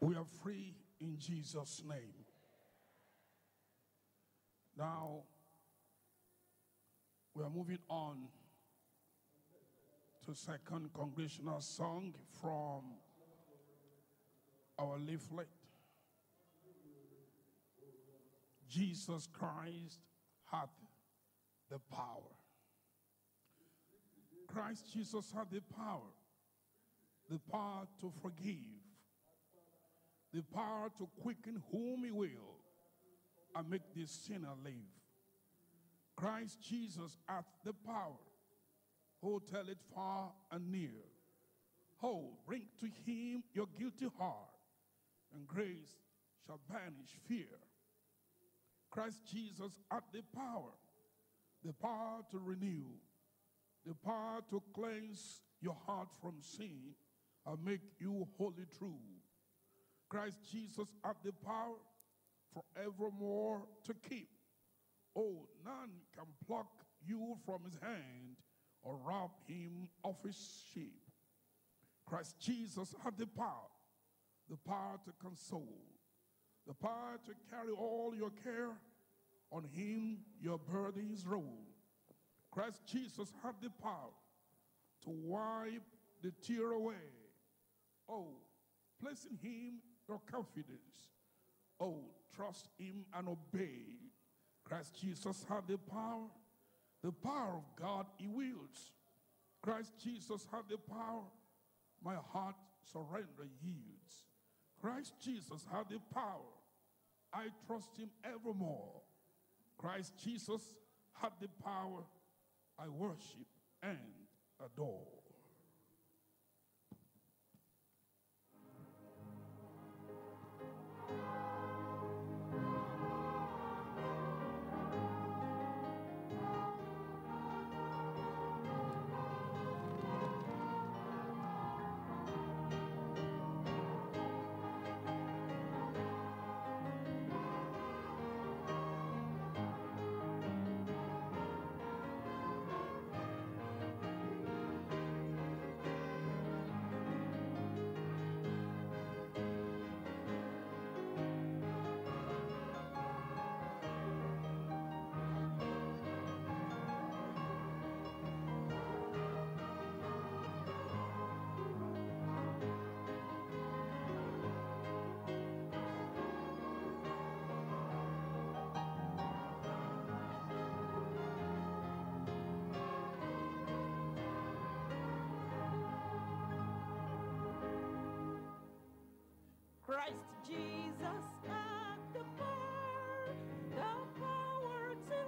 We are free in Jesus' name. Now, we are moving on to second congregational song from our leaflet. Jesus Christ hath the power. Christ Jesus hath the power to forgive, the power to quicken whom he will and make the sinner live. Christ Jesus hath the power. Oh, tell it far and near. Oh, bring to him your guilty heart, and grace shall banish fear. Christ Jesus hath the power to renew, the power to cleanse your heart from sin and make you wholly true. Christ Jesus hath the power forevermore to keep. Oh, none can pluck you from his hand or rob him of his sheep. Christ Jesus hath the power to console, the power to carry all your care, on him your burdens roll. Christ Jesus hath the power to wipe the tear away. Oh, place in him your confidence. Oh, trust him and obey. Christ Jesus hath the power of God he wields. Christ Jesus hath the power, my heart surrender yields. Christ Jesus hath the power, I trust him evermore. Christ Jesus hath the power, I worship and adore. Christ Jesus hath the power to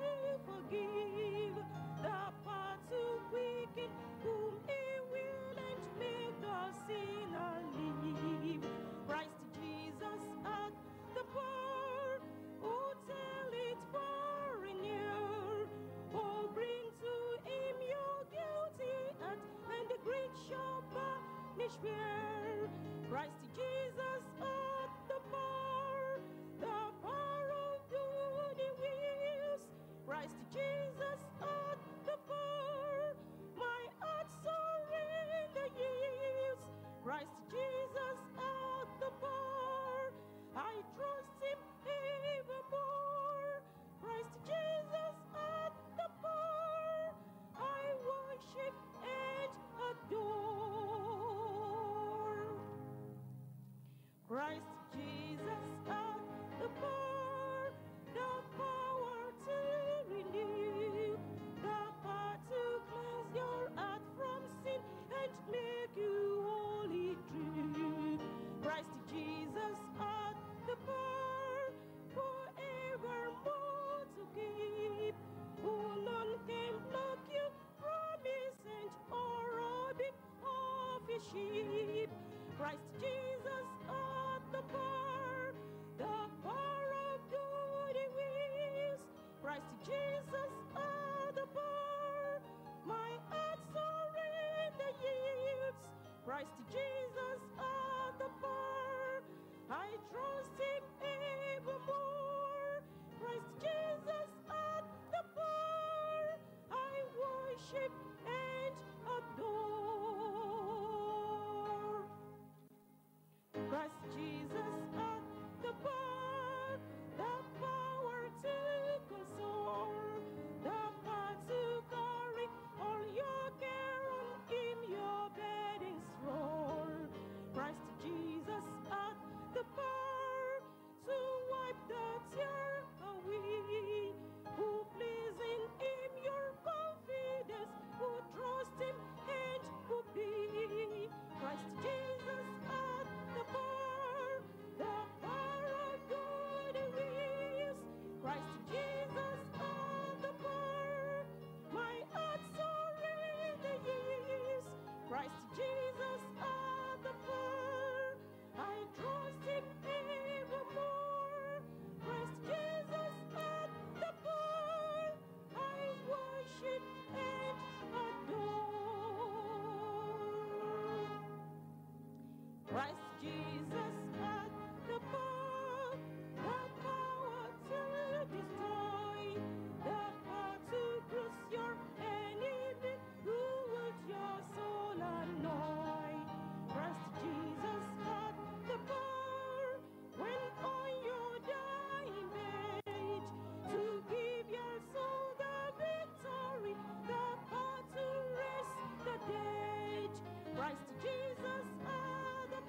forgive, the power to quicken whom he will and make the sinner live. Christ Jesus hath the power, oh tell it far and near, oh bring to him your guilty heart, and the great shall banish fear. Christ Jesus hath the power of good he wills. Christ Jesus hath the power, my heart surrender yields. Christ Jesus hath the power, I trust him evermore. Christ Jesus hath the power, I worship and adore. Christ Jesus hath the power to renew, the power to cleanse your heart from sin and make you wholly true. Christ Jesus hath the power forevermore to keep. Oh, none can pluck you from his hand or rob him of his sheep. Christ Jesus hath the power of good he wills. Christ Jesus hath the power, my heart surrender yields. Christ Jesus hath the power, I trust him evermore. Christ Jesus hath the power, I worship and adore. Christ Jesus Jesus hath the power, I trust him evermore. Christ Jesus hath the power, I worship and adore. Christ Jesus hath the power to destroy, the power to bruise your enemy, who would your soul annoy. Christ Jesus hath the power, when on your dying bed, to give your soul the victory, the power to raise the dead. Christ Jesus hath the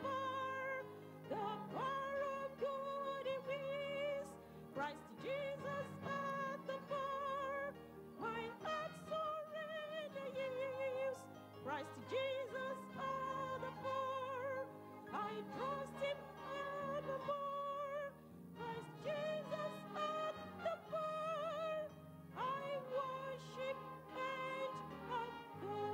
power of God it is. Christ Jesus hath the power, my heart surrender is. Christ Jesus hath the power, I trust him evermore. Christ Jesus hath the power, I worship and adore.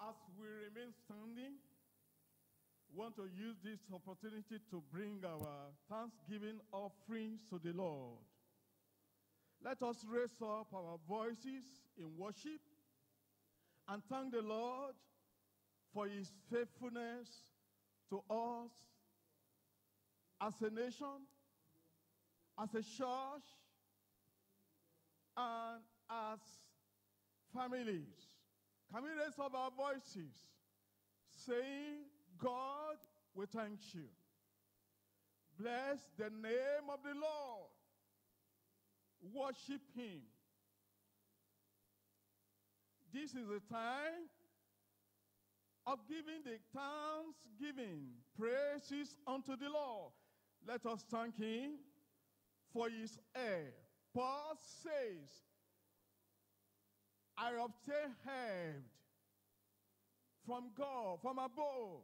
As we remain standing, we want to use this opportunity to bring our thanksgiving offerings to the Lord. Let us raise up our voices in worship and thank the Lord for his faithfulness to us as a nation, as a church, and as families. Can we raise up our voices, saying, God, we thank you. Bless the name of the Lord. Worship him. This is the time of giving the thanksgiving, praises unto the Lord. Let us thank him for his air. Paul says, I obtain help from God, from above,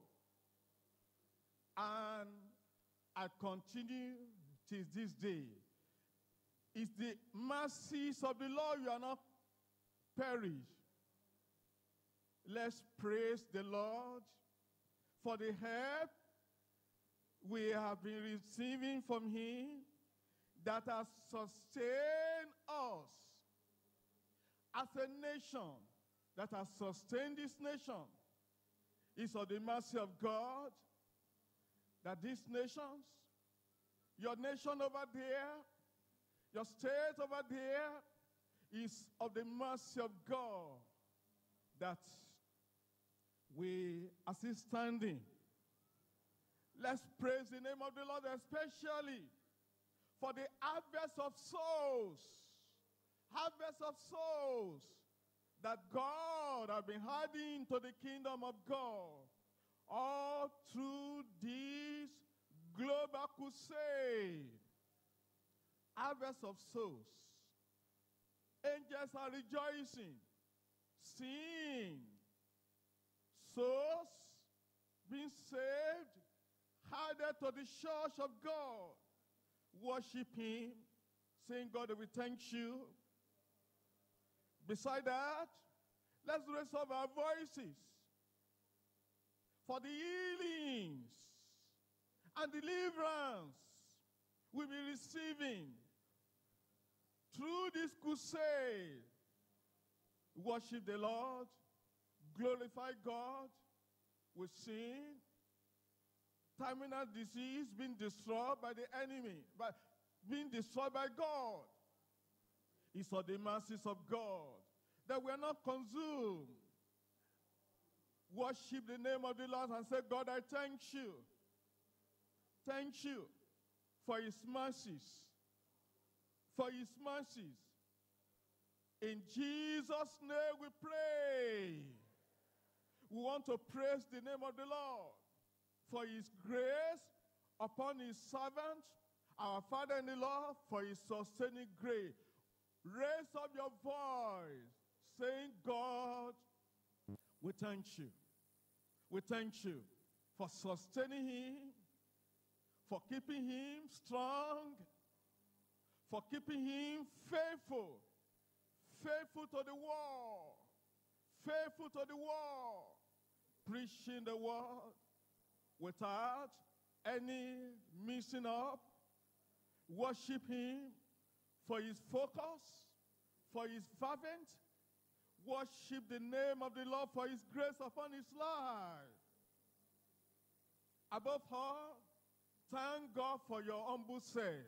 and I continue till this day. It's the mercies of the Lord you are not perished. Let's praise the Lord for the help we have been receiving from him that has sustained us as a nation, that has sustained this nation. It's of the mercy of God that these nations, your nation over there, your state over there, is of the mercy of God that we are still standing. Let's praise the name of the Lord, especially for the harvest of souls. Harvest of souls that God has been adding to the kingdom of God all through this global crusade. Harvest of souls. Angels are rejoicing, seeing souls being saved, added to the church of God. Worship him, saying, God, we thank you. Beside that, let's raise up our voices for the healings and deliverance we'll be receiving through this crusade. Worship the Lord, glorify God. We sing. Terminal disease being destroyed by the enemy, but being destroyed by God. It's of the mercies of God that we are not consumed. Worship the name of the Lord and say, God, I thank you. Thank you for his mercies. For his mercies. In Jesus' name we pray. We want to praise the name of the Lord for his grace upon his servant, our Father in the Lord, for his sustaining grace. Raise up your voice, saying, God, we thank you. We thank you for sustaining him, for keeping him strong, for keeping him faithful, Faithful to the word. Faithful to the word. Preaching the word without any missing up. Worship him for his focus, for his fervent. Worship the name of the Lord for his grace upon his life. Above all, thank God for your humble self,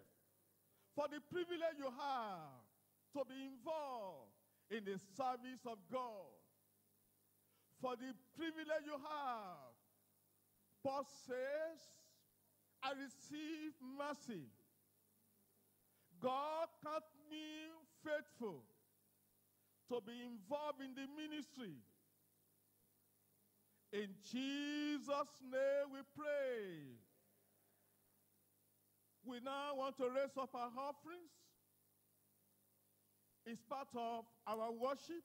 for the privilege you have to be involved in the service of God, for the privilege you have. Paul says, I receive mercy. God count me faithful to be involved in the ministry. In Jesus' name we pray. We now want to raise up our offerings. It's part of our worship.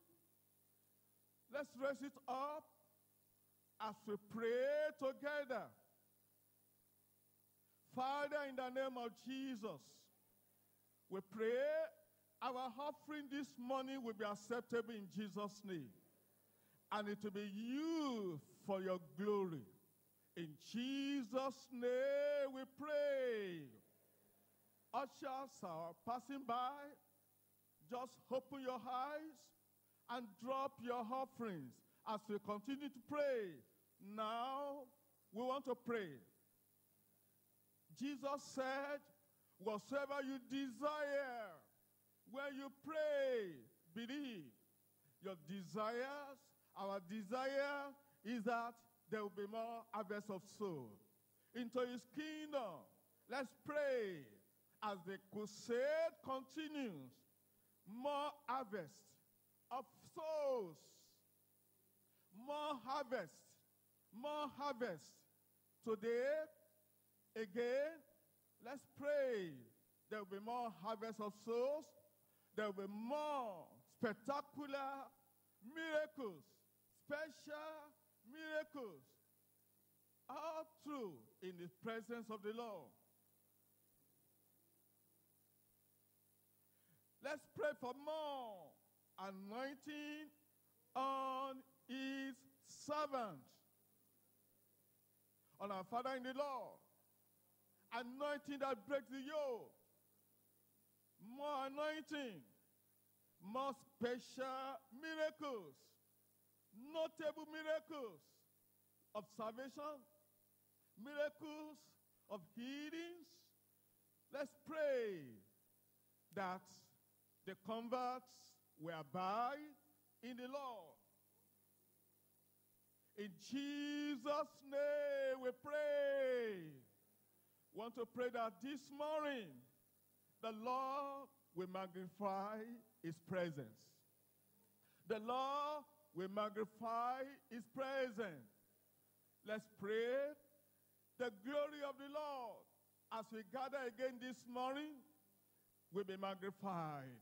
Let's raise it up as we pray together. Father, in the name of Jesus, we pray our offering this morning will be acceptable in Jesus' name. And it will be used for your glory. In Jesus' name we pray. Ushers are passing by. Just open your eyes and drop your offerings as we continue to pray. Now, we want to pray. Jesus said, whatsoever you desire, when you pray, believe. Your desires, our desire is that there will be more harvest of souls into his kingdom. Let's pray as the crusade continues. More harvest of souls. More harvest. More harvest. Today, again, let's pray. There will be more harvest of souls. There will be more spectacular miracles, special miracles, all through in the presence of the Lord. Let's pray for more anointing on his servant, on our Father in the Lord. Anointing that breaks the yoke. More anointing, more special miracles, notable miracles of salvation, miracles of healings. Let's pray that the converts will abide in the Lord. In Jesus' name we pray. Want to pray that this morning the Lord will magnify his presence. The Lord will magnify his presence. Let's pray. The glory of the Lord, as we gather again this morning, will be magnified.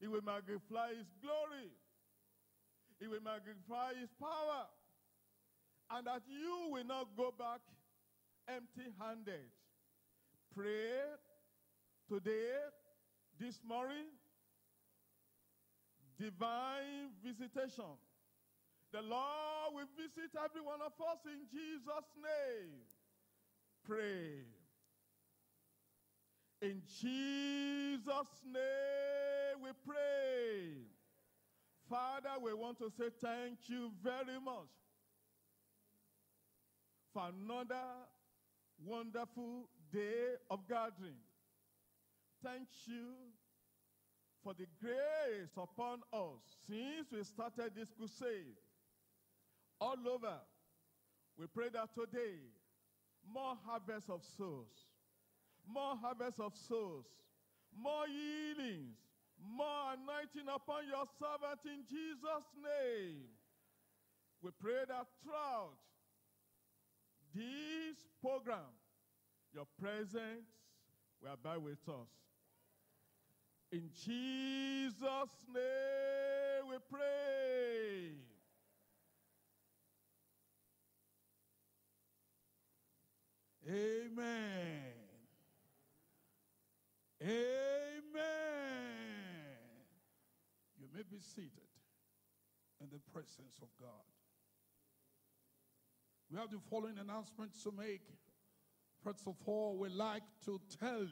He will magnify his glory. He will magnify his power. And that you will not go back empty-handed. Pray today, this morning, divine visitation. The Lord will visit every one of us in Jesus' name. Pray. In Jesus' name we pray. Father, we want to say thank you very much for another wonderful day of gathering. Thank you for the grace upon us since we started this crusade. All over, we pray that today, more harvest of souls, more harvest of souls, more healings, more anointing upon your servant in Jesus' name. We pray that throughout this program, your presence will abide with us. In Jesus' name we pray. Amen. Amen. You may be seated in the presence of God. We have the following announcements to make. First of all, we'd like to tell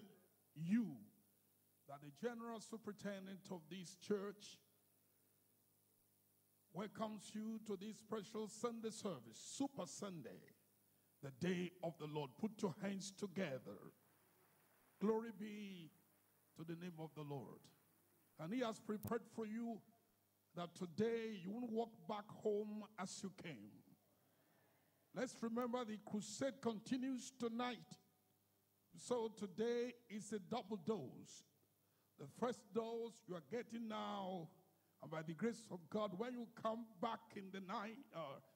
you that the general superintendent of this church welcomes you to this special Sunday service, Super Sunday, the day of the Lord. Put your hands together. Glory be to the name of the Lord. And he has prepared for you that today you won't walk back home as you came. Let's remember the crusade continues tonight. So today is a double dose. The first dose you are getting now, and by the grace of God, when you come back in the night,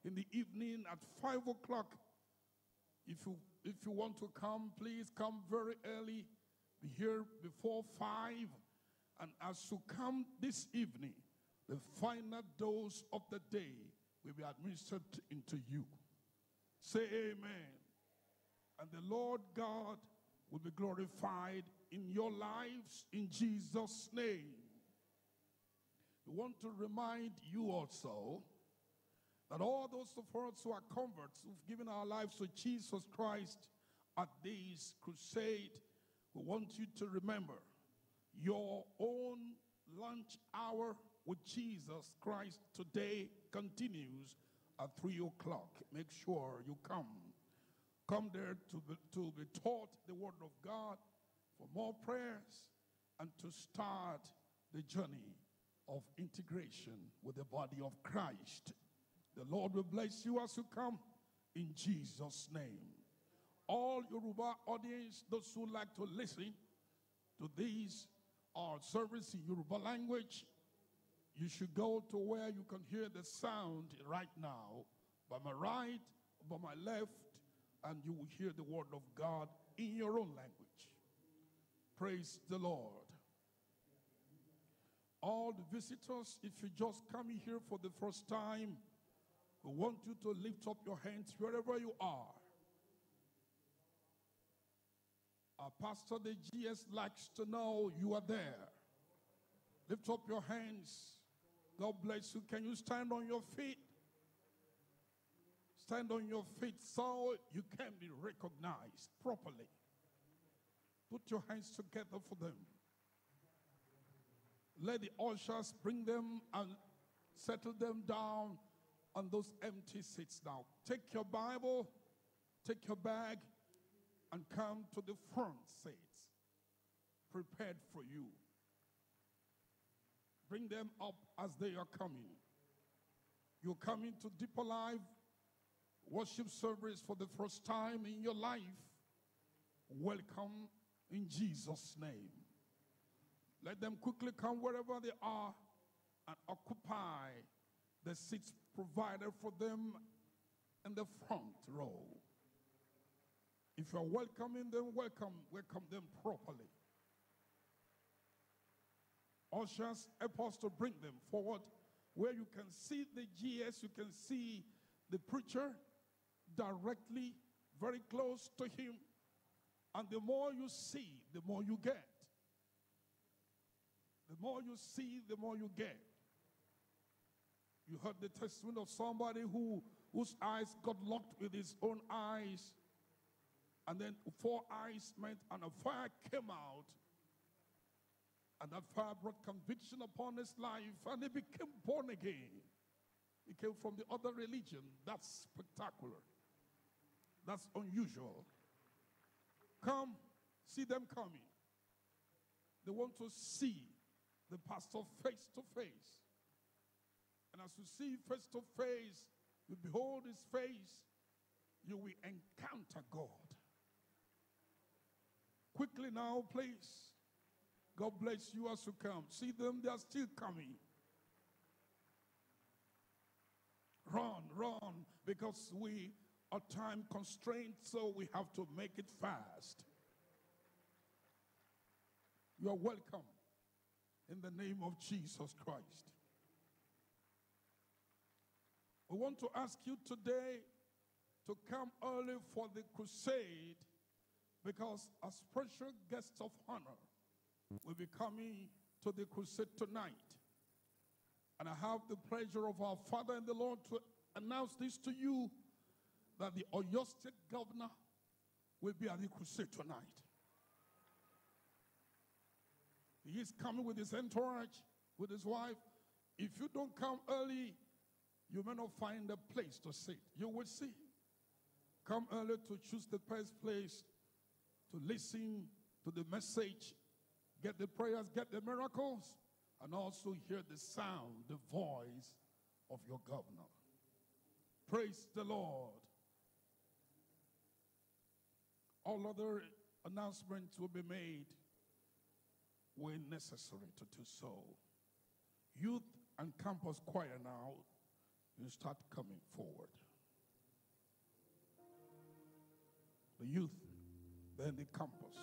in the evening at 5 o'clock, if you want to come, please come very early. Be here before 5. And as you come this evening, the final dose of the day will be administered into you. Say amen. And the Lord God will be glorified in your lives in Jesus' name. We want to remind you also that all those of us who are converts, who've given our lives to Jesus Christ at this crusade, we want you to remember your own lunch hour with Jesus Christ today continues at 3 o'clock. Make sure you come. Come there to be taught the Word of God, for more prayers, and to start the journey of integration with the body of Christ. The Lord will bless you as you come in Jesus' name. All Yoruba audience, those who like to listen to these our service in Yoruba language, you should go to where you can hear the sound right now, by my right, by my left, and you will hear the word of God in your own language. Praise the Lord. All the visitors, if you just come here for the first time, we want you to lift up your hands wherever you are. Our pastor, the GS, likes to know you are there. Lift up your hands. God bless you. Can you stand on your feet? Stand on your feet so you can be recognized properly. Put your hands together for them. Let the ushers bring them and settle them down on those empty seats now. Take your Bible, take your bag, and come to the front seats prepared for you. Bring them up as they are coming. You're coming to Deeper Life worship service for the first time in your life. Welcome in Jesus' name. Let them quickly come wherever they are and occupy the seats provided for them in the front row. If you are welcoming them, welcome them properly. Ushers, help us to bring them forward where you can see the GS, you can see the preacher directly, very close to him. And the more you see, the more you get. The more you see, the more you get. You heard the testimony of somebody whose eyes got locked with his own eyes. And then 4 eyes met and a fire came out. And that fire brought conviction upon his life, and he became born again. He came from the other religion. That's spectacular. That's unusual. Come, see them coming. They want to see the pastor face to face. And as you see face to face, you behold his face, you will encounter God. Quickly now, please. God bless you as you come. See them, they are still coming. Run, run, because we are time constrained, so we have to make it fast. You are welcome in the name of Jesus Christ. We want to ask you today to come early for the crusade, because a special guest of honor will be coming to the crusade tonight. And I have the pleasure of our Father in the Lord to announce this to you that the Oyo State Governor will be at the crusade tonight. He is coming with his entourage, with his wife. If you don't come early, you may not find a place to sit. You will see. Come early to choose the best place to listen to the message, get the prayers, get the miracles, and also hear the sound, the voice of your governor. Praise the Lord. All other announcements will be made when necessary to do so. Youth and campus choir now, you start coming forward. The youth, then the campus.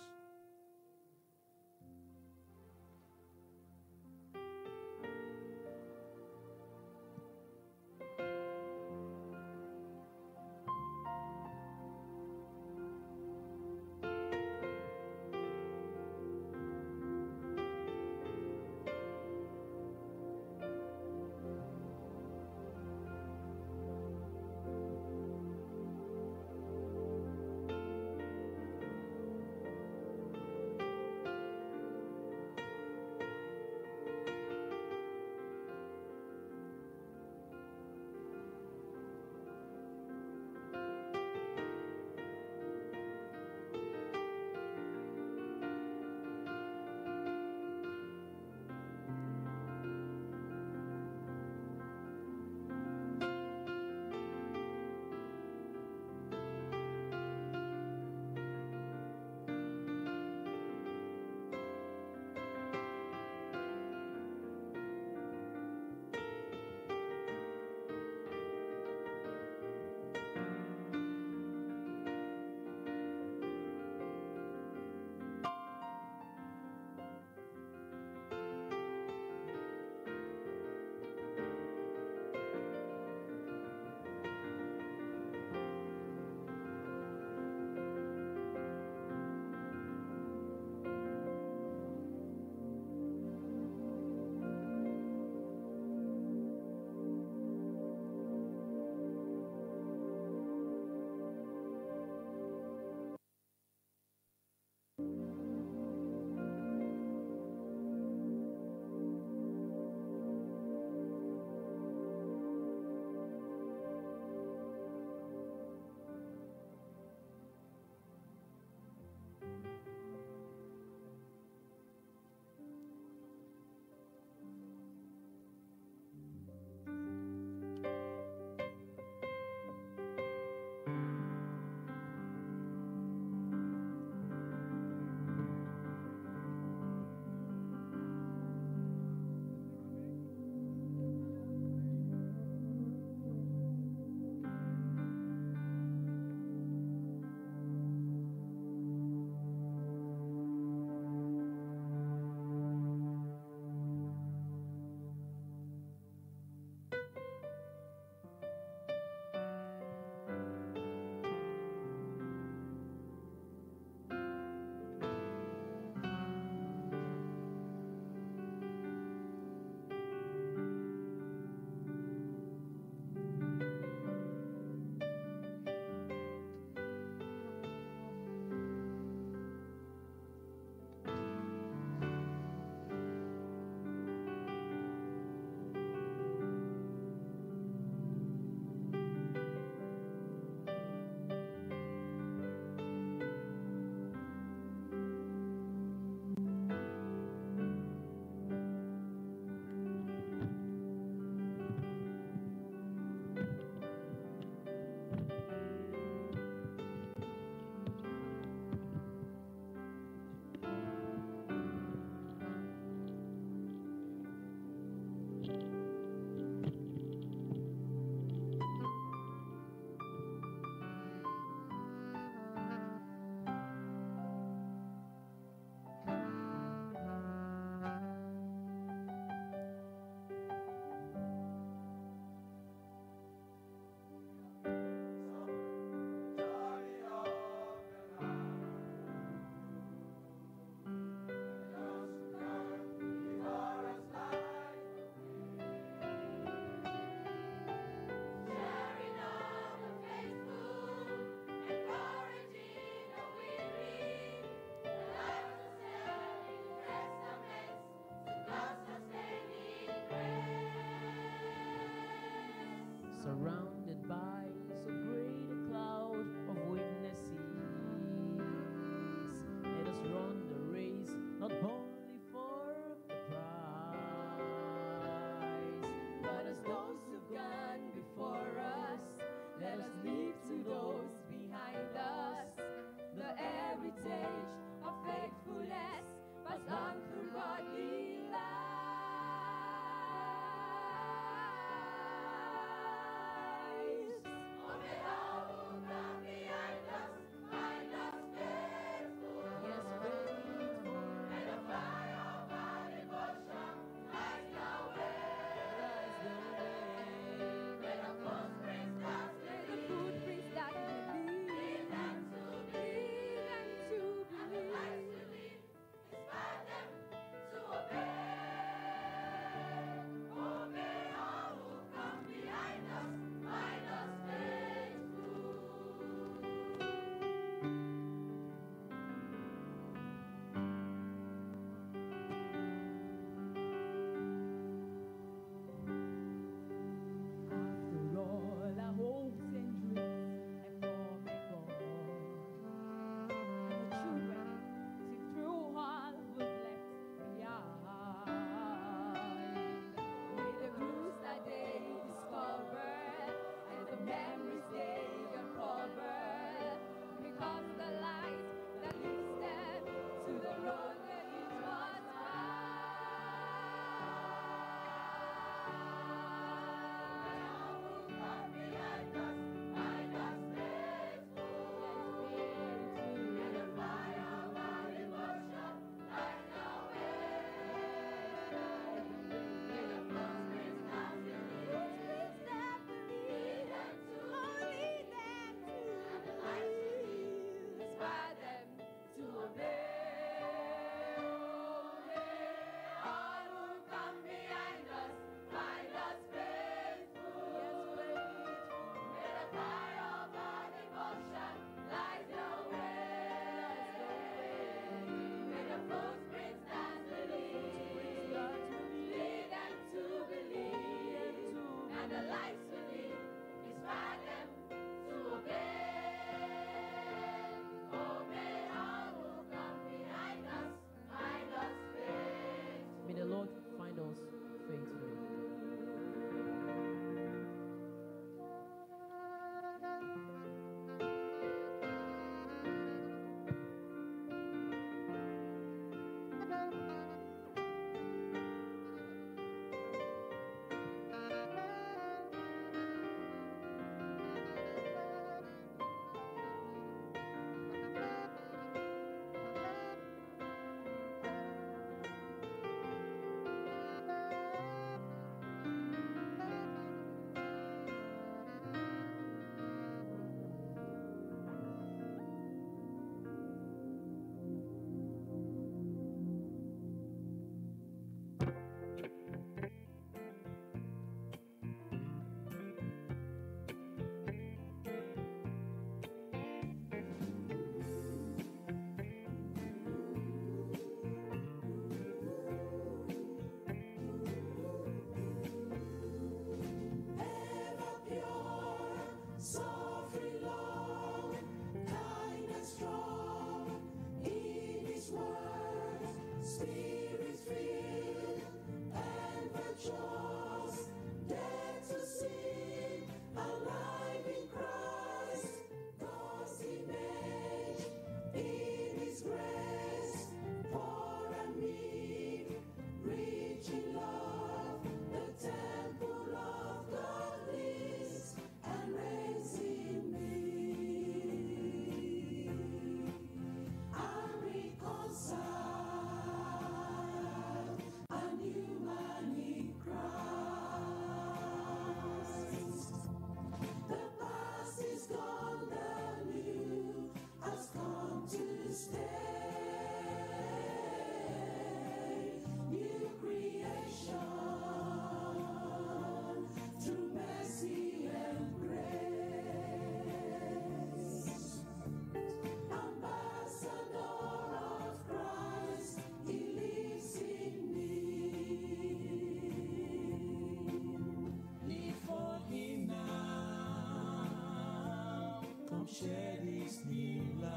Share this new life.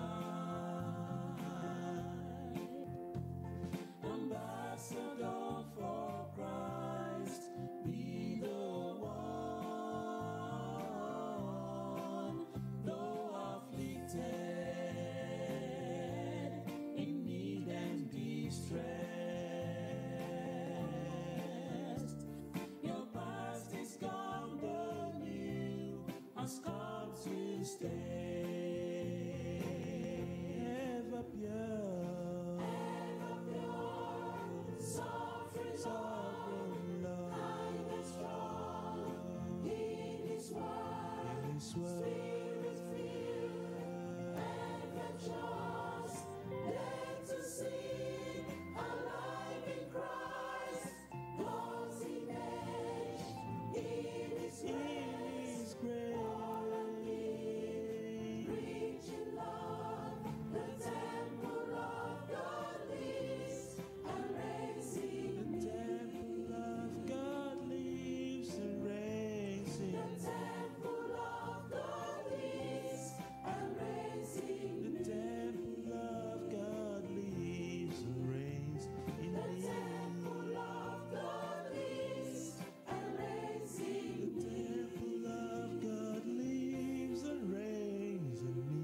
Ambassador for Christ, be the one, though afflicted, in need and distressed. Your past is gone, the new has come to stay. Ever pure, Sovereign, sovereign love, kind and strong, in His word, in His word. Spirit-filled, ever just, dead to sin, alive in Christ, God's image, in His In grace, His grace, rich in love, the temple of God lives and reigns in the me. temple of God lives and reigns in The temple of God lives and reigns in The me. temple of God lives and reigns in The me. temple of God lives and reigns in The me. temple of God lives and reigns in me.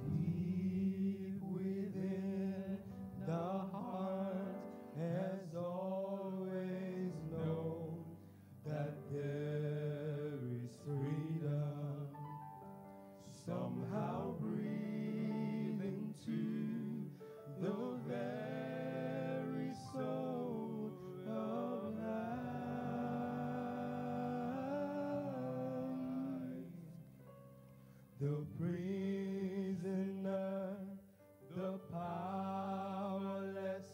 Deep within the heart has always known that there is freedom. Somehow breathe into the very soul of life. The prisoner, the powerless,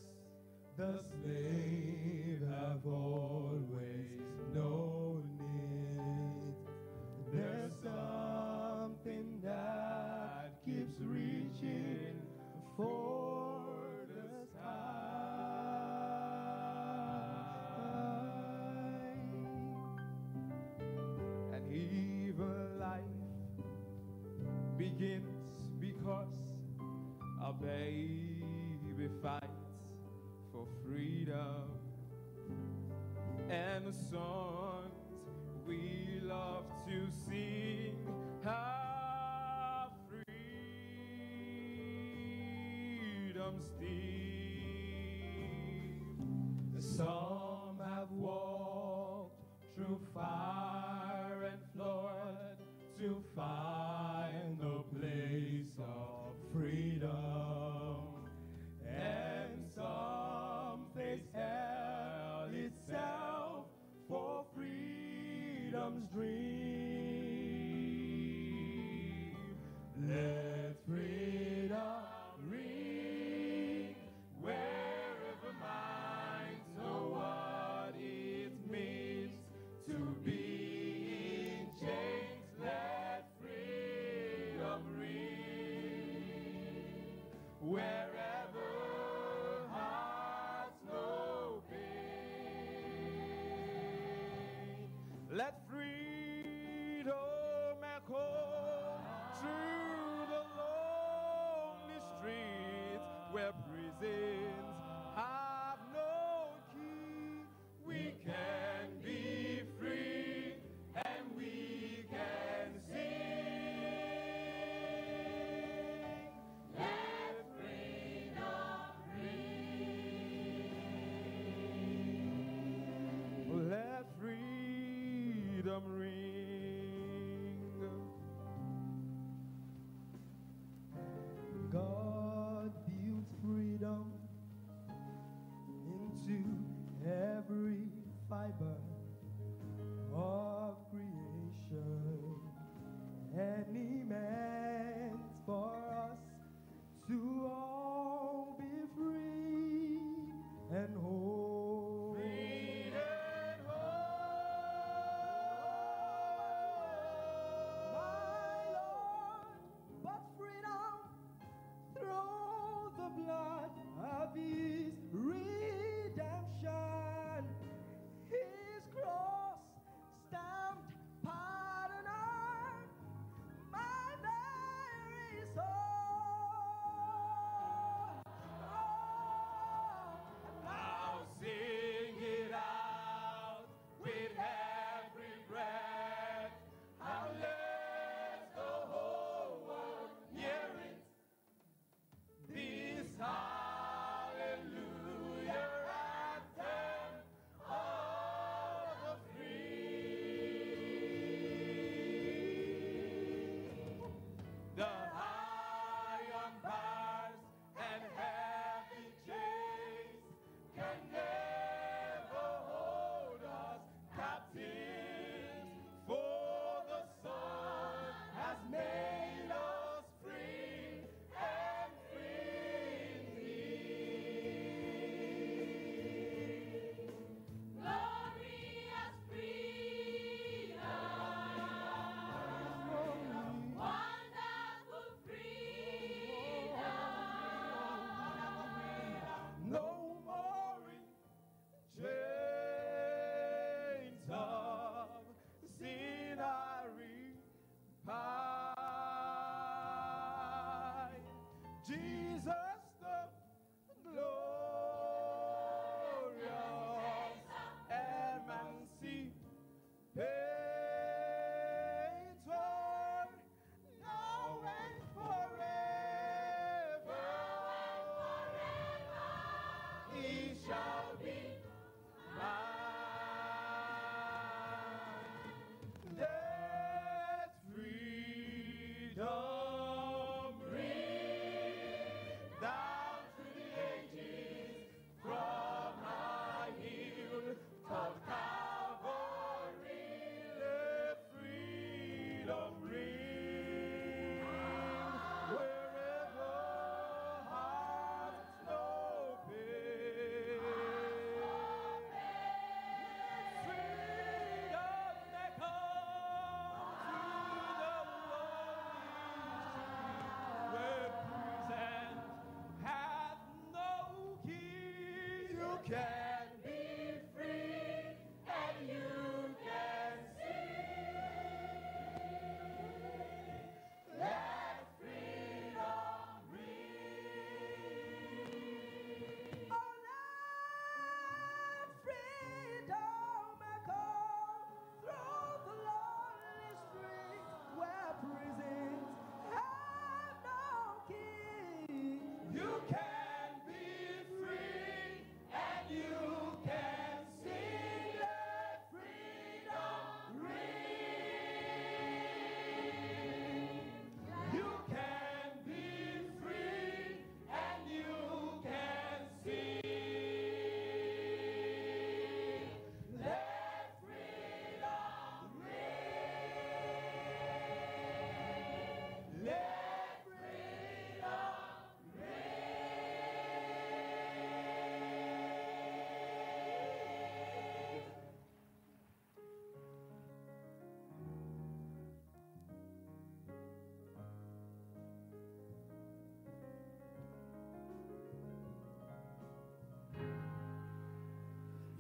the slave have always known it. There's something that keeps reaching for the sky. And even life begins because a baby fights for freedom. And the songs we love to sing have freedom's deep. Some have walked through fire and flood to find the place of freedom. And some face hell itself for freedom's dream. Let freedom ring wherever minds know what it means to be in chains. Let freedom ring wherever hearts know pain. Let freedom echo through the lonely streets where prisons have no key. We can be free and we can sing. Let freedom ring. Let freedom ring. God built freedom into every fiber of creation. can be free and you can sing. Let freedom ring. Oh, let freedom echo through the lonely streets where prisons have no key. You can be free and you can sing. Let freedom ring. You can be free and you can sing. Let freedom ring. Let freedom ring.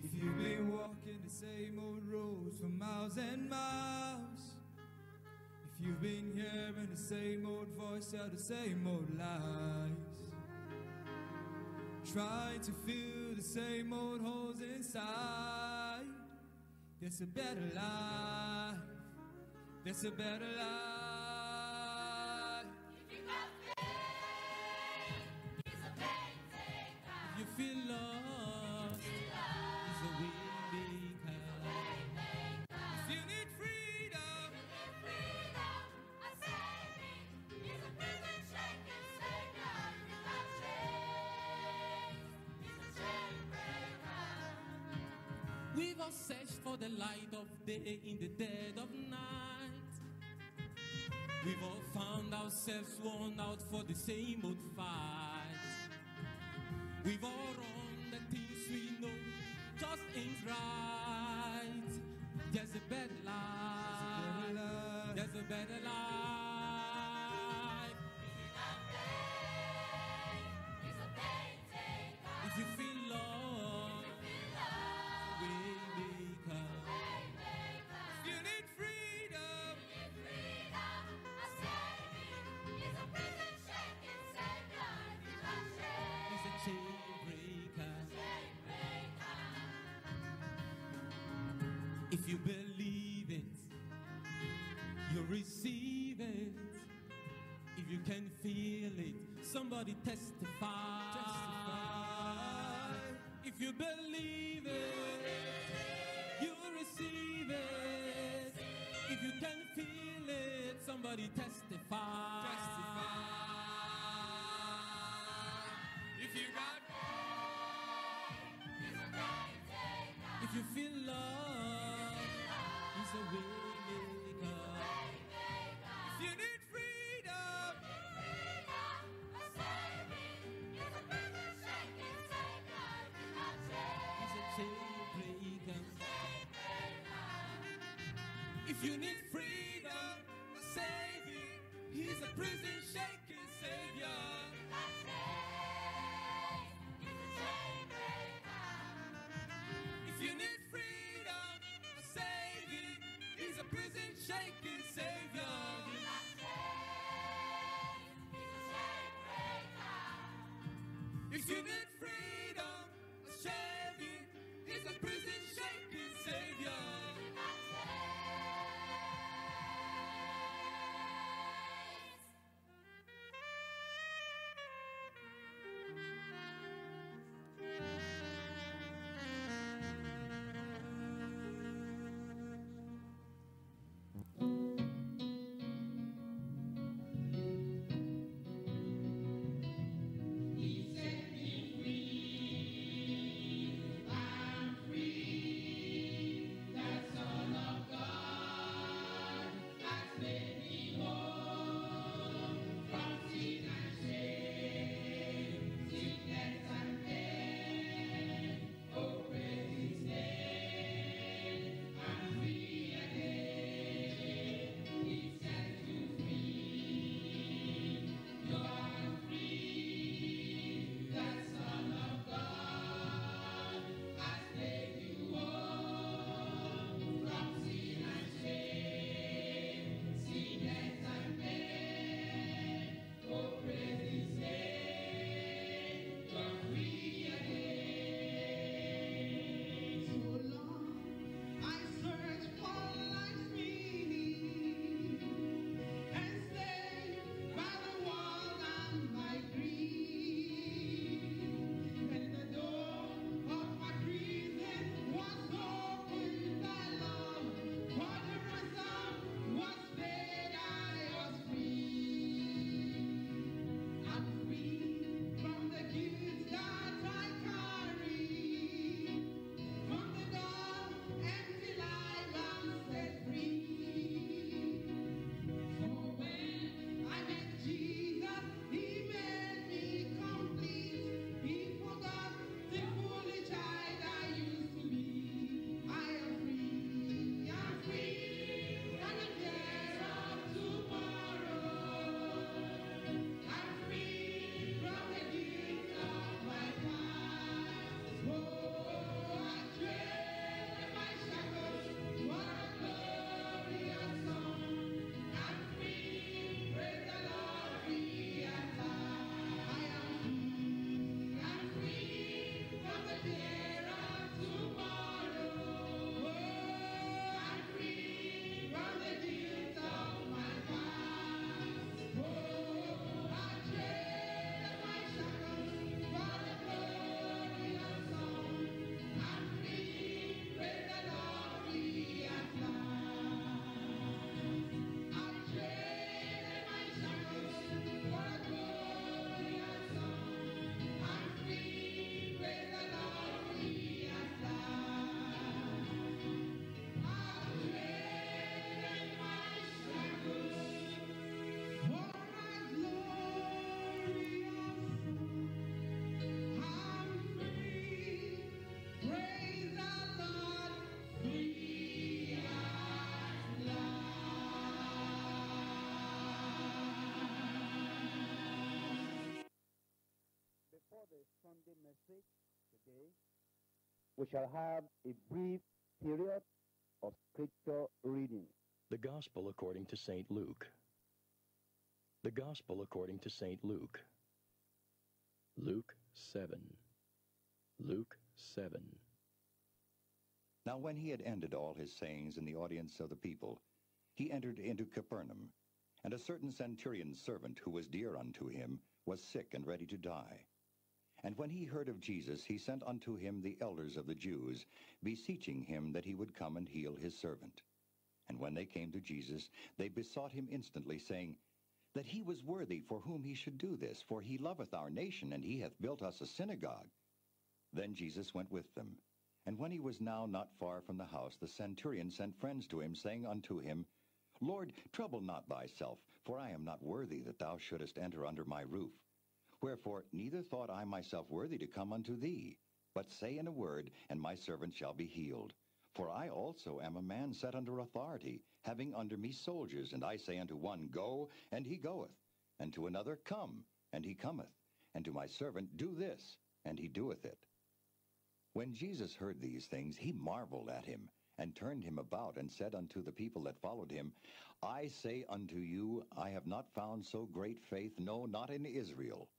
If you've been walking the same old roads for miles and miles, if you've been hearing the same old voice tell the same old lies, trying to fill the same old holes inside, there's a better life. There's a better life. If you feel lost, he's a way maker. If you need freedom, We've all searched for the light of day in the dead of night. We've all found ourselves worn out for the same old fight. We've all run the things we know just ain't right. There's a better life. There's a better life. If you feel lost, way maker. if you need freedom, He's a chain breaker. If you believe it, you receive it. If you can feel it, somebody testify. Testify. If you believe it, you receive it. If you can feel it, somebody testify. Testify. If you got If you feel love, he's a way maker. If you need freedom, He's a chain breaker. If you need freedom, a savior, he's a prison shaking savior. If you need freedom, a savior, he's a prison shaking savior. If you need freedom, a savior, he's a prison shaking savior. message today, we shall have a brief period of scripture reading. The Gospel according to St. Luke. The Gospel according to St. Luke. Luke 7. Luke 7. Now when he had ended all his sayings in the audience of the people, he entered into Capernaum, and a certain centurion's servant, who was dear unto him, was sick and ready to die. And when he heard of Jesus, he sent unto him the elders of the Jews, beseeching him that he would come and heal his servant. And when they came to Jesus, they besought him instantly, saying, that he was worthy for whom he should do this, for he loveth our nation, and he hath built us a synagogue. Then Jesus went with them. And when he was now not far from the house, the centurion sent friends to him, saying unto him, Lord, trouble not thyself, for I am not worthy that thou shouldest enter under my roof. Wherefore neither thought I myself worthy to come unto thee. But say in a word, and my servant shall be healed. For I also am a man set under authority, having under me soldiers. And I say unto one, Go, and he goeth. And to another, Come, and he cometh. And to my servant, Do this, and he doeth it. When Jesus heard these things, he marveled at him, and turned him about, and said unto the people that followed him, I say unto you, I have not found so great faith, no, not in Israel.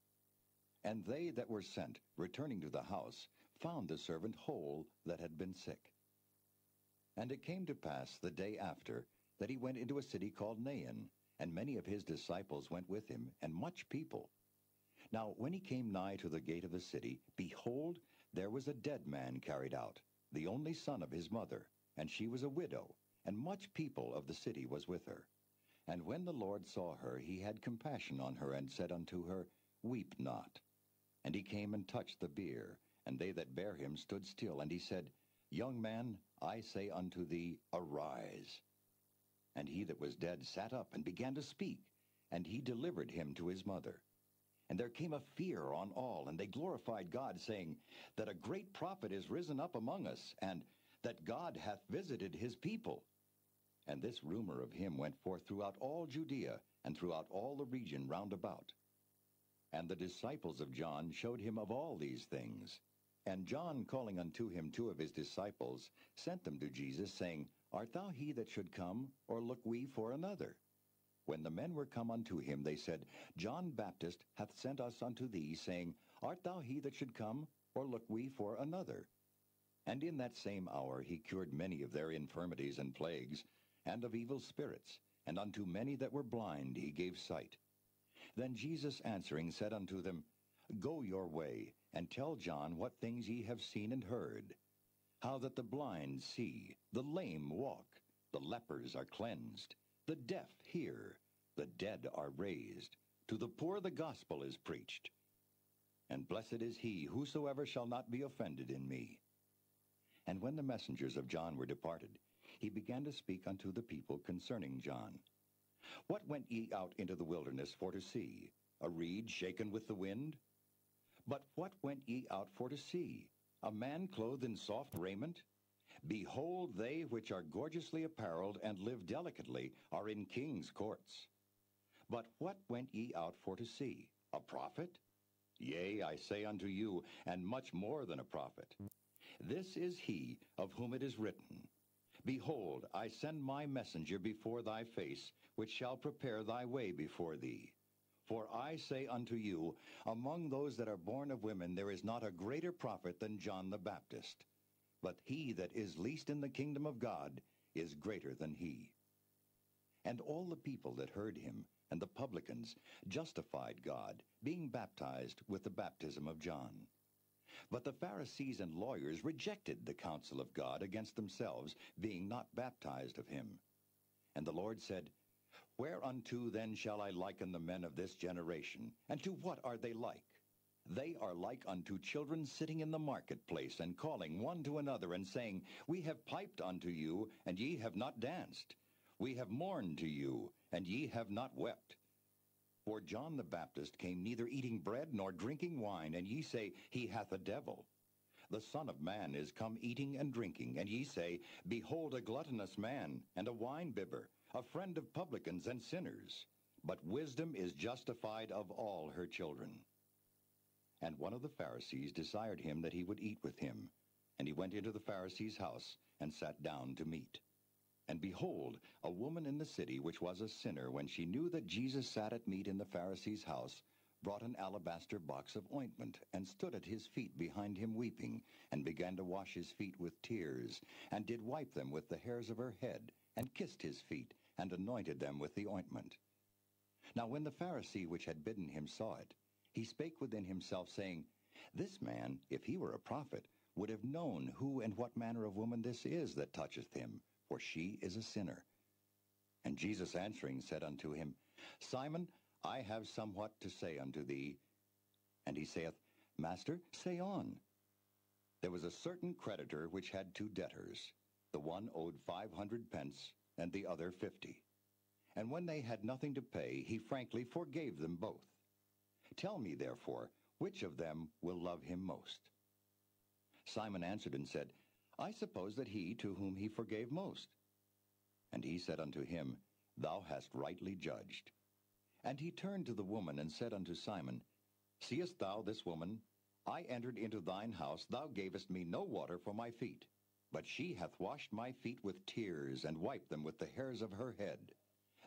And they that were sent, returning to the house, found the servant whole that had been sick. And it came to pass the day after that he went into a city called Nain, and many of his disciples went with him, and much people. Now when he came nigh to the gate of the city, behold, there was a dead man carried out, the only son of his mother, and she was a widow, and much people of the city was with her. And when the Lord saw her, he had compassion on her, and said unto her, Weep not. And he came and touched the bier, and they that bare him stood still. And he said, Young man, I say unto thee, arise. And he that was dead sat up and began to speak, and he delivered him to his mother. And there came a fear on all, and they glorified God, saying, That a great prophet is risen up among us, and that God hath visited his people. And this rumor of him went forth throughout all Judea, and throughout all the region round about. And the disciples of John showed him of all these things. And John, calling unto him two of his disciples, sent them to Jesus, saying, Art thou he that should come, or look we for another? When the men were come unto him, they said, John Baptist hath sent us unto thee, saying, Art thou he that should come, or look we for another? And in that same hour he cured many of their infirmities and plagues, and of evil spirits, and unto many that were blind he gave sight. Then Jesus answering said unto them, Go your way, and tell John what things ye have seen and heard, how that the blind see, the lame walk, the lepers are cleansed, the deaf hear, the dead are raised, to the poor the gospel is preached. And blessed is he whosoever shall not be offended in me. And when the messengers of John were departed, he began to speak unto the people concerning John. What went ye out into the wilderness for to see? A reed shaken with the wind? But what went ye out for to see? A man clothed in soft raiment? Behold, they which are gorgeously apparelled and live delicately are in kings' courts. But what went ye out for to see? A prophet? Yea, I say unto you, and much more than a prophet. This is he of whom it is written, Behold, I send my messenger before thy face, which shall prepare thy way before thee. For I say unto you, among those that are born of women there is not a greater prophet than John the Baptist. But he that is least in the kingdom of God is greater than he. And all the people that heard him, and the publicans, justified God, being baptized with the baptism of John. But the Pharisees and lawyers rejected the counsel of God against themselves, being not baptized of him. And the Lord said, Whereunto then shall I liken the men of this generation? And to what are they like? They are like unto children sitting in the marketplace, and calling one to another, and saying, We have piped unto you, and ye have not danced. We have mourned to you, and ye have not wept. For John the Baptist came neither eating bread nor drinking wine, and ye say, He hath a devil. The Son of Man is come eating and drinking, and ye say, Behold a gluttonous man, and a winebibber, a friend of publicans and sinners. But wisdom is justified of all her children. And one of the Pharisees desired him that he would eat with him. And he went into the Pharisee's house, and sat down to meat. And behold, a woman in the city, which was a sinner, when she knew that Jesus sat at meat in the Pharisee's house, brought an alabaster box of ointment, and stood at his feet behind him weeping, and began to wash his feet with tears, and did wipe them with the hairs of her head, and kissed his feet, and anointed them with the ointment. Now when the Pharisee which had bidden him saw it, he spake within himself, saying, This man, if he were a prophet, would have known who and what manner of woman this is that toucheth him, for she is a sinner. And Jesus answering said unto him, Simon, I have somewhat to say unto thee. And he saith, Master, say on. There was a certain creditor which had two debtors. The one owed 500 pence, and the other 50. And when they had nothing to pay, he frankly forgave them both. Tell me, therefore, which of them will love him most? Simon answered and said, I suppose that he to whom he forgave most. And he said unto him, Thou hast rightly judged. And he turned to the woman and said unto Simon, Seest thou this woman? I entered into thine house, thou gavest me no water for my feet, but she hath washed my feet with tears, and wiped them with the hairs of her head.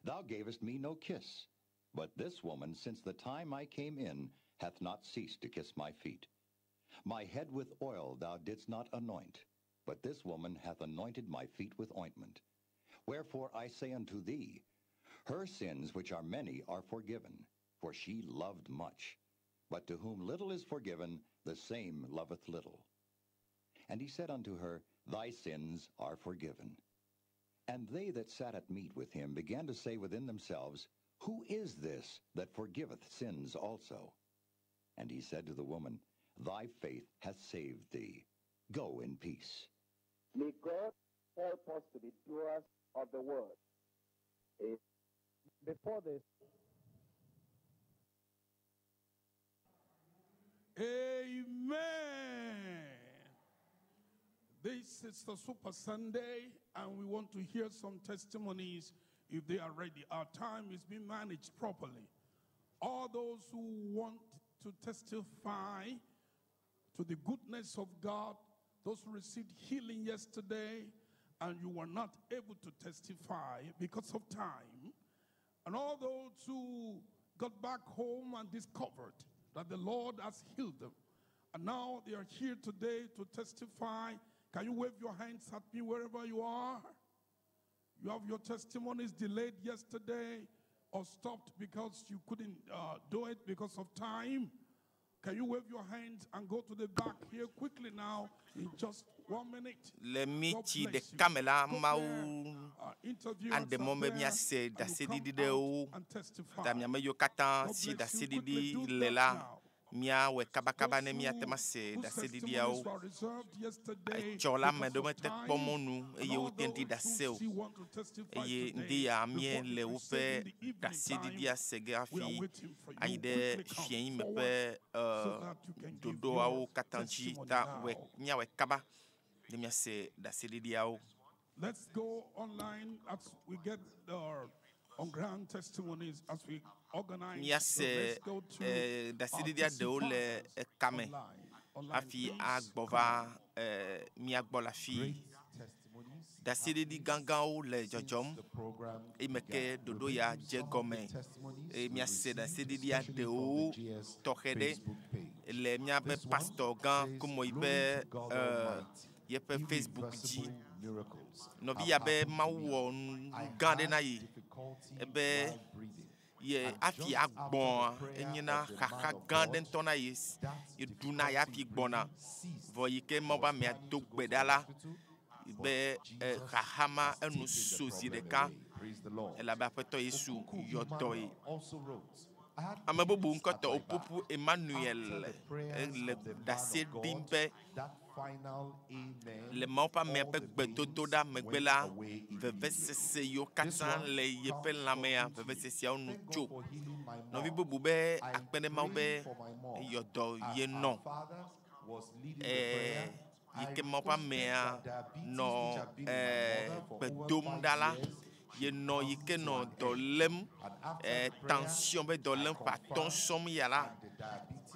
Thou gavest me no kiss, but this woman, since the time I came in, hath not ceased to kiss my feet. My head with oil thou didst not anoint, but this woman hath anointed my feet with ointment. Wherefore I say unto thee, her sins, which are many, are forgiven, for she loved much. But to whom little is forgiven, the same loveth little. And he said unto her, Thy sins are forgiven. And they that sat at meat with him began to say within themselves, Who is this that forgiveth sins also? And he said to the woman, Thy faith hath saved thee. Go in peace. May God help us to be doers of the word. Before this, Amen. This is the Super Sunday, and we want to hear some testimonies if they are ready. Our time is being managed properly. All those who want to testify to the goodness of God, those who received healing yesterday, and you were not able to testify because of time, and all those who got back home and discovered that the Lord has healed them, and now they are here today to testify. Can you wave your hands at me wherever you are? You have your testimonies delayed yesterday or stopped because you couldn't do it because of time. Can you wave your hands and go to the back here quickly now in just 1 minute? Le mi God tsi bless ɖeka you. me la, Go there. Mawu Interviewers aɖe are mɔ be there míase and you ɖaseɖiɖi come ɖe out wo. and testify. Ta miame yiwo katã God si bless you. ɖaseɖiɖi Quickly do le that la, now. míawɔe kabakaba Those ne míate ŋu ase whose ɖaseɖiɖiawo. testimonies were reserved yesterday Etsɔ la, ame because ɖewo of mete kpɔ time, mɔnu and eye all wote ŋu ɖi those who ɖase o. still want to testify Eye today ŋdi ya before míele the woƒe crusade in the evening ɖaseɖiɖia time, se ge we are hafi waiting for you. ayi ɖe Quickly come fiẽyi me forward ƒe, so that you can give ɖoɖoawo your katã dzi. testimony Ta now. míawɔe kaba ne míase ɖaseɖiɖiawo. Let's go online as we get our on-ground testimonies as we organize. So Míase, let's go to our ɖaseɖiɖia ɖewo le testifiers ekame online. Online, hafi please agbɔ come va, on. mía gbɔ le afi. Great testimonies Ɖaseɖiɖi happening gãgãwo le since dzɔdzɔm the program eye me ke began. ɖoɖo We'll ya bring you dze some of the gɔme. testimonies Eye we míase received, ɖaseɖiɖia especially from the ɖewo GS tɔxɛ ɖe Facebook page. le míaƒe This one pastor gã says, Kumo yi Glory ƒe, to God Almighty. yeƒe Facebook dzi. Irreversible miracles Nɔvi have ya be happened to Mawu me. wɔ nu I gã ɖe had na ye. difficulty Ebe while breathing. ye And hafi just after the agbɔa, prayer enyena of the xaxa man of gã ɖe God, ŋutɔ na ye. that Ye ɖuna ya hafi difficulty gbɔna. breathing ceased. Vɔ yi ke I Mawu was be amea planning do to go gbe to the ɖa la, hospital, but be, Jesus xaxa ma has enu taken the so zi problem ɖeka. away. Praise the Lord. Elabe Aƒetɔ Yesu Okuku yɔ dɔ ye. Emmanuel also wrote, I had Ame bubu pains at ŋkɔtɔ my back. Opoku Emmanuel After the prayers ele of the man ɖase of ɖim God, be that final amen, le Mawu ƒe amea all ƒe the pains gbedodoɖa megbe went la, away immediately. vevesese yiwo This katã one le yeƒe comes from lãmea, Italy. veveseseawo nu Thank God tso. for healing my Nɔvi mom. bubu be I akpe ɖe Mawu be prayed for my mom eyɔ dɔ as ye our nɔ. father was leading the prayer. Yi I ke Mawu ƒe requested amea that diabetes, nɔ, which had been in my mother for gbe over dom 5 ɖa la, years, ye nɔ yi come ke to nɔ an dɔ end. lém, And after the prayer, tension be dɔ I lém ƒe atɔ̃ confirmed sɔm ya la, that the diabetes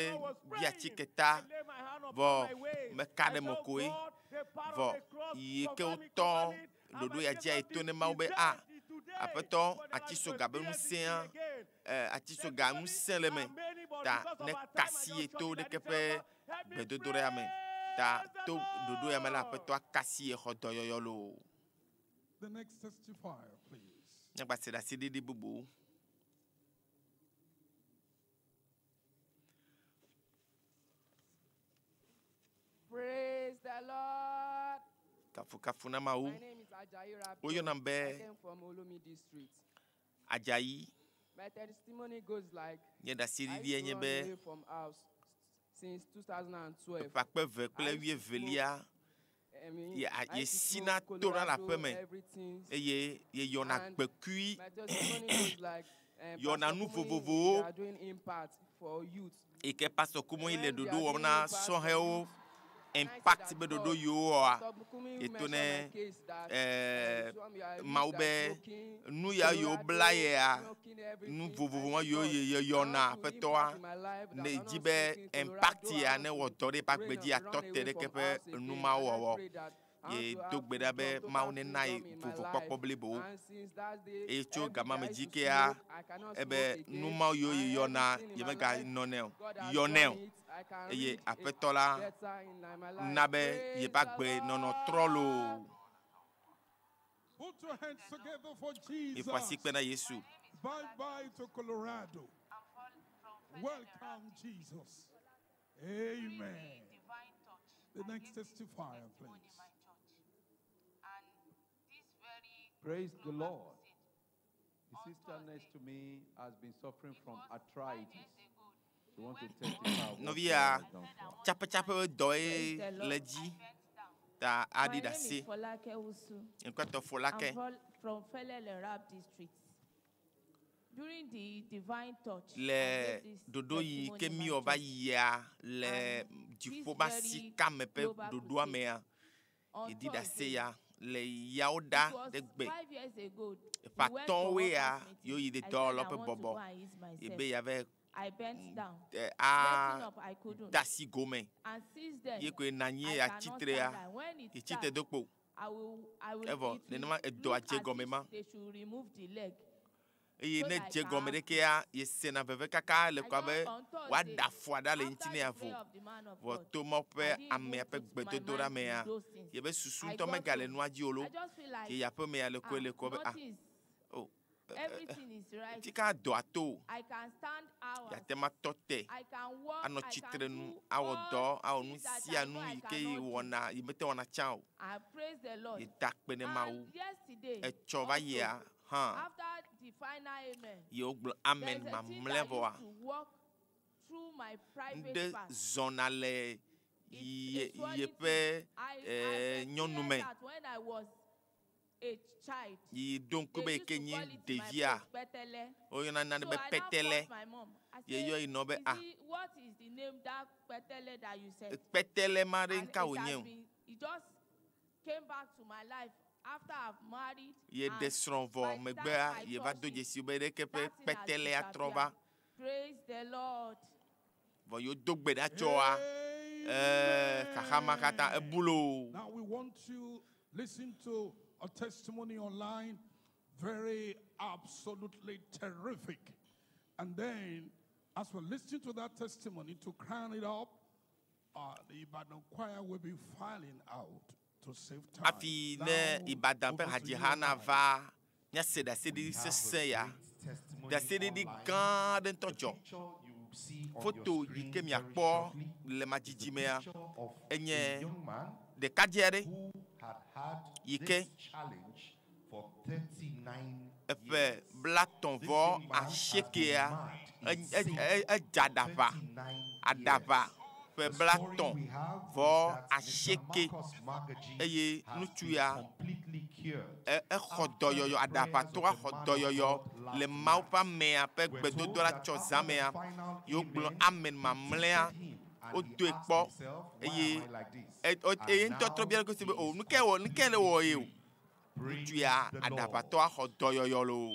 ƒe bi atike ta vɔ meka ɖe me koe vɔ yi ke wotɔ ɖoɖo ya dzia yi to ne Mawu be a. Aƒetɔ atisoga be ŋusẽa eh, atisoga ŋusẽ le me ta ne kasi ye to ɖeke ƒe gbedodoɖa me ta to ɖoɖo ya me la aƒetɔ akasi ye xɔ dɔyɔyɔ loo. The next testifier, please. Míagbase ɖaseɖiɖi bubu. Praise the Lord. Kafukafu na Mawu. My name is Ajayi Raptor. Woyɔnam be I came from Olomi district. Ajayi. My testimony goes like Nye I ɖaseɖiɖie used nye to run be away from house since 2012. ƒe akpe eve kple I used to smoke, wuievelia I mean, ye I used to yesina smoke tona le Colorado, aƒe me everything. eye yeyɔna And gbekui my testimony goes like, yɔna Pastor nu Kumuyi, vovovowo they are doing impact for youth. yi ke Pastor Kumuyi le When they ɖoɖo are wɔm doing na impact for sɔhɛwo youth, and I said impact that be ɖoɖo God, yiwo wɔa Pastor Kumuyi yeto mentioned ne my case that, eh, some you are a youth Mawu that be smoking nu ya yiwo Colorado, bla yea smoking nu everything. vovovo I said, yiwo God, ye I yɔna want to aƒetɔa impact in my life that ne I'm dzi not be smoking Colorado, impact I ya want ne to wɔ dɔ ɖe eƒe run agbe dzi atɔ run te away ɖeke from ƒe house again. nu mawo And I wɔwɔ pray that I want ye to do have gbe ɖa be freedom, total Mawu nena ye freedom in my vovokpɔkpɔ life. blibo And since that day, eye tso every gama day me I used dzi to kea smoke, I cannot ebe smoke nu again. mawo yiwo And ye yɔna everything in ye my mega life, nɔnɛ o God has yɔnɛ done o it. I can eye read it aƒetɔ la better in my life. na be Praise yeƒe the agbe nɔnɔ trɔ loo. Put your hands together for Miƒo asi Jesus. kpe na Yesu. Bye bye to Colorado. Welcome, Jesus. Amen. The next testifier, please. Praise the Lord. The sister next to me has been suffering from arthritis. She wants to testify of what God Nɔvia has done for her. tsapetsape ƒe dɔ ye Praise the le Lord. dzi ta My aɖi name ɖase. is Folake Usu. Ŋkɔtɔ I'm Folake from Felele Rap District. During the divine touch, I le gave this ɖoɖo yi testimony ke in my míwɔ va church. yia le And this dziƒo be very asikame ƒe global ɖoɖoa crusade mea on yeɖi ɖase Thursday, ya le yawo ɖa it was ɖe gbe. 5 years ago. Ƒe We went for atɔ̃woe ya workers yewo meeting. yi ɖe I said I dɔwɔlawo ƒe want to bɔbɔ go and ease myself. ye be yeava I bent down. eh, Getting up, I couldn't. ade asi gome. And since then, Ye koe nɔ anyi I ye cannot atsitrea stand up. When it ye tsitre starts, do kpo. I will, Evɔ it will nenema edɔa look dze as gɔme if ma. they should remove the leg. Eye so ne that I dze can gɔme have ɖekea yesena veve kaka le I kɔ abe just on Thursday, woaɖe afɔa ɖa le ŋuti after ne the yeavo. prayer of the man of Vɔ God, to Mawu ƒe I didn't amea even ƒe put my gbedodoɖa mind mea to those things. yebe susu I ŋutɔ got megale home. nua dzi o lo. I just feel like Ye yi aƒemea le koe ah, le kɔ be ah nothing is, o everything is right. ŋuti ka dɔa to o. I can stand hours. Yeate ŋu atɔ te I can walk. anɔ I can tsitre nu do awɔ all dɔ awɔ nu things that sia I nu know I yi ke cannot do. wɔna yi mete wɔna tsã o. I praise the Lord. Yeda akpe ne Mawu. And yesterday, Etsɔ va also, yia hã after the final amen, ye wogblɔ there amen is a thing mamlɛ that vɔa used to walk through my private ŋɖe part. zɔna le It's ye a swelling yeƒe thing. I eh, nyɔnu experienced me that when I was a child. yi ɖo ŋku They be yi used ke to nyi call it in my ɖevia place petele. woyɔna nane So be I now petele called my mom. I ye say, yɔ yi nɔ be "Is ah it, what is the name that petele that you said?" kpetele ma ɖe And ŋka it wònye has o. been, it just came back to my life after I've married. Ye ɖe And srɔ̃ vɔ by the time megbea I ye va touched do it, dzesi be ɖeke ƒe that thing has kpetelea trɔ va disappeared. Praise the Lord. vɔ yewo do gbe ɖa tsɔa eh, xaxa ma katã ebu loo. Now we want to listen to a testimony online, very absolutely terrific. And then, as we're listening to that testimony, to crown it up, the Ibadan choir will be filing out to save time. Hafi ne Ibadan ƒe hadziha nava míase ɖaseɖiɖi sesẽ ya ɖaseɖiɖi gã aɖe ŋutɔ dzɔ. Foto yi ke miakpɔ le madzidzi mea enye ɖekadze aɖe yi ke eƒe blatɔ̃ vɔ asiekea edze aɖaʋa aɖaʋa ƒe blatɔ̃ vɔ asieke eye ŋutsu ya exɔ dɔyɔyɔ aɖaʋatɔa xɔ dɔyɔyɔ le Mawu ƒe amea ƒe gbedodoɖa tsɔ zã mea ye wogblɔ amen mamlɛa wodoe kpɔ eye eye ŋutɔ trɔ bia eɖokui si be o nu ke wɔ nu ke le wɔ ye o ŋutsu ya aɖaʋatɔa xɔ dɔyɔyɔ loo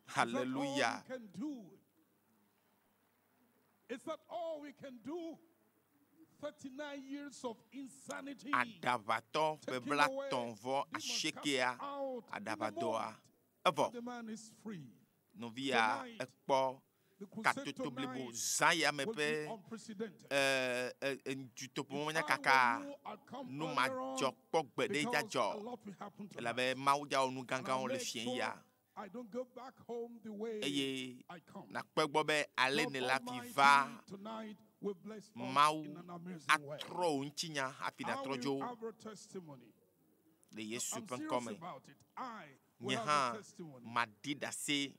Is that all hallelujah. we can do? Is that all we can do? 39 years of insanity. Aɖaʋatɔ ƒe Taken blatɔ̃ away, vɔ demons cast asiekea out in a aɖaʋadɔa moment. Evɔ The man is free. nɔvi ya Tonight, ekpɔ The crusade katoto blibo tonight zã ya me will ƒe be unprecedented. eh, eh, eh, dutoƒomɔnyakaka I were you, I'd come nu earlier madzɔ on kpɔ gbe ɖe dza because dzɔ a lot will happen tonight. elabe mawu dza wɔ nu And I'll gãgãwo le make fie sure ya I don't go back home the way eye I come. nakpɔ egbɔ be ale God ne le afi Almighty va tonight will bless us mawu in an amazing way. atrɔ wò ŋutinya hafi I natrɔ will dzo have a testimony. le yesu I'm ƒe serious ŋkɔme about it. I will nye have hã a testimony. maɖi ɖase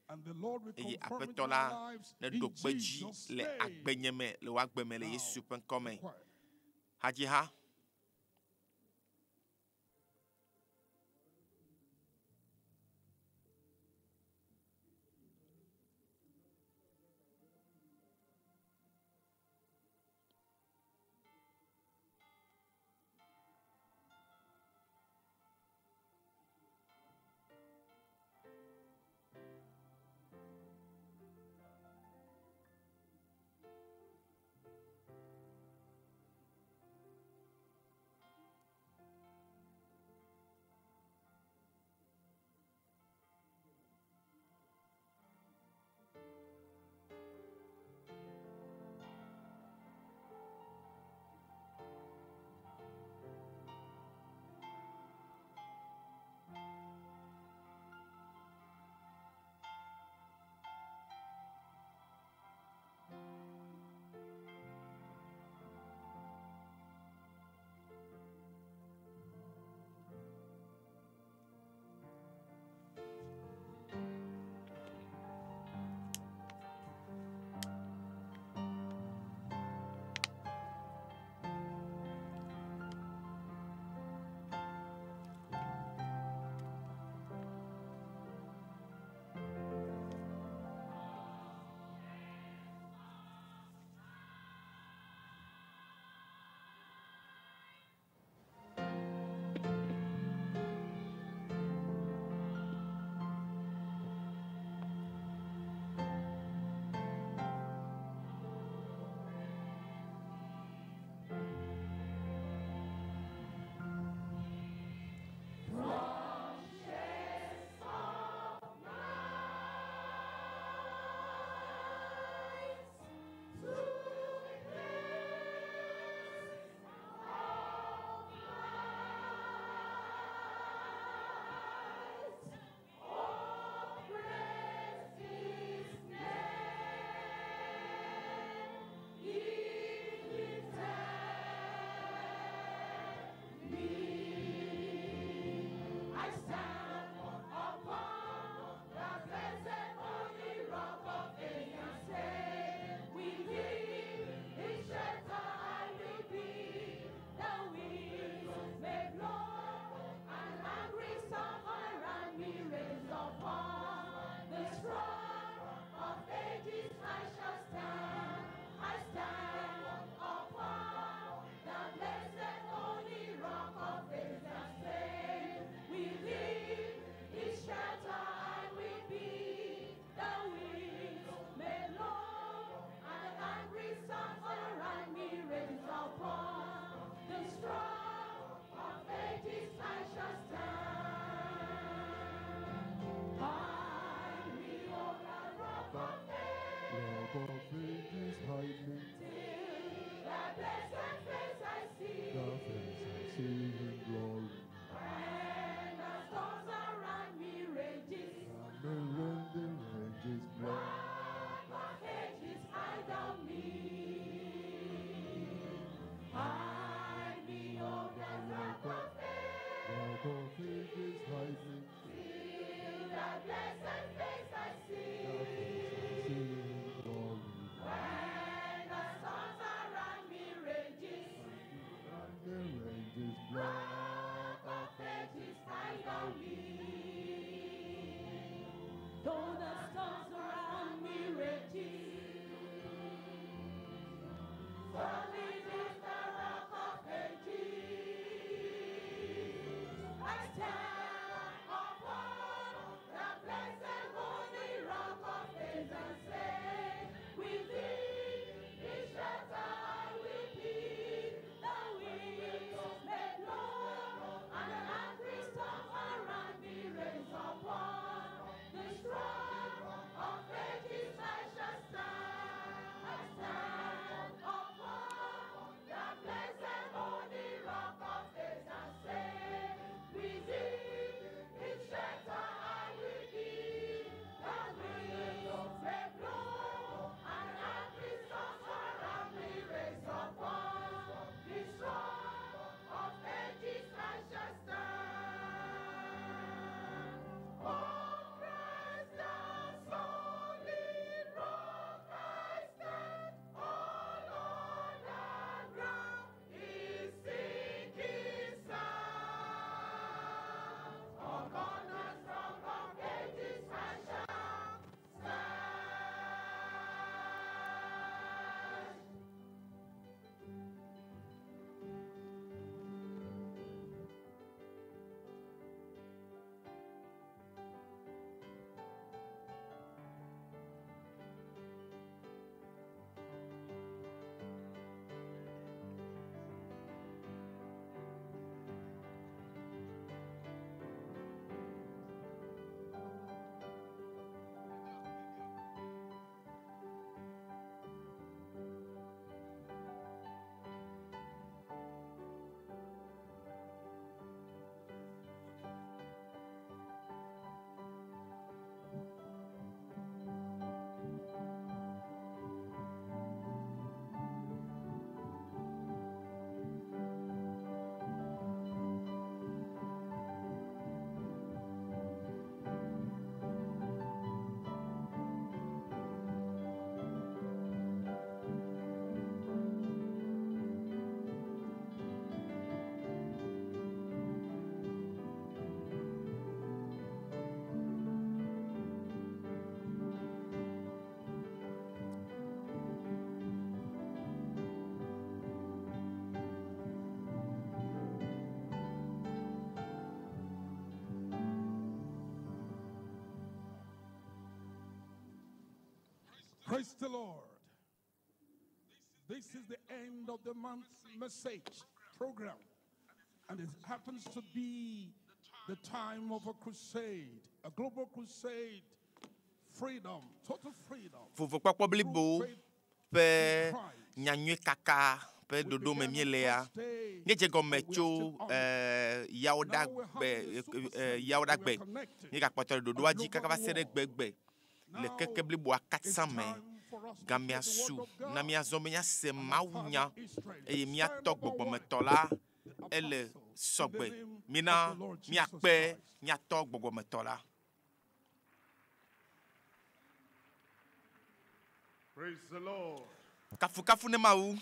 And the Lord will eye confirm it aƒetɔ in la our lives ne in ɖo kpe dzi Jesus' le name. agbenye me le wò agbe me le Now, yesu ƒe ŋkɔme choir. hadziha Praise the Lord. This is the end of the month's message program. And it happens to be the time of a crusade, a global crusade, freedom, total freedom. Vovokpɔkpɔ blibo ƒe nyanyui kaka ƒe ɖoɖo me míelea. Míedze gɔme tso eh, yawoɖagbe eh, yawoɖagbe. Míegakpɔtɔ le ɖoɖoa dzi kaka va se ɖe gbegbe le keke bliboa katã me. Gamea su na míazɔ be míase Mawu nya eye míatɔ gbɔgbɔmetɔ la ele sɔgbe. Mina míakpe míatɔ gbɔgbɔmetɔ la. Praise the Lord. Kafukafu ne Mawu.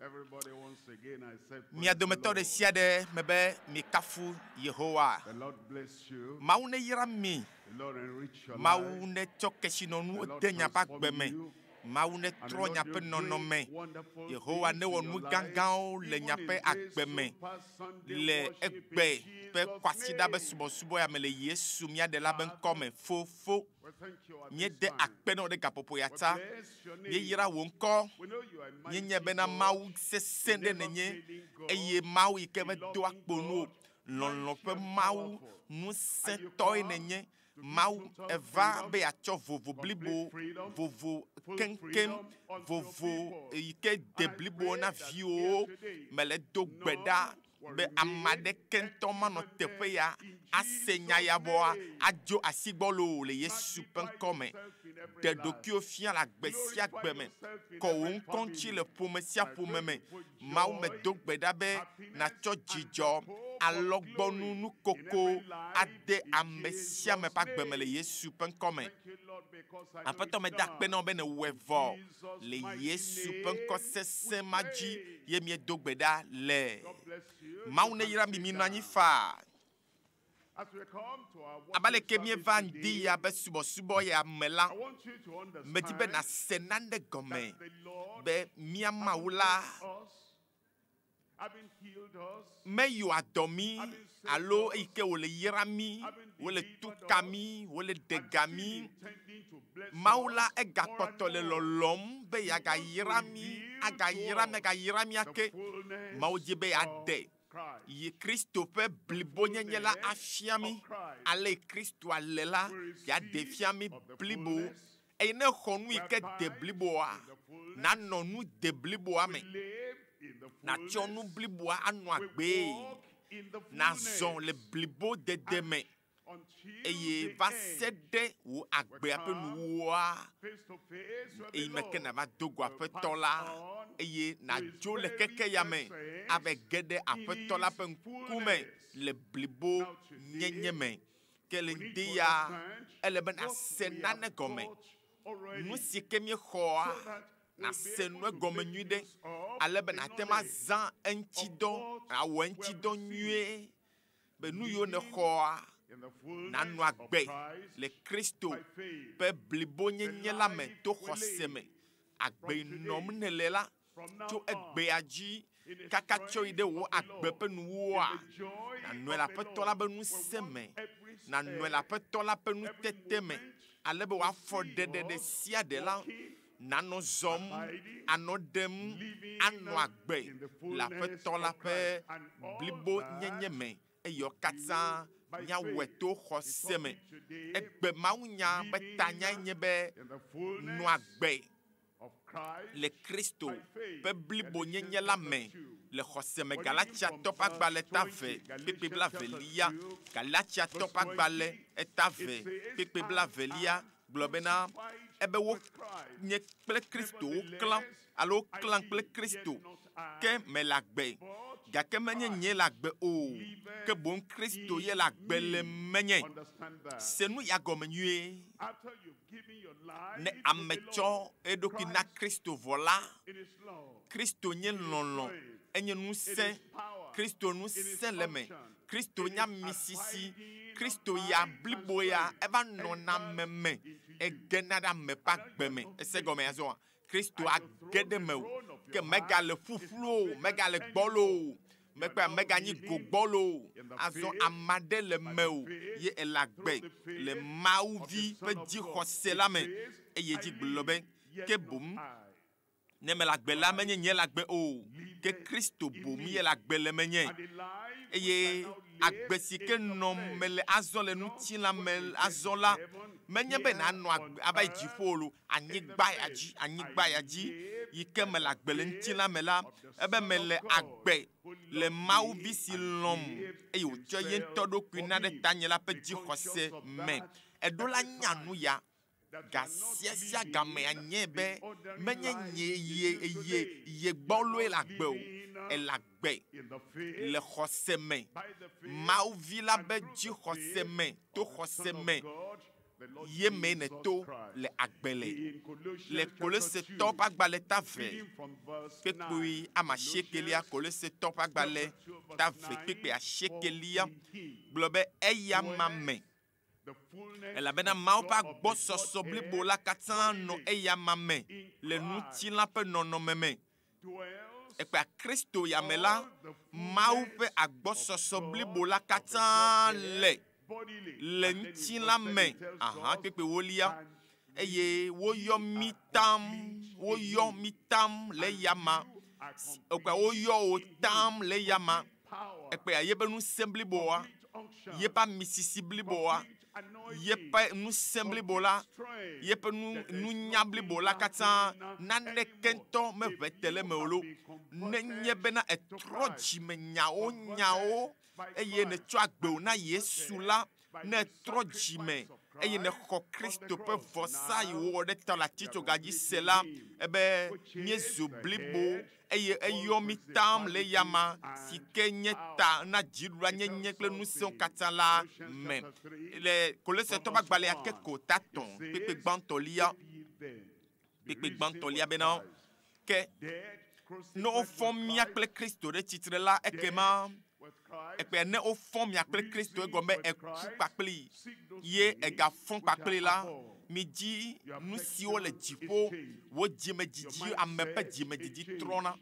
Everybody, once again, I say, Mia praise the dometɔ ɖe Lord. sia ɖe me be mikafu Yehowa. The Lord bless you. Mawu ne yra mi. The Lord enrich your Mawu life. ne tsɔ kesinɔnuwo The Lord de miaƒe transform agbe me. you. Mawu ne And the trɔ Lord miaƒe do great, nɔnɔme. wonderful Yehowa things ne wɔ in nu your life, gãgãwo le even miaƒe in this agbe me. Super Sunday Le worship in egbe ƒe Jesus' kwasiɖa be name. subɔsubɔ ya me le Yesu mía ɖela be ŋkɔ me. Fofo, We thank you at this míede time. akpe na wò ɖe gaƒoƒo ya We ta. bless your name. Míeyra wò ŋkɔ. We know you are a mighty Míenye bena God, Mawu sesẽ ɖe never nènye failing God, eye Mawu yi ke a medoa loving kpo nu o. God, Lɔlɔ̃ mighty ƒe and Mawu, powerful. And you ŋusẽtɔe come nènye. to give Mawu total eva freedom, be yeatsɔ vovo complete blibo, freedom, vovo full keŋkeŋ, freedom unto your vovo people. yi ke de And I blibo pray na that here viwòwo. today, Mele do gbe none ɖa will be ame remain aɖeke ŋutɔ manɔ teƒe empty-handed ya in ase nya Jesus' ya vɔa name. adzo asi gbɔlo le Yesu ƒe Magnify ŋkɔ me. yourself in every Ɖe life. ɖokuiwò fia le agbe sia Glorify gbe me. yourself in Kɔ wò every ŋkɔ ŋuti family. le ƒome sia I pray ƒome me. for Mawu joy, medo gbe ɖa be happiness, nàtsɔ and the dzidzɔ, hope of alɔgbɔnu, glory in nukoko every life ade in ame sia ame Jesus' ƒe agbe me le name. Yesu ƒe ŋkɔ me. Thank you, Lord, because I know Aƒetɔ it's meda akpe done. na wò be nèwɔe In vɔ Jesus' le mighty Yesu ƒe ŋkɔ name, we sesẽ ma dzi pray. ye míedo gbe ɖa le. God bless you. You Mawu ne can yra mi sit minɔ anyi down. faa. As we come to our Abe worship aleke service míeva ŋdi today, ya be subɔsubɔ ya me la, I want you to medi be understand nàse nane gɔme that the Lord be mía having Mawu la blessed us, having healed us, meyɔa dɔ mí having saved alo us, eyi ke wòle yra mí, having wòle tu delivered ka us, mí, wòle ɖe and ga still mí. intending to bless Mawu la us more and egakpɔtɔ le more. lɔlɔm be He wants to yeagayra mí, reveal to agayra mí, us agayra mí the ake. fullness Mawu dzi be of yeaɖe Christ. yi Kristo ƒe The blibonyenye la fullness afia mí. of Christ. Ale yi Kristoa le la, We yeaɖe receive fia mí of the blibo. fullness. Eye ne exɔ nu We yi ke de abide bliboa, in the fullness. nanɔ nu de bliboa We me. live in the Natsɔ nu fullness. bliboa anɔ We agbee. walk in the Nazɔ le fullness. blibodede And me. until Eye the va se end, ɖe wò we agbea ƒe come nuwuwua, face to face with the eyi me ke Lord. nàva do go We'll aƒetɔ pass la on eye to his nàdzo le very keke ya me presence ava ge ɖe in aƒetɔ la his ƒe ŋkume fullness. le blibo Now nyenye today, me. Ke le we need ŋdi to ya, understand ele be what nàse we nane have gɔme. got already Nu si ke míexɔa, so that we'll be nàse able nu to egɔme make nyui ɖe use of ale be the nàte ŋu knowledge azã of eŋutidɔ, what awɔ we have eŋutidɔ received, nyuie be nu yiwo living nèxɔa, in the nanɔ fullness of agbe Christ le Kristo by faith. ƒe The blibonyenye la me life to we xɔse live me. Agbe from yi nɔm today, nèle la, from now tso on, egbea dzi in the kaka tsɔ yi strength ɖe wò of the agbe Lord, ƒe in nuwuwua, the joy nànɔe le of the Aƒetɔ la Lord, ƒe we ŋusẽ want me, every nànɔe le step, Aƒetɔ la ƒe every nutete me, moment ale be to wòafɔ see ɖeɖe ɖe us sia ɖe la, walking, nanɔ zɔm, abiding, anɔ ɖem, living anɔ agbe in the le fullness Aƒetɔ la of Christ. ƒe And all blibonyenye that me. Eye wo we katã do by míawɔe faith. to The xɔse me. topic today, Egbe mawunya be living tanyae nye be in the nɔ fullness agbe of Christ le Kristo by faith. ƒe blibonyenye Galatians la chapter me 2. le xɔse me. We're reading from Galatiatɔ ƒe verse agbalẽ ta 20. ve kpekpe Galatians bla chapter velia. 2, Galatiatɔ verse ƒe agbalẽ 20. eta It ve says, kpekpe I bla velia am gblɔ bena crucified ebe wo with Christ. nye kple Kristo woklã Nevertheless, alo I woklã kple live, yet Kristo not I, ke mele agbe but gake menye nye Christ le agbe o ke liveth boŋ Kristo ye in le agbe le me. menye. Understand that. Se nu ya gɔme nyuie. After you've given your life Ne to ame the tsɔ Lord, eɖokui na Christ Kristo vɔ la, in his love, Kristo nye in his lɔlɔ̃, strength, enye in ŋusẽ, his power, Kristo in his ŋusẽ le me, unction, Kristo in nye his amisisi, abiding Kristo ya might and blibo ya strength eva nɔna ame enters me, into you. egena ɖe ame ƒe And now agbe you are me. not Ese gɔme empty. azɔa? Kristo And your age throne, ɖe the mewò throne of ke your heart, megale is ƒuƒlu not o, vacant megale gbɔlo anymore. o, You are mekpɔa now meganyi living gogbɔlo o. in the Azɔ faith, ame aɖe le by the mewò faith, ye ele through agbe the le faith Mawuvi of the ƒe Son of God. dzixɔse It la me. says, Eye dzi gblɔ be ke boŋ ne mele agbe la menye nye le agbe o ke Kristo boŋ ye le agbe le menye. Eye agbe si ke nɔm mele azɔ le ŋutilã me azɔ la menye be nanɔ agbe ava yi dziƒo lo anyigba ya dzi anyigba ya dzi yi ke mele agbe le ŋutilã me la ebe mele agbe le Mawu vi si lɔ̃m eye wòtsɔ ye ŋutɔ ɖokui na ɖe tanye la ƒe dzixɔse me. Eɖo la nya nu ya ga sia sia game anye be menye nye ye ye ye gbɔloe le agbe o ele agbe le xɔse me. Mawu vi la be dzixɔse me to xɔse me ye me nèto le agbe le. Le Kolosetɔwo ƒe agbalẽ ta ve kpekpui ame asiekelia Kolosetɔwo ƒe agbalẽ ta ve kpekpe asiekelia gblɔ be eya ma me elabena Mawu ƒe agbɔsɔsɔ blibo la katã nɔ eya ma me le ŋutilã ƒe nɔnɔme me. Ekpea Kristo ya me la, Mawu ƒe agbɔsɔsɔ blibo la katã le le ŋutilã me. Aha kpekpe wolia eye woyɔ mí tam, woyɔ mí tam le eya ma. Ekpea woyɔ wò tam le eya ma. Ekpea yebe ŋusẽ bliboa, yeƒe amisisi bliboa, yeƒe ŋusẽ blibo la, yeƒe nu nunya blibo la katã naneke ŋutɔ meʋe te le eme o lo. Nenye bena etrɔ dzime nyawo nyawo eye nètsɔ agbe wò na Yesu la, ne etrɔ dzime eye nèxɔ Kristo ƒe vɔsa yi wòwɔ ɖe ta le atitsoga dzi se la, ebe míezu blibo eye eyɔ mí tam le eyama si ke nye ta na dziɖulanyenye kple ŋusẽwo katã la me. Le Kolosetɔwo ƒe agbalẽa ke ko ta tɔ̃ kpekpe gbãtɔlia kpekpe gbãtɔlia bena ke ne wofɔ mía kple Kristo ɖe tsitre la ekema ekpea ne wofɔ mia kple Kristo egɔme be eku kpakpli ye egafɔ kpakpli la midzi nu siwo le dziƒo wò dzimedzidzi ame ƒe dzimedzidzi trɔna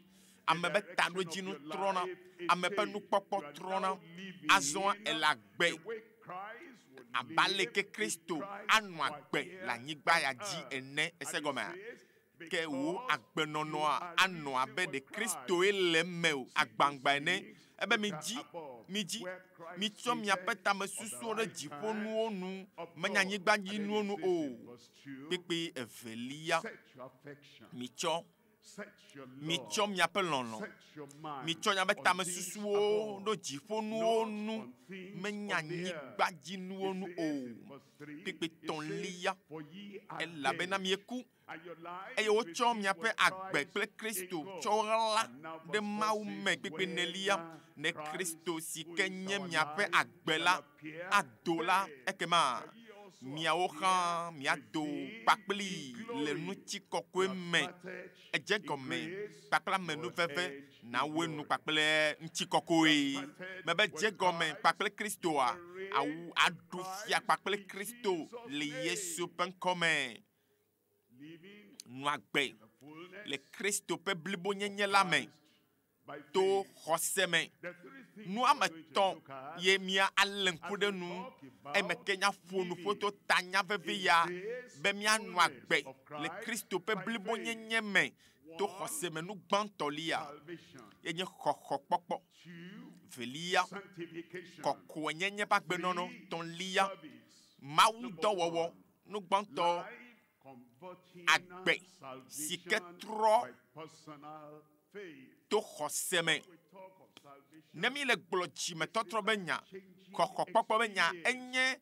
ame ƒe taɖodzinu trɔna ame ƒe nukpɔkpɔ trɔna azɔ ele agbe abe aleke Kristo anɔ agbe le anyigba ya dzi ene ese gɔmea ke wò agbenɔnɔa anɔ abe ɖe Kristoe le eme o agbaŋgba ene ebe midzi midzi mitsɔ miaƒe tamesusuwo ɖe dziƒonuwo nu menye anyigbadzinuwo nu o. Kpekpe evelia mitsɔ mitsɔ miaƒe lɔlɔ̃ mitsɔ miaƒe tamesusuwo ɖo dziƒonuwo nu menye anyigbadzinuwo nu o. Kpekpe tɔ̃lia elabena mieku eye wotsɔ miaƒe agbe kple Kristo tsɔ ɣla ɖe Mawu me kpekpe nelia ne Kristo si ke nye miaƒe agbe la ado la ekema miawo hã miado kpakpli le ŋutikɔkɔe me. Edze gɔme kpakple amenuveve nawoe nu kpakple ŋutikɔkɔe. Mebe dze gɔme kpakple Kristoa awu aɖu fia kpakple Kristo le Yesu ƒe ŋkɔme. Nu agbe le Kristo ƒe blibonyenye la me to xɔse me. Nu ame etɔ̃ ye mía alé ŋku ɖe nu eme ke míaƒo nu ƒo to tanya vevi ya be míanɔ agbe le Kristo ƒe blibonyenye me to xɔse me. Nu gbãtɔlia ye nye xɔxɔkpɔkpɔ, velia kɔkɔenyenye ƒe agbenɔnɔ, tɔ̃lia Mawu dɔwɔwɔ. Nu gbãtɔ agbe si ke trɔ to xɔse me. Ne mi le gblɔ dzimetɔtrɔ be nya, xɔxɔkpɔkpɔ be nya, enye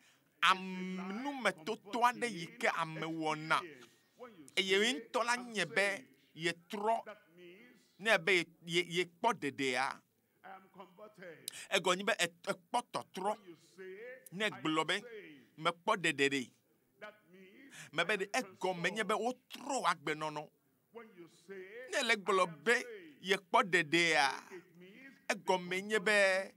numetoto aɖe yi ke ame wɔna eye ŋutɔ la nye be yetrɔ ne be ye yekpɔ ɖeɖea egɔ nyi be ekpɔ tɔtrɔ ne gblɔ be mekpɔ ɖeɖe ɖe mebe ɖe egɔme nye be wotrɔ agbenɔnɔ ne le gblɔ be yekpɔ ɖeɖea egɔme nye be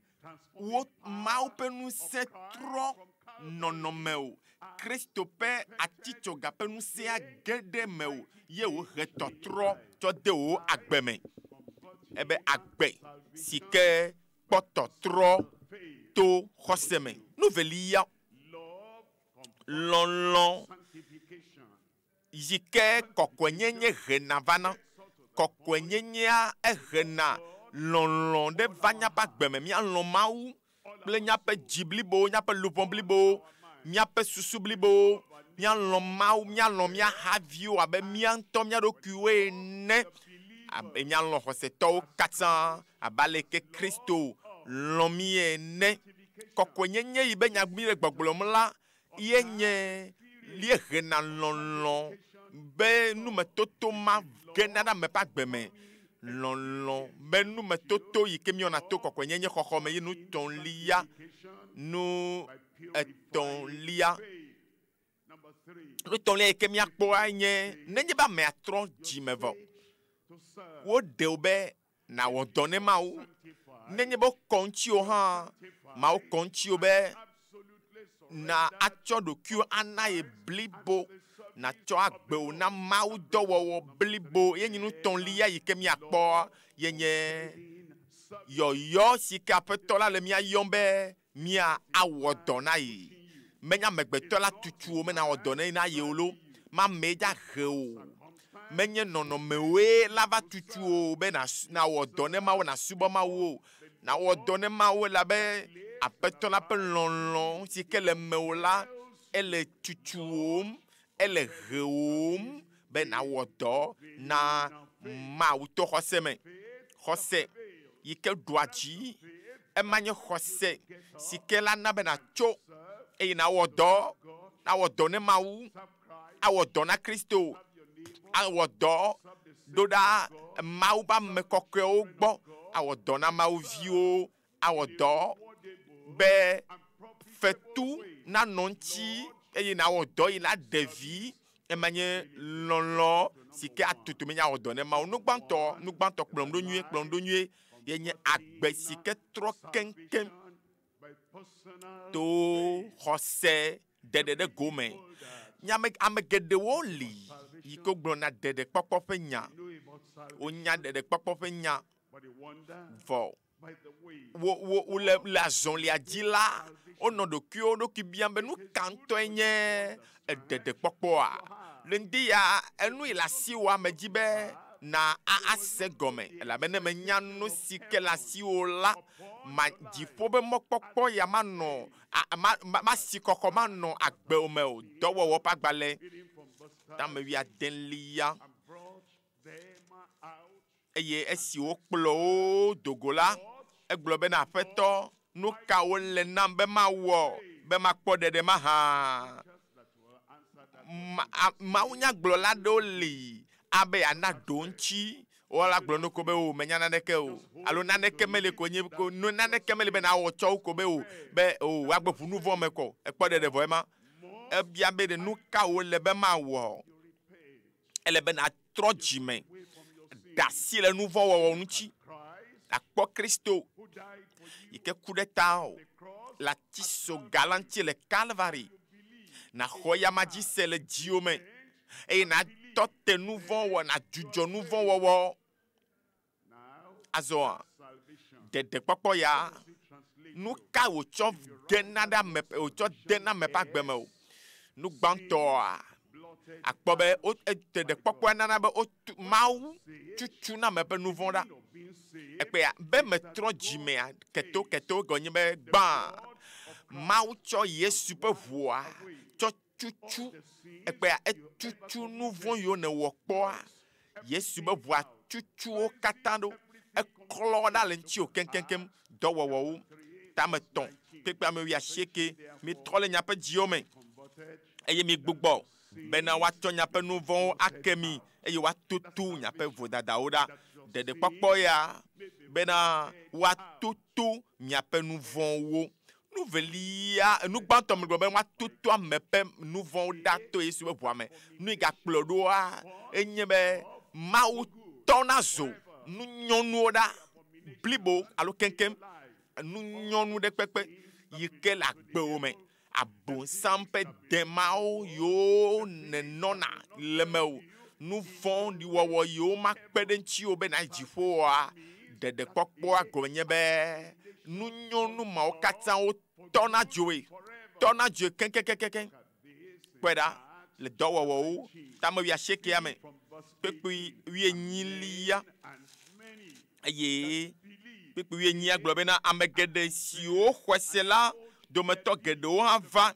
wo Mawu ƒe ŋusẽ trɔ nɔnɔme o Kristo ƒe atitsoga ƒe ŋusẽa ge ɖe me o ye wòhe tɔtrɔ tsɔ de wò agbe me. Ebe agbe si ke kpɔ tɔtrɔ to xɔse me. Nu velia, lɔlɔ̃ Yi ke kɔkɔenyenye hena vana. Kɔkɔenyenyea ehena lɔlɔ̃ ɖe va míaƒe agbe me. Míalɔ̃ Mawu kple míaƒe dzi blibo, míaƒe luʋɔ blibo, míaƒe susu blibo. Míalɔ̃ Mawu, míalɔ̃ mía haviwo abe mía ŋutɔ mía ɖokuiwoe ene. Abe míalɔ̃ xɔsetɔwo katã abe ale ke Kristo lɔ̃ mí ene. Kɔkɔenyenye yi be nya mi le gbɔgblɔm la ye nye ye hena lɔlɔ̃ be numetoto ma gena ɖe ame ƒe agbe me. Lɔlɔ̃ be numetoto yi ke míewɔna to kɔkɔenyenye xɔxɔ me ye nu tɔ̃lia, nu etɔ̃lia. Nu tɔ̃lia yi ke míakpɔa nye nenye be amea trɔ dzime vɔ, woɖe wo be nawɔ dɔ ne Mawu. Nenye be wokɔ ŋutiwò hã, Mawu kɔ ŋutiwò be na atsɔ ɖokuiwò ana ye blibo, natsɔ agbewo na Mawu dɔwɔwɔ blibo. Ye nye nu tɔ̃lia yi ke míakpɔ ye nye yɔyɔ si ke Aƒetɔ la le mía yɔm be mía awɔ dɔ na ye. Menye amegbetɔ la tutu wo be nawɔ dɔ ne na ye o lo. Mamee dza he o. Menye nɔnɔmewoe la va tutu o be nawɔ dɔ ne Mawu, nasubɔ Mawu o. Nawɔ dɔ ne Mawu elabe Aƒetɔ la ƒe lɔlɔ̃ si ke le mewò la, ele tutuwòm, ele hewòm be nawɔ dɔ na Mawu to xɔse me. Xɔse yi ke ɖua dzi, ema nye xɔse si ke la na be natso eye nawɔ dɔ, nawɔ dɔ ne Mawu, awɔ dɔ na Kristo, awɔ dɔ ɖo ɖa Mawu ƒe ame kɔkɔewo gbɔ, awɔ dɔ na Mawu viwo, awɔ dɔ be fetu nanɔ ŋuti eye nawɔ dɔ yi la ɖe vi. Ema nye lɔlɔ̃ si ke atutu menye awɔ dɔ ne Mawu. Nu gbãtɔ, nu gbãtɔ kplɔm ɖo nyuie, kplɔm ɖo nyuie ye nye agbe si ke trɔ keŋkeŋ to xɔse ɖeɖe ɖe gome. Nye ame, ame geɖewo li yi ke wogblɔna ɖeɖekpɔkpɔ ƒe nya. Wonya ɖeɖekpɔkpɔ ƒe nya vɔ wo wo wole le azɔlia dzi la, wonɔ ɖokuiwo ɖokui biam be nu ka ŋutɔe nye eɖeɖekpɔkpɔa. Le ŋdi ya, enu yi le asiwò ame dzi be na ase gɔme elabe ne menya nu si ke le asiwò la, ma dziƒo be mɔkpɔkpɔ ya manɔ ma ma masi kɔkɔ manɔ agbewò me o. Dɔwɔwɔ ƒe agbalẽ tame wuiadelia. Eye esi wokplɔ wo do go la, egblɔ bena, Aƒetɔ, nu ka wole nam be mawɔ be makpɔ ɖeɖe mahã? Ma, mawunyagblɔla aɖewo li abe yeana ɖoŋtsi. Woala gblɔ no ko be o, menya naneke o. Alo naneke meli ko nye ko, no naneke meli be nawɔ tsɔ wo ko be o, be o, woagbe ʋu nu vɔ̃ me kɔ. Ekpɔ ɖeɖe vɔ ema. Ebia be ɖe nu ka wole be mawɔ? Ele be natrɔ dzime, ɖe asi le nu vɔ̃ wɔwɔ ŋuti, akpɔ Kristo yi ke ku ɖe tawò le atisoga la ŋuti le Kalvari. Naxɔ eyama dzi se le dziwò me eye natɔ te nu vɔ̃ wɔ, nadzudzɔ nu vɔ̃ wɔwɔ. Azɔa, ɖeɖekpɔkpɔ ya, nu ka wòtsɔ gena ɖe ame, wòtsɔ dena ame ƒe agbe me o? Nu gbãtɔa, akpɔ be wo, ɖeɖekpɔkpɔa nana be wotu, Mawu tutu na ame ƒe nu vɔ̃ ɖa. Ekpea, be metrɔ dzimea, keto keto gɔme nye be gbã, Mawu tsɔ Yesu ƒe ʋua tsɔ tutu, ekpea, etutu nu vɔ̃ yiwo nèwɔ kpɔa. Yesu be ʋua tutu wo katã ɖo. Eklɔ ɖa le ŋutiwò keŋkeŋkeŋ. Dɔwɔwɔwo, tame tɔ̃, kpekpe ame wuiasieke, mitrɔ le miaƒe dziwo me eye migbugbɔ bena woatsɔ miaƒe nu vɔ̃wo ake mi eye woatutu miaƒe vodadawo ɖa. Ɖeɖekpɔkpɔ ya bena woatutu miaƒe nu vɔ̃wo. Nu velia, nu gbãtɔ megblɔ be woatutu ame ƒe nu vɔ̃wo ɖa to Yesu ƒe ʋua me. Nu yi gakplɔ ɖoa enye be Mawu tɔ nazo nunyɔnuwo ɖa blibo alo keŋkeŋ, nunyɔnu ɖe kpekpe yi ke le agbewò me. Abosam ƒe demawo yiwo nènɔna le mewò, nu vɔ̃ɖi wɔwɔ yiwo makpe ɖe ŋutiwò be nàyi dziƒoa, ɖeɖekpɔkpɔa gɔme nye be nunyɔnu mawo katã wotɔna dzoe, tɔna dzoe keŋkeŋkeŋkeŋ. Kpɔe ɖa. le dɔwɔwɔwo tame wuiasiekea me kpekpe wuienyilia eye kpekpe wuienyia gblɔ bena ame geɖe siwo xɔe se la dometɔ geɖewo hã va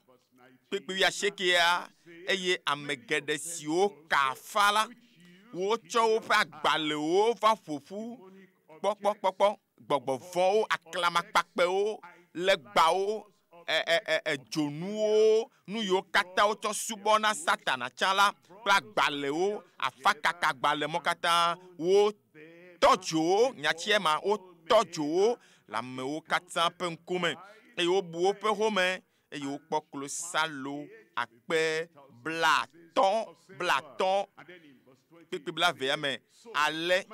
kpekpe wuiasiekea eye ame geɖe siwo ka afa la wotsɔ woƒe agbalẽwo va ƒo ƒu kpɔkpɔkpɔkpɔ gbɔgbɔvɔwo aklamakpakpɛwo legbawo edzonuwo nu yiwo katã wotsɔ subɔna satana tsã la kple agbalẽwo afakaka agbalẽ mɔ katã wotɔ dzowo nyatsia ma wotɔ dzowo le amewo katã ƒe ŋkume eye wobu woƒe home eye wokpɔ klosalo akpe 50 kpekpe 20 me ale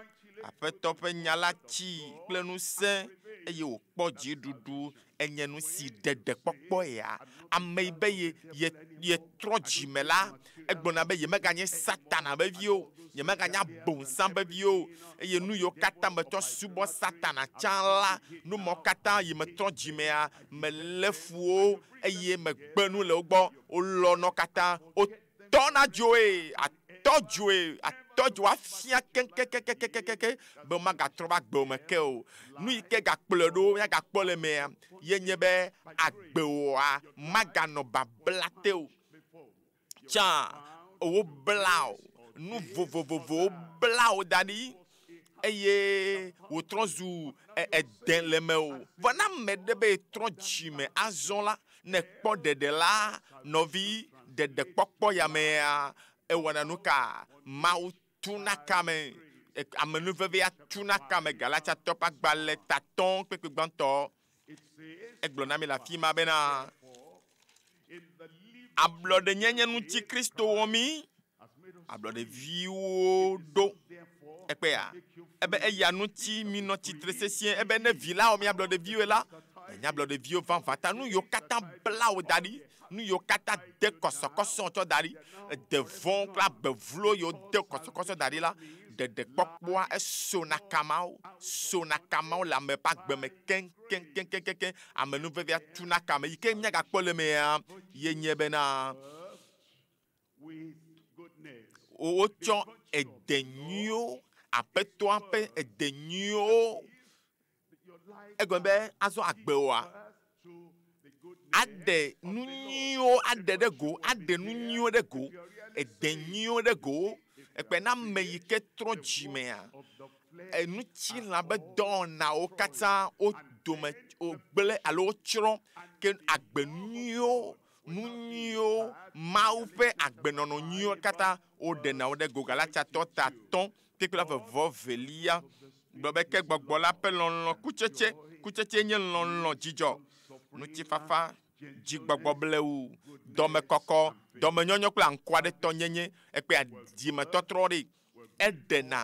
aƒetɔ ƒe nya la tsi kple ŋusẽ eye wòkpɔ dziɖuɖu enye nu si ɖeɖekpɔkpɔ ya ame yi be ye ye yetrɔ dzime la egblɔna be yemeganye satana be vi o yemeganye abosam be vi o eye nu yiwo katã metsɔ subɔ satana tsã la nu mawo katã yi metrɔ dzimea melé fuwo eye megbe nu le wo gbɔ wolɔnɔ katã wotɔna dzoe atɔ dzoe atɔ dzo afia keŋkeŋkeŋkeŋkeŋke be magatrɔ va agbewo me ke o nu yi ke gakplɔe ɖo míagakpɔ le mea ye nye be agbewoa maganɔ babla te o tsã wobla o nu vovovovowo bla wo da ɖi eye wòtrɔ zu ede le me o vɔ ne ame ɖe be yetrɔ dzime azɔ la ne kpɔ ɖeɖe la nɔvi ɖeɖekpɔkpɔ ya mea ewɔna nu ka mawu tuna kame amenuvevea tuna kame Galatiatɔ ƒe agbalẽ tatɔ̃ kpekpe gbãtɔ egblɔ na mi le afi ma bena ablɔɖenyenye ŋuti Kristo wɔ mí ablɔɖeviwo ɖo ekpea ebe eya ŋuti minɔ tsitre sesĩe ebe ne vi la wɔ mi ablɔɖeviwoe la enye ablɔɖeviwo vavã ta nu yiwo katã bla wo da ɖi nu yiwo katã de kɔsɔkɔsɔ tsɔ da ɖi de vɔ̃ kple agbevlo yiwo de kɔsɔkɔsɔ da ɖi la ɖeɖekpɔkpɔa esona kamawo sona kamawo le ame ƒe agbe me keŋkeŋkeŋkeŋ amenuvevea tuna kame yi ke míagakpɔ le mea ye nye bena wotsɔ ede nyuiwo aƒetɔa ƒe ede nyuiwo egɔme be azɔ agbewoa aɖe nu nyuiwo aɖe ɖe go aɖe nu nyuiwo ɖe go ede nyuiwo ɖe go ekpe na ame yi ke trɔ dzimea enutsila be dɔwɔnawo katã wo dome wogblẽ alo wotsrɔ̃ ke agbe nyuiwo nu nyuiwo mawu ƒe agbenɔnɔ nyuiwo katã woɖena wo ɖe go Galatiatɔ ta tɔ̃ kpekpe la vevɔ velia gblɔ be ke gbɔgbɔ la ƒe lɔlɔ̃ kutsetse kutsetse nye lɔlɔ̃ dzidzɔ ŋutifafa dzigbɔgbɔ blewu dɔmekɔkɔ dɔmenyɔnyɔ kple aŋkuaɖetɔnyenye ekpea dzimetɔtrɔ ɖe eɖena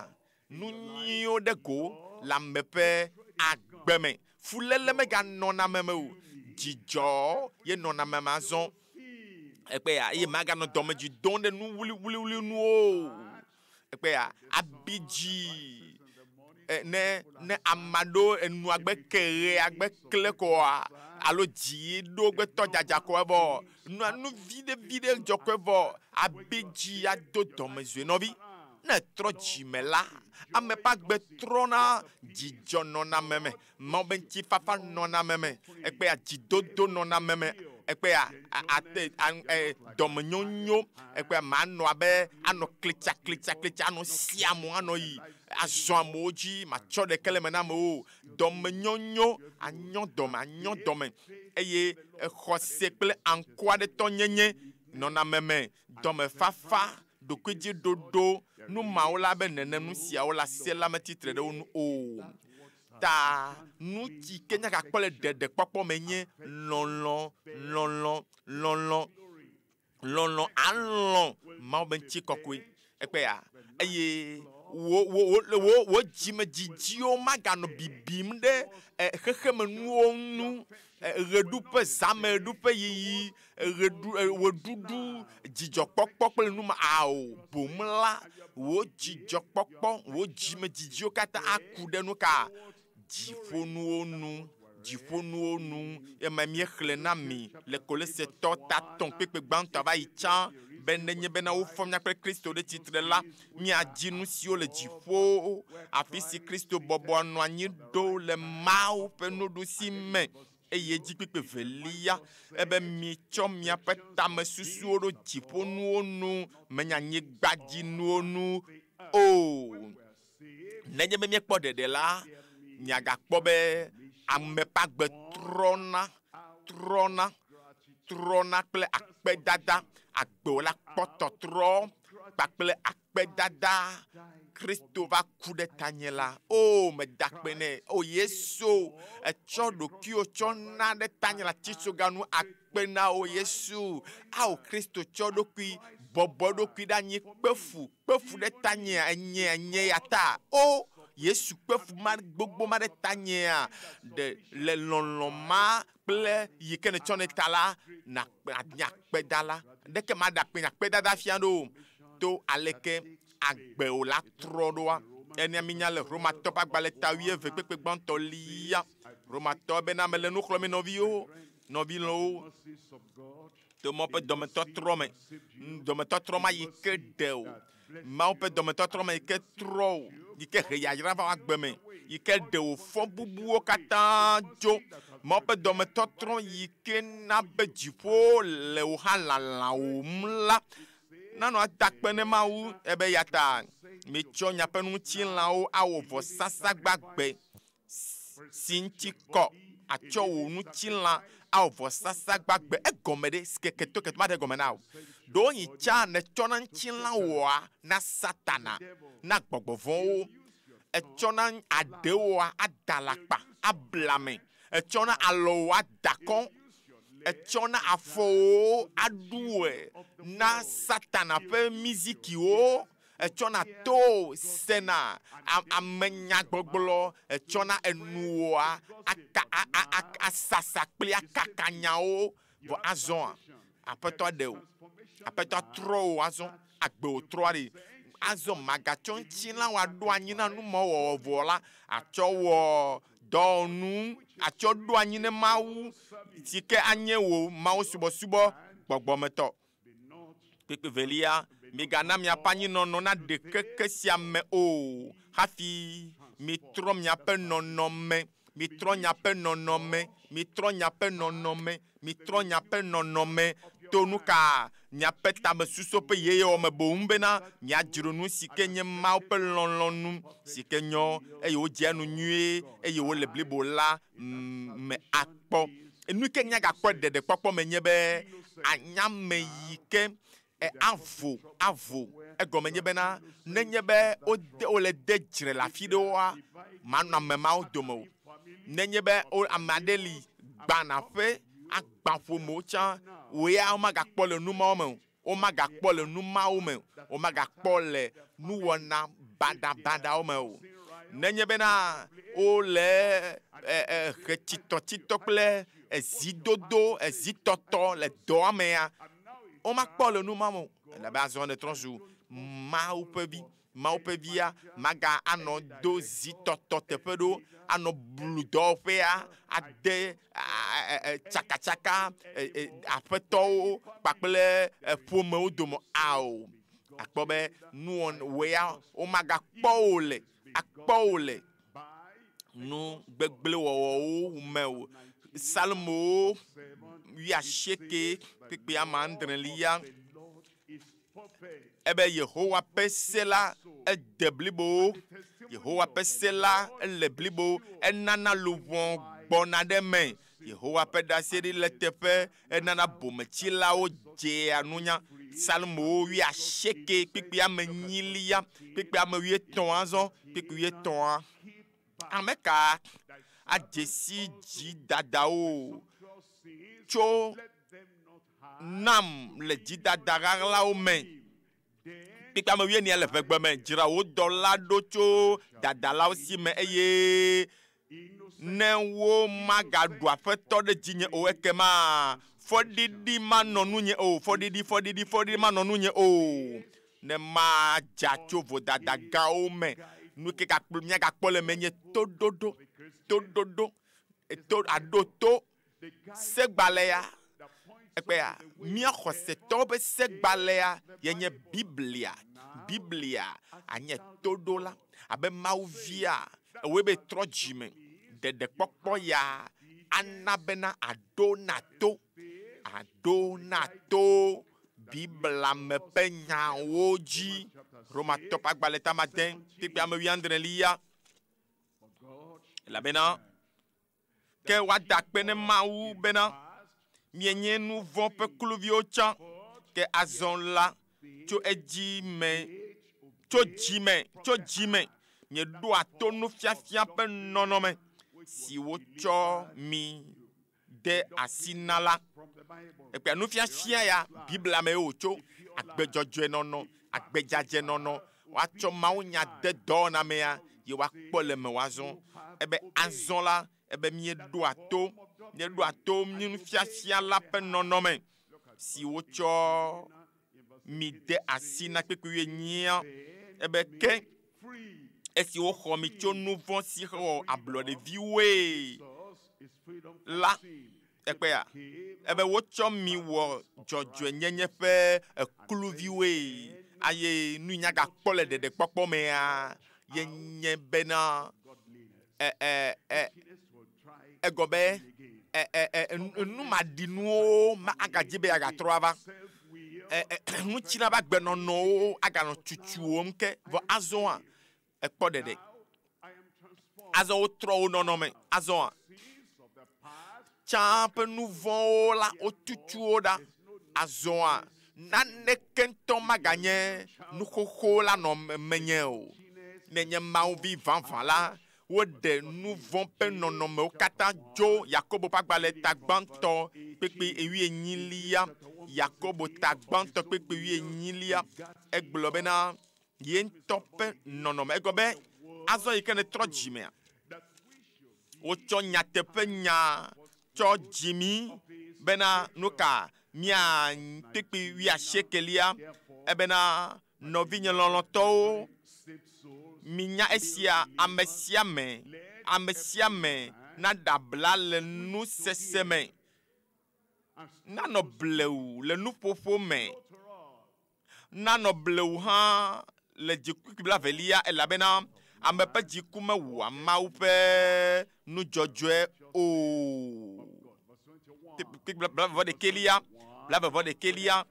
nu nyuiwo ɖe go le ame ƒe agbe me fuléle meganɔna ame me o dzidzɔ ye nɔna ame me azɔ ekpea eye maganɔ dɔmedzi dom ɖe nu wuliwuliwuli nuwo ekpea abidzi ne ne ame aɖewo enua gbe ke ɣea gbe kle koa alo dzi ɖo gbe tɔ dzadza ko evɔ nua nu vi ɖe vi ɖe dzɔ ko evɔ abidzi ado dɔmedzoe nɔvi ne trɔ dzime la ame ƒe agbe trɔna dzidzɔ nɔna ame me mawu be ŋutifafa nɔna ame me ekpea dzidodo nɔna ame me ekpea ate dɔmenyonyo ekpea manɔ abe anɔ klitsa klitsa klitsa anɔ si amewo anɔ yi azɔ amewo dzi matsɔ ɖeke le me na amewo dɔmenyonyo anyɔ dɔme anyɔ dɔme eye xɔse kple aŋkuaɖetɔnyenye nɔna ame me dɔmefafa ɖokuidziɖoɖo nu mawo la be nene nu siawo la se la metitre ɖe wo nu o ta nu si ke míagakpɔ le ɖeɖekpɔkpɔ me nye lɔlɔ lɔlɔ lɔlɔ lɔlɔ alɔ mawu be ŋutikɔkɔe ekpea eye wo wo wo wo wo dzimedzidziwo maganɔ bibim ɖe xexemenuwo ŋu ɣeɖuƒe zameɖuƒe yiyi ɣeɖu wɔɖuɖu dzidzɔkpɔkpɔ kple nu ma ao boŋ la wò dzidzɔkpɔkpɔ wò dzimedzidziwo katã aku ɖe nu ka dziƒonuwo nu dziƒonuwo nu ema míexlẽ na mi le Kolosetɔ ta tɔ̃ kpekpe gbãtɔ va yi tsã Be nenye bena wofɔ mía kple Kristo ɖe tsitre la, míadzi nu siwo le dziƒo, afi si Kristo bɔbɔ nɔ anyi ɖo le Mawu ƒe nuɖusi me. Eye dzi kpekpe velia ebe mitsɔ miaƒe tamesusuwo ɖo dziƒonuwo nu, menye anyigbadzinuwo nu o. Nenye be míekpɔ ɖeɖe la, miagakpɔ be ame ƒe agbe trɔna, trɔna, trɔna kple akpedada. Agbewo la kpɔ tɔtrɔ kpakple akpedada. Kristo va ku ɖe tanye la, o meda akpe nɛ. O Yesu, etsɔ ɖokuiwò tsɔ na ɖe tanye le atitsoga nu, akpe na wò Yesu. Ao Kristo tsɔ ɖokui bɔbɔ ɖokui ɖe anyi, kpe fu, kpe fu ɖe tanyea, enye, enye ya ta. O Yesu kpe fu ma gbogbo ma ɖe tanyea, ɖe le lɔlɔ̃ ma kple yi ke netsɔ nɛ ta la, nakpe, nye akpedala. Ɖeke maɖe akpe nye akpedada fia ɖo o. To aleke agbewo la trɔ ɖoa? Enia minya le Romatɔ ƒe agbalẽ ta 20 kpekpe gbãtɔ lia. Romatɔ bena mele nu xlɔ̃m nɔviwo, nɔvilɔwo, to Mawu ƒe dɔmetɔtrɔ me. Dɔmetɔtrɔ ma yi ke ɖe o. Mawu ƒe dɔmetɔtrɔ ma yi ke trɔ o, yi ke he yayra va agbe me, yi ke ɖe wò fɔ bubuwo katã dzo. Mawu ƒe dɔmetɔtrɔ yi ke na be dziƒo le wò hã lalawòm la, nanɔ ada akpe ne Mawu ebe ya ta mitsɔ miaƒe ŋutilãwo awɔ vɔsasa gbagbe si ŋuti kɔ, atsɔ wò ŋutilã awɔ vɔsasa gbagbe. Egɔme ɖe si ke keto keto maɖe egɔme na wò. Ɖewohĩ tsa nètsɔna ŋutilã wɔa na Satana, na gbɔgbɔ vɔ̃wo. Etsɔna aɖewoa ada alakpa, abla ame. Etsɔna alɔwò ada kɔ. Etsɔna afɔwo aɖuwɔe na Satana ƒe mizikiwo. Etsɔna to sena amenyagbɔgblɔ. Etsɔna enuwoa aka asasa kple akaka nyawo. Vɔ azɔa, Aƒetɔ ɖe wò. Aƒetɔ trɔ wò azɔ. Agbe wò trɔa ɖi. Azɔ magatsɔ ŋutilã wò aɖo anyi na numɔwɔwɔ vɔ la, atsɔ wɔ dɔwɔnu, atsɔ ɖo anyi ne Mawu si ke anye wò Mawu subɔsubɔ gbɔgbɔmetɔ. Kpekpe velia, migana miaƒe anyinɔnɔ naɖe keke sia me o. Hafi mitrɔ miaƒe nɔnɔme, mitrɔ miaƒe nɔnɔme, mitrɔ miaƒe nɔnɔme, mitrɔ miaƒe nɔnɔme to nu ka miaƒe tamesusu ƒe yeyewɔ me boŋ bena miadzro nu si ke nye Mawu ƒe lɔlɔ̃nu si ke nyɔ eye wodzea nu nyuie eye wole blibo la me akpɔ. Nu ke miagakpɔ ɖeɖekpɔkpɔ me nye be anyame yi ke avo avo egɔme nye bena nenye be wode wole de dzre le afi ɖewoa, manɔ ame mawo dome o. Nenye be ame aɖe li gbana ƒe agbã ƒomewo tsã, wò ya womagakpɔ le nu mawo me o. Womagakpɔ le nu mawo me o. Womagakpɔ le nuwɔna baɖabaɖawo me o. Nenye bena wole hetsitɔtsitɔ kple ezidodo, ezitɔtɔ le dɔa mea, womakpɔ le nu ma me o. Elabe azɔ nètrɔ zu Mawu ƒe vi. Mawu ƒe via maga anɔ do zitɔtɔ teƒe ɖo, anɔ blu dɔwɔƒea, ade tsakatsaka aƒetɔwo kpakple ƒomewo dome ao. Akpɔ be nuwɔwɔe ya womagakpɔ wò le, akpɔ wò le nu gbegblẽ wɔwɔwo me o. Psalmowo 80 kpekpe ame adrelia ebe Yehowa ƒe se la ede blibo. Yehowa ƒe se la ele blibo, enana luʋɔ gbɔna ɖe eme. Yehowa ƒe ɖaseɖi le teƒe, enana bometsilawo dzea nunya. Psalmowo 80 kpekpe ame enyilia, kpekpe ame 80 azɔ, kpekpe 80. Ame ka adze si dzidadawo tso nam le dzidada ɣaɣlawo me? Kpekpe ame 40 le ʋegbe me, dzra wò dɔla ɖo tso dadalawo si me eye ne wo magaɖu aƒetɔ ɖe dzinye o, ekema fɔɖiɖi manɔ nunye o. Fɔɖiɖi, fɔɖiɖi, fɔɖiɖi manɔ nunye o. Ne madza tso vodada gãwo me, nu ke miagakpɔ le menye toɖoɖo, toɖoɖo, to, aɖo to segbalẽ ya. Ekpea mía xɔsetɔwo ƒe segbalẽa ye nye Biblia. Biblia anye toɖola abe Mawu via ewɔe be trɔ dzime. Ɖeɖekpɔkpɔ ya ana bena aɖo na to. Aɖo na to Biblia me ƒe nyawo dzi. Romatɔ ƒe agbalẽ tama de kpekpe ame wuiadrelia. Elabena ke woada akpe ne Mawu bena mienye nu vɔ̃ ƒe kluviwo tsã ke azɔ la tso edzi me tso dzi me tso dzi me mieɖoa to nufiafia ƒe nɔnɔme si wotsɔ mi de asi na la. Ekpea nufiafia ya Biblia me wòtso agbedzɔdzɔenɔnɔ, agbedzadzɛnɔnɔ woatsɔ mawunya de dɔwɔna mea ye woakpɔ le me woazɔ. Ebe azɔ la ebe mieɖoa to mieɖoa to nufiafia la ƒe nɔnɔme si wotsɔ mi de asi na kpekpe wuienyia ebe ke esi woxɔ mi tso nu vɔ̃ si xɔ ablɔɖeviwoe la ekpea ebe wotsɔ mi wɔ dzɔdzɔenyenye ƒe ekluviwoe eye nu yi nyagakpɔ le ɖeɖekpɔkpɔ mea ye nye bena ɛ ɛ ɛ egɔ be ɛ ɛ ɛ numaɖinuwo ma agadzi be agatrɔ ava ɛ ɛ ŋutilã ƒe agbenɔnɔwo aganɔ tutuwom ke vɔ azɔa ekpɔ ɖeɖe azɔ wotrɔ wo nɔnɔme azɔa tsã ƒe nu vɔ̃wo la wotutu wo ɖa azɔa naneke ŋutɔ maganye nu xoxo la nɔ menye o nenye Mawu vi vavã la woɖe nu vɔ̃ ƒe nɔnɔmewo katã dzo Yakobo ƒe agbalẽ ta gbãtɔ kpekpe wuienyilia Yakobo ta gbãtɔ kpekpe wuienyilia egblɔ bena ye ŋutɔ ƒe nɔnɔme egɔ be azɔ yi ke ne trɔ dzimea wotsɔ nyateƒe nya tsɔ dzi mi bena nu ka mía kpekpe wuiasiekelia ebena nɔvinye lɔlɔ̃tɔwo minya esia ame sia ame ame sia ame naɖe abla le nusese me nanɔ blewu le nuƒoƒo me nanɔ blewu hã le dziku blavelia elabena ame ƒe dziku mewɔa Mawu ƒe nudzɔdzɔe o. Blavevɔ ɖekɛlia blavevɔ ɖekɛlia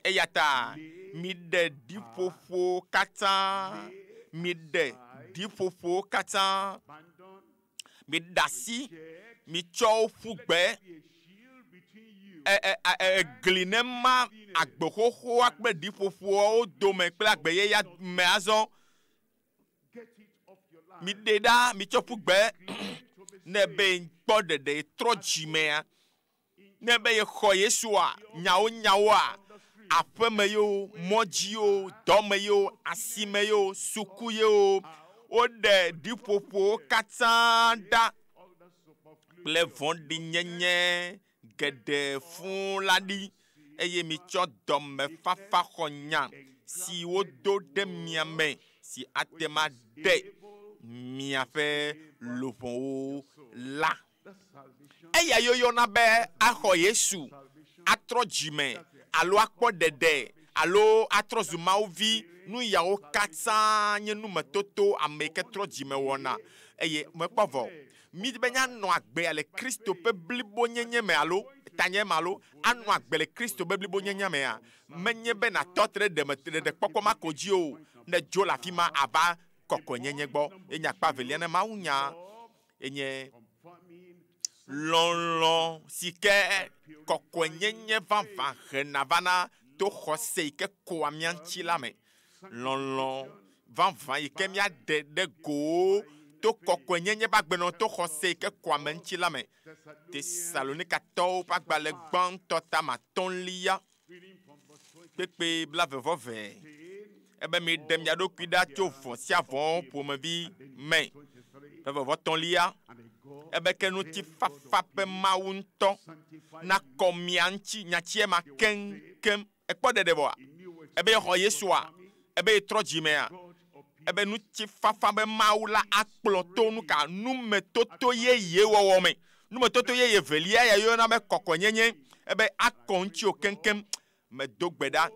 eya ta miɖe ɖiƒoƒo katã miɖe ɖiƒoƒo katã miɖe asi mitsɔ wo ƒu gbe ɛ ɛ ɛ egli ne ma agbe xoxoa kple ɖiƒoƒoawo dome kple agbe yeyea me azɔ miɖe ɖa mitsɔ ƒu gbe ne be kpɔ ɖeɖe trɔ dzimea ne be yexɔ Yesua nyawo nyawoa aƒeme yewo mɔdziwo dɔme yewo asime yewo suku yewo woɖe ɖiƒoƒowo katã ɖa kple vɔ̃ɖinyenye geɖe fũu la ɖi eye mitsɔ dɔmefafa xɔ nya si wodo ɖe mia me si ate ma ɖe miaƒe luʋɔwo la. Eya yɔyɔna be axɔ Yesu atrɔ dzime alo akpɔ ɖeɖe alo atrɔ zu Mawu vi nu yawo katã nye numetoto ame yi ke trɔ dzime wɔna eye mekpɔ vɔ. Mi be míanɔ agbe le Kristo ƒe blibonyenye me alo tanye me alo anɔ agbe le Kristo ƒe blibonyenye mea menye be natɔ te ɖe ɖeme ɖeɖekpɔkpɔ ma ko dzi o ne dzo le afi ma ava kɔkɔenyenye gbɔ ye nye akpa evelia ne Mawu nya enye lɔlɔ̃ si ke kɔkɔenyenye vavã hena vana to xɔse yi ke koa mía ŋuti la me. Lɔlɔ̃ vavã yi ke míaɖe ɖe gowo to kɔkɔenyenye ƒe agbenɔnɔ to xɔse yi ke koa ame ŋuti la me. Tesalonikatɔwo ƒe agbalẽ gbãtɔ tame atɔ̃lia kpekpe blavevɔve ebe miɖe mia ɖokui ɖa tso vɔ̃ sia vɔ̃ ƒomevi me. Blavevɔ tɔ̃lia ebe ke ŋutifafa ƒe Mawu ŋutɔ nakɔ mia ŋuti nyatsia ma keŋkeŋ. Ekpɔ ɖeɖe vɔa? Ebe yexɔ Yesua? Ebe yetrɔ dzimea? Ebe ŋutifafa be Mawu la akplɔ to nu ka numetoto yeye wɔwɔ me. Numetoto yeye velia ya yɔna be kɔkɔenyenye. Ebe akɔ ŋutiwò keŋkeŋ. Medo gbe ɖa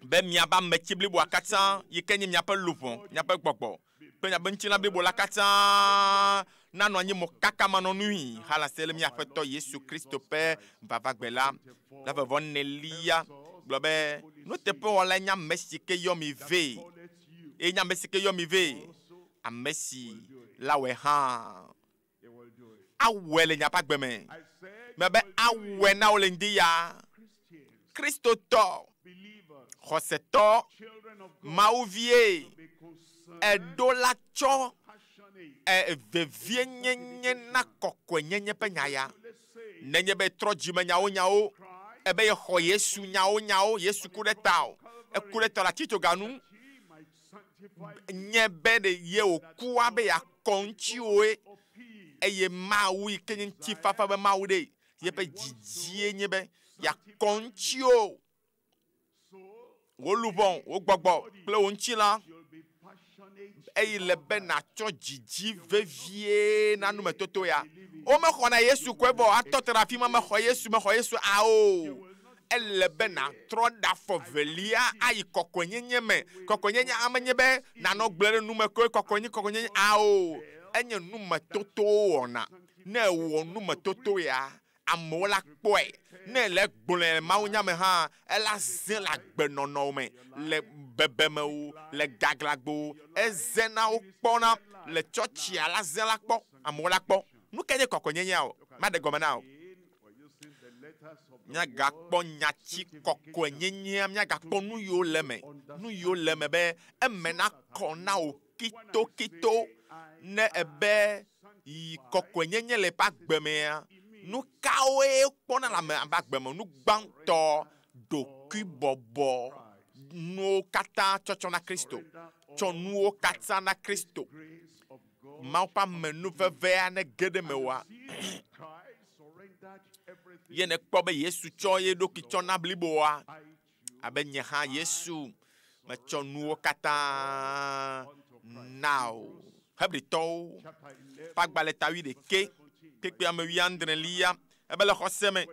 be miaƒe ametsi bliboa katã yi ke nye miaƒe luʋɔ, miaƒe gbɔgbɔ kple miaƒe ŋutilã blibo la katã nanɔ anyi mokakamanɔnui halase le mía Aƒetɔ Yesu Kristo ƒe vavagbe la. La vevɔ nelia gblɔ be nuteƒewɔlae nye ame si ke yɔ mi vɛ. Eye nye ame si ke yɔ mi vɛ. Ame si la wɔe hã. Awɔe le miaƒe agbe me. Mebe awɔe na wo le ŋdi ya. Kristotɔ, xɔsetɔ, Mawuvie, eɖo la tsɔ e vevienyenye na kɔkɔenyenye ƒe nya ya. Nenye be trɔ dzime nyawo nyawo, ebe yexɔ Yesu nyawo nyawo, Yesu ku ɖe ta o, eku ɖe tɔ le atitsoga nu, nye be ɖe ye wòkua be yeakɔ ŋutiwòe, eye Mawu yi ke nye ŋutifafa be Mawu ɖe, yeƒe dzidzie nye be yeakɔ ŋutiwò, wò luʋɔ, wò gbɔgbɔ kple wò ŋutilã, eye le be nàtsɔ dzidzi vevie na numetoto ya. Womexɔna Yesu koe vɔ atɔ te ɖe afi ma mexɔ Yesu, mexɔ Yesu ao. Ele be nàtrɔ ɖe afɔ velia ayi kɔkɔenyenye me. Kɔkɔenyenye amenye be nànɔ gblẽ ɖe nume koe kɔkɔenye kɔkɔenyenye ao. Enye numetotowo wɔna. Ne èwɔ numetoto ya, amewo la kpɔe. Ne èle egblɔe le mawunya me hã, ela ze le agbenɔnɔ me, le bebeme o, le gaglãgbe o, ezena wokpɔna le tsɔtsia la ze la kpɔ, amewo la kpɔ. Nu kae nye kɔkɔenyenyea o? Maɖe gɔme na wò. Míagakpɔ nyati kɔkɔenyenyea, míagakpɔ nu yiwo le eme, nu yiwo le eme be eme nakɔ na wò kitokito. Ne ebe yi kɔkɔenyenye le eƒe agbe mea, nu kawoe wokpɔna le ame ƒe agbe me? Nu gbãtɔ, ɖokuibɔbɔ, nuwo katã tsɔtsɔ na Kristo. Tsɔ nuwo katã na Kristo. Mawu ƒe amenuvevea nege ɖe mewòa? Ye nekpɔ be Yesu tsɔ ye ɖokui tsɔ na bliboa, abe nye hã Yesu metsɔ nuwo katã na wò. Hebritɔwo ƒe agbalẽ ta wuiɖekɛ, kpukpui ame wuiadrelia, ebe le xɔse me,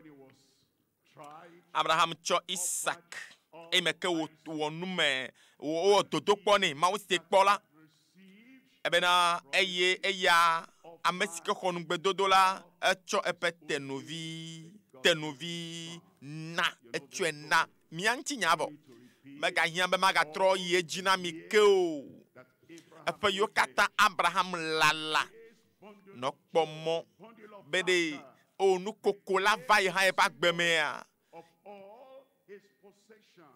Abraham tsɔ Isak, eyime ke wòwɔ nume, wowɔ dodokpɔ nɛ, Mawu si kpɔ la, ebena eye eya ame si ke xɔ nugbedodo la, etsɔ eƒe tenuvi, tenuvi na, etsɔe na. Mía ŋuti nya vɔ. Megahiã be magatrɔ yi edzi na mi ke o. Eƒe yiwo katã Abraham lala nɔ kpɔ mɔ be ɖe o nukoko la va yi hã yeƒe agbe mea,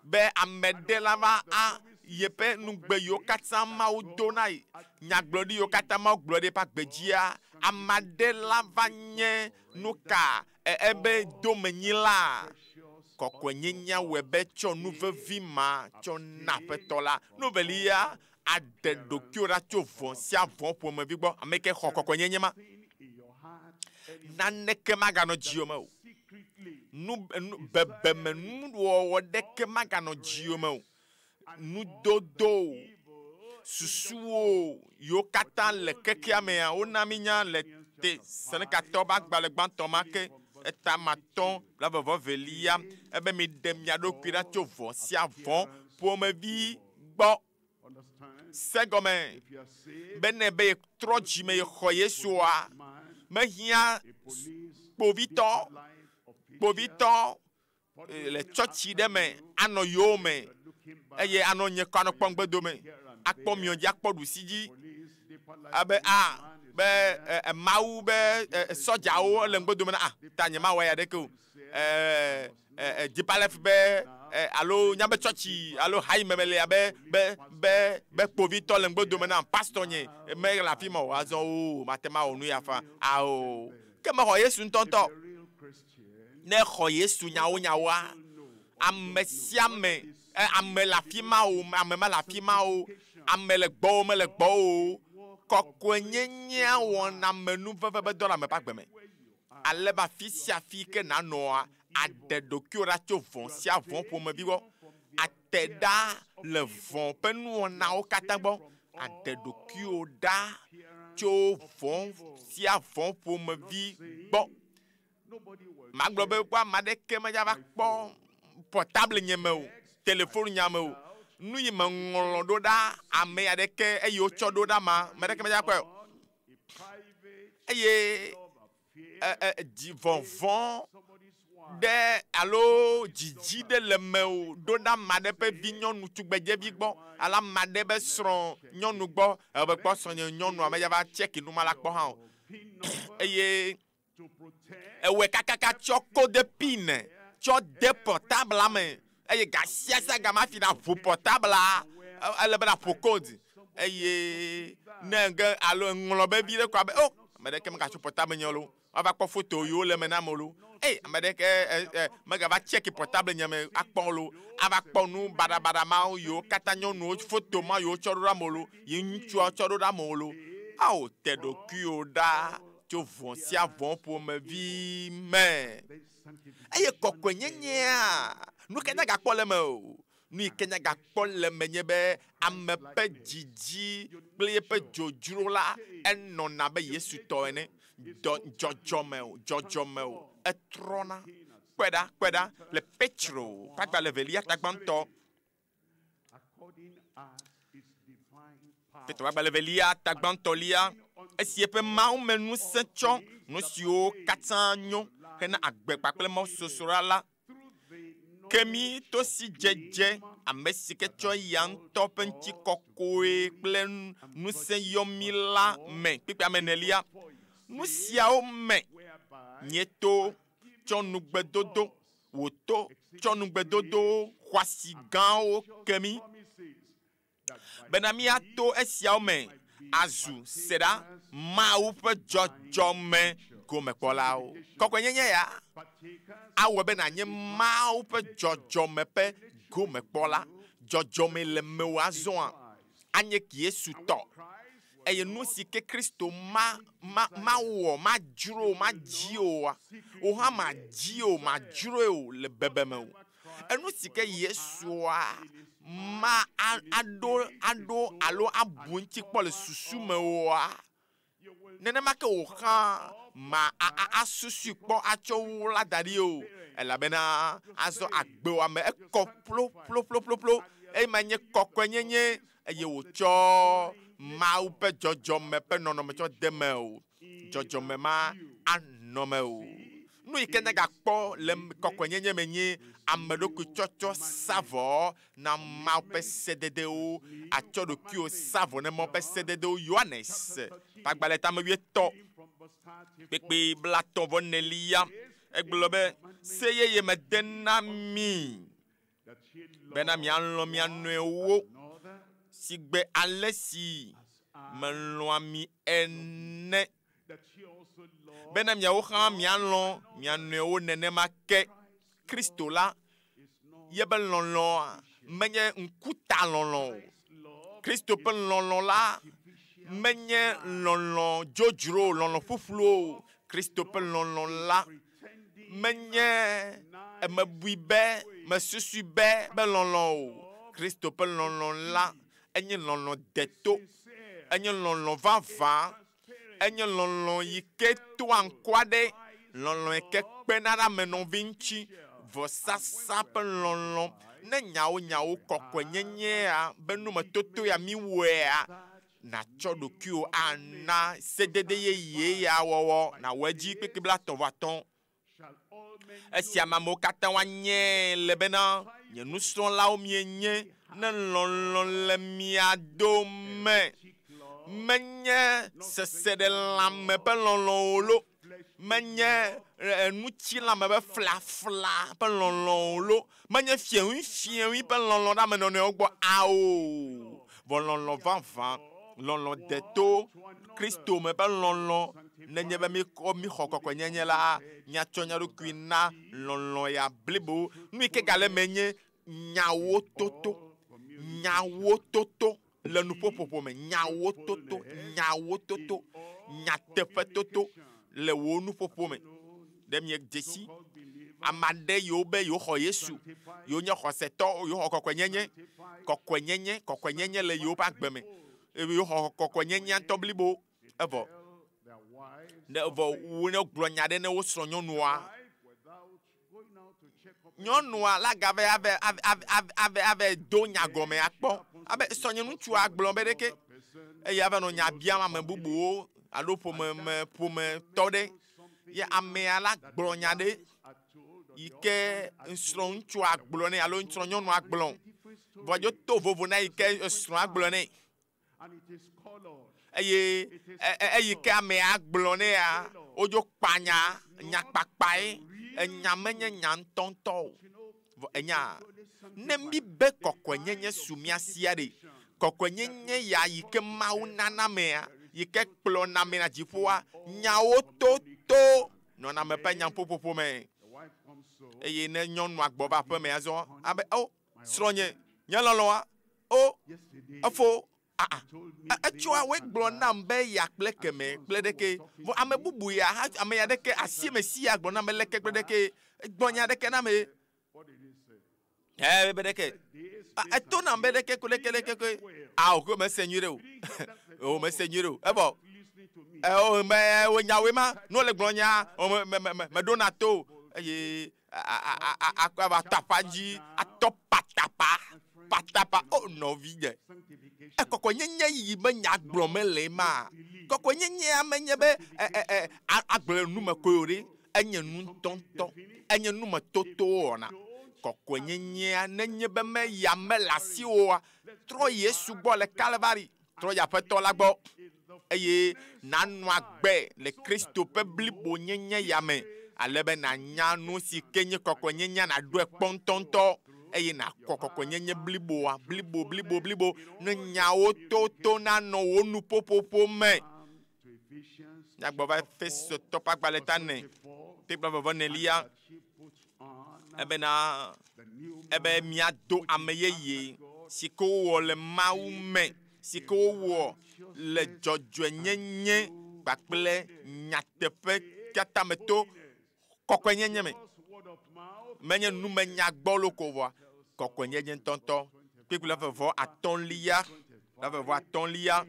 be ame ɖe la va a yeƒe nugbe yiwo katã Mawu do na yi, nyagblɔɖi yiwo katã Mawu gblɔ ɖe eƒe agbe dzia, ame aɖe la va nye nuka ebe domenyila. Kɔkɔenyenyea wɔe be tsɔ nu vevi ma tsɔ na Aƒetɔ la. Nu velia, aɖe ɖokuiwò ɖa tso vɔ̃ sia vɔ̃ ƒomevi gbɔ. Ame yi ke xɔ kɔkɔenyenye ma, naneke maganɔ dziwò me o. Nu, nu, bebeme nuwɔwɔ ɖeke maganɔ dziwò me o. Nudodo, susuwo yiwo katã le kekea mea, wona mínya le Tesalonikato ƒe agbalẽ gbãtɔ ma ke, eta matɔ̃ blaeve vɔ velia, ebe miɖe mia ɖokui ɖa tso vɔ̃ sia vɔ̃ ƒomevi gbɔ. Se gɔme be ne be yetrɔ dzime yexɔ Yesua, mehiã kpovitɔ, kpovitɔ le tsɔtsi ɖe me anɔ yewo me eye anɔ nye kɔ anɔ kpɔ ŋgbedome, akpɔ miɔ dzi, akpɔ ɖusi dzi abe a be e, Mawu be sɔdzawo le ŋgbedome na a ta nye mawɔ ya ɖeke o. E, e, Deeper Life be e, alo nya be tsɔtsi alo hayi me mele abe be be be kpovitɔ le ŋgbedome na pastor nye mele afi ma o azɔ o mate mawɔ nu ya fa ao ke mexɔ Yesu ŋutɔŋutɔ. Ne exɔ Yesu nyawo nyawoa, ame sia ame, ame le afi ma o, ame mele afi ma o, ame le gbɔwò mele gbɔwò o, kɔkɔenyenyea wɔna amenuveve be dɔ le ame ƒe agbe me. Ale be afi sia afi ke nànɔa, aɖe ɖokuiwò ɖa tso vɔ̃ sia vɔ̃ ƒomevi gbɔ. Ate ɖa le vɔ̃ ƒe nuwɔnawo katã gbɔ. Aɖe ɖokuiwò ɖa tso vɔ̃ sia vɔ̃ ƒomevi gbɔ. Magblɔ be kpɔ ame aɖeke medza va kpɔ portable nye me o, telefon nya me o. Nu yi me ŋlɔ ɖo ɖa ame aɖeke eye wotsɔ ɖo ɖa ma, ame aɖeke medza kpɔe o. Eye e, e, dzi vɔvɔ ɖe alo dzidzi ɖe le mewò ɖo ɖe ame aɖe ƒe vi nyɔnu tugbedzevi gbɔ alo ame aɖe ƒe srɔ̃ nyɔnu gbɔ ebe kpɔ srɔ̃nye nyɔnua medza va tsɛki nu ma la kpɔ hã o. Eye ewɔe kakaka tsɔ kode pin tsɔ de portable me eye gasiasia gama hafi naʋu portable ele be naƒo code eye ne ge alo eŋlɔ be vi ɖe ko abe o ame ɖeke megatso portable nye lo woava kpɔ foto yiwo le eme na ame lo eye ame ɖeke e, e, megava tsɛki portable nye me akpɔ lo ava kpɔ nu baɖabaɖa mawo yiwo katã nyɔnuwo foto ma yiwo tsɔ ɖo ɖe amewo lo yi ŋutsuawo tsɔ ɖo ɖe amewo lo ao te ɖokuiwò ɖa tso vɔ̃ sia vɔ̃ ƒomevi me. Eye kɔkɔenyenyea, nu ke nyagakpɔ le eme o. Nu yi ke nyagakpɔ le eme nye be ame ƒe dzidzi kple eƒe dzodzro la enɔna abe Yesu tɔ ene. Dɔ, dzɔdzɔme o, dzɔdzɔme o, etrɔna. Kpɔe ɖa, kpɔe ɖa le Petro ƒe agbalẽ evelia ta gbãtɔ. Petro ƒe agbalẽ evelia ta gbãtɔlia, esi eƒe mawumeŋusẽ tsɔ nu siwo katã nyo hena agbe kpakple mawusosroɖa la ke mí to sidzedze, ame si ke tsɔ eya ŋutɔ ƒe ŋutikɔkɔe kple ŋusẽ yɔ mí la me. Kpukpui ame enelia, Nu siawo me míeto tsɔ nugbedodo wòto tsɔ nugbedodo xɔasi gãwo ke mí, bena míato esiawo me azu seɖa Mawu ƒe dzɔdzɔme gomekpɔlawo. Kɔkɔenyenye ya awɔe be nànye Mawu ƒe dzɔdzɔme ƒe gomekpɔla. Dzɔdzɔme le mewò azɔa? Anye Yesu tɔ. Eye nu si ke Kristo ma, ma, mawɔ, madzro, madzi oa, wò hã madzi o, madzroe o le bebeme o. Enu si ke Yesua ma a, aɖo, aɖo alo abu ŋuti kpɔ le susu me oa, nenema ke wò hã ma a, a, asusui kpɔ atsɔ wu la da ɖi o. Elabena azɔ agbewɔame ekɔ ƒloƒloƒloƒlo, eye ma nye kɔkɔenyenye eye wòtsɔ Mawu ƒe dzɔdzɔme ƒe nɔnɔme tsɔ de eme o. Dzɔdzɔme ma anɔ eme o. Nu yi ke nègakpɔ le kɔkɔenyenye me nye ame ɖokui tsɔtsɔ sa vɔ na Mawu ƒe sededewo, àtsɔ ɖokuiwò sa vɔ na Mawu ƒe sededewo. Yohanes ƒe agbalẽ tame wuietɔ̃, kpekpe blatɔ̃ vɔ enelia, egblɔ be, Se yeye mede na mi. bena mialɔ̃ mia nɔewo sigbe ale si melɔ̃a mi ene, bena miawo hã mialɔ̃ mia nɔewo nenema ke. Kristo la, yebe lɔlɔ̃a menye ŋkutalɔlɔ̃ o. Kristo ƒe lɔlɔ̃ la menye lɔlɔ̃ dzodzro o, lɔlɔ̃ ƒuƒlu o. Kristo ƒe lɔlɔ̃ la Menye mebui be, mesusui be, be lɔlɔ̃ o. Kristo ƒe lɔlɔ̃ la, enye lɔlɔ̃ deto, enye lɔlɔ̃ vavã, enye lɔlɔ̃ yi ke toa ŋku aɖe, lɔlɔ̃ yi ke kpena ɖe ame nɔvi ŋuti, vɔsasa ƒe lɔlɔ̃. Ne nyawo nyawo kɔkɔenyenyea be numetoto ya míwɔea, nàtsɔ ɖokuiwò ana sedede yeye ya wɔwɔ, nàwɔ edzi kpekpe blaetɔ̃ vɔ atɔ̃. Esia me amewo katã woanyae le bena, nye nusrɔ̃lawo mienye, ne lɔlɔ̃ le mia dome. Menye seseɖelãme ƒe lɔlɔ̃ o lo, menye ŋutilãme ƒe flafla ƒe lɔlɔ̃ o lo, menye fiẽŋuifiẽŋui ƒe lɔlɔ̃ ɖe ame nɔnɔewo gbɔ ao, vɔ lɔlɔ̃ vavã, lɔlɔ̃ deto, Kristo me ƒe lɔlɔ̃. Nenye be míkɔ míxɔ kɔkɔenyenye la, míatsɔ mía ɖokui na lɔlɔ̃ ya blibo. Nu yi ke gale eme nye nyawo toto, nyawo toto le nuƒoƒoƒo me, nyawo toto, nyawo toto, nyateƒe toto le wò nuƒoƒo me. Ɖe miedze si ame aɖe yiwo be yewoxɔ Yesu, yewonye xɔsetɔ, yewoxɔ kɔkɔenyenye, kɔkɔenyenye, kɔkɔenyenye le yewoƒe agbe me, eye yewoxɔ kɔkɔenyenyea ŋutɔ blibo, evɔ Ne vɔ wo ne gblɔ nya ɖe ne wo srɔ̃ nyɔnua. Nyɔnua la gava ave ave ave ave ave ave do nya gɔme akpɔ. Abe srɔ̃nye ŋutsua gblɔ be ɖeke eye ava nɔ nya biam ame bubuwo alo ƒome me ƒometɔ ɖe. Ye amea la gblɔ nya ɖe yi ke srɔ̃ ŋutsua gblɔ nɛ alo srɔ̃ nyɔnua gblɔ. Vɔ dzo to vovo na yi ke srɔ̃a gblɔ nɛ. Eye eyi ke amea gblɔ nɛ ya, wodzo kpa nya, nya kpakpae. Enya menye nya ŋutɔŋutɔ o. Vɔ enya, ne mi be kɔkɔenyenye su mía sia ɖe, kɔkɔenyenye ya yi ke Mawu nana mea, yi ke kplɔna me na dziƒoa, nyawo toto nɔna ame ƒe nyaƒoƒoƒo me. Eye ne nyɔnua gbɔ va aƒeme azɔ, abe, o, srɔ̃nye, nye lɔlɔ̃a, o, efo, aa, etsɔa woe gblɔ nam be ya kple keme kple ɖeke. Vɔ ame bubu ya, ame ya ɖeke, asi me si ya gblɔ nam be leke kple ɖeke, gblɔ nya ɖeke na me. Be ɖeke. Eto nam be ɖeke ko ɖeke ɖeke koe. Ao, ko mese nyuie ɖe o. O, mese nyuie ɖe o. Evɔ, o, me, wo nyawoe ma, ne wole gblɔ nya, o, me, me, me, meɖona to o. Eye akɔ ava tɔ aƒa dzi, atɔ patapa, patapa. O, nɔvinye. Kɔkɔenyenye yi be nya gblɔ mele ma. Kɔkɔenyenyea menye be, agblɔ le nu me koe o ɖe. Enye nu ŋutɔŋutɔ. Enye numetoto wɔna. Kɔkɔenyenyea nenye be me ya mele asi oa, trɔ Yesu gbɔ le Kalvari, trɔ yi Aƒetɔ la gbɔ eye nanɔ agbe le Kristo ƒe blibonyenye ya me, ale be nànya nu si ke nye kɔkɔenyenyea, nàɖoe kpɔ ŋutɔŋutɔ eye nàkɔ kɔkɔenyenye bliboa, blibo, blibo, blibo, ne nyawo toto nanɔ wò nuƒoƒoƒo me. Nyagbɔ va Efesotɔ ƒe agbalẽ ta ene, kpekpe vɔvɔ enelia, ebena ebe míado ame yeye si ke wowɔ le Mawu me, si ke wowɔ le dzɔdzɔenyenye kpakple nyateƒe katã me to kɔkɔenyenye me. Menye numenya gbɔlo ko vɔa, kɔkɔenyenye ŋutɔŋutɔ. Kpekpe la vɔvɔ atɔ̃lia, la vɔvɔ atɔ̃lia.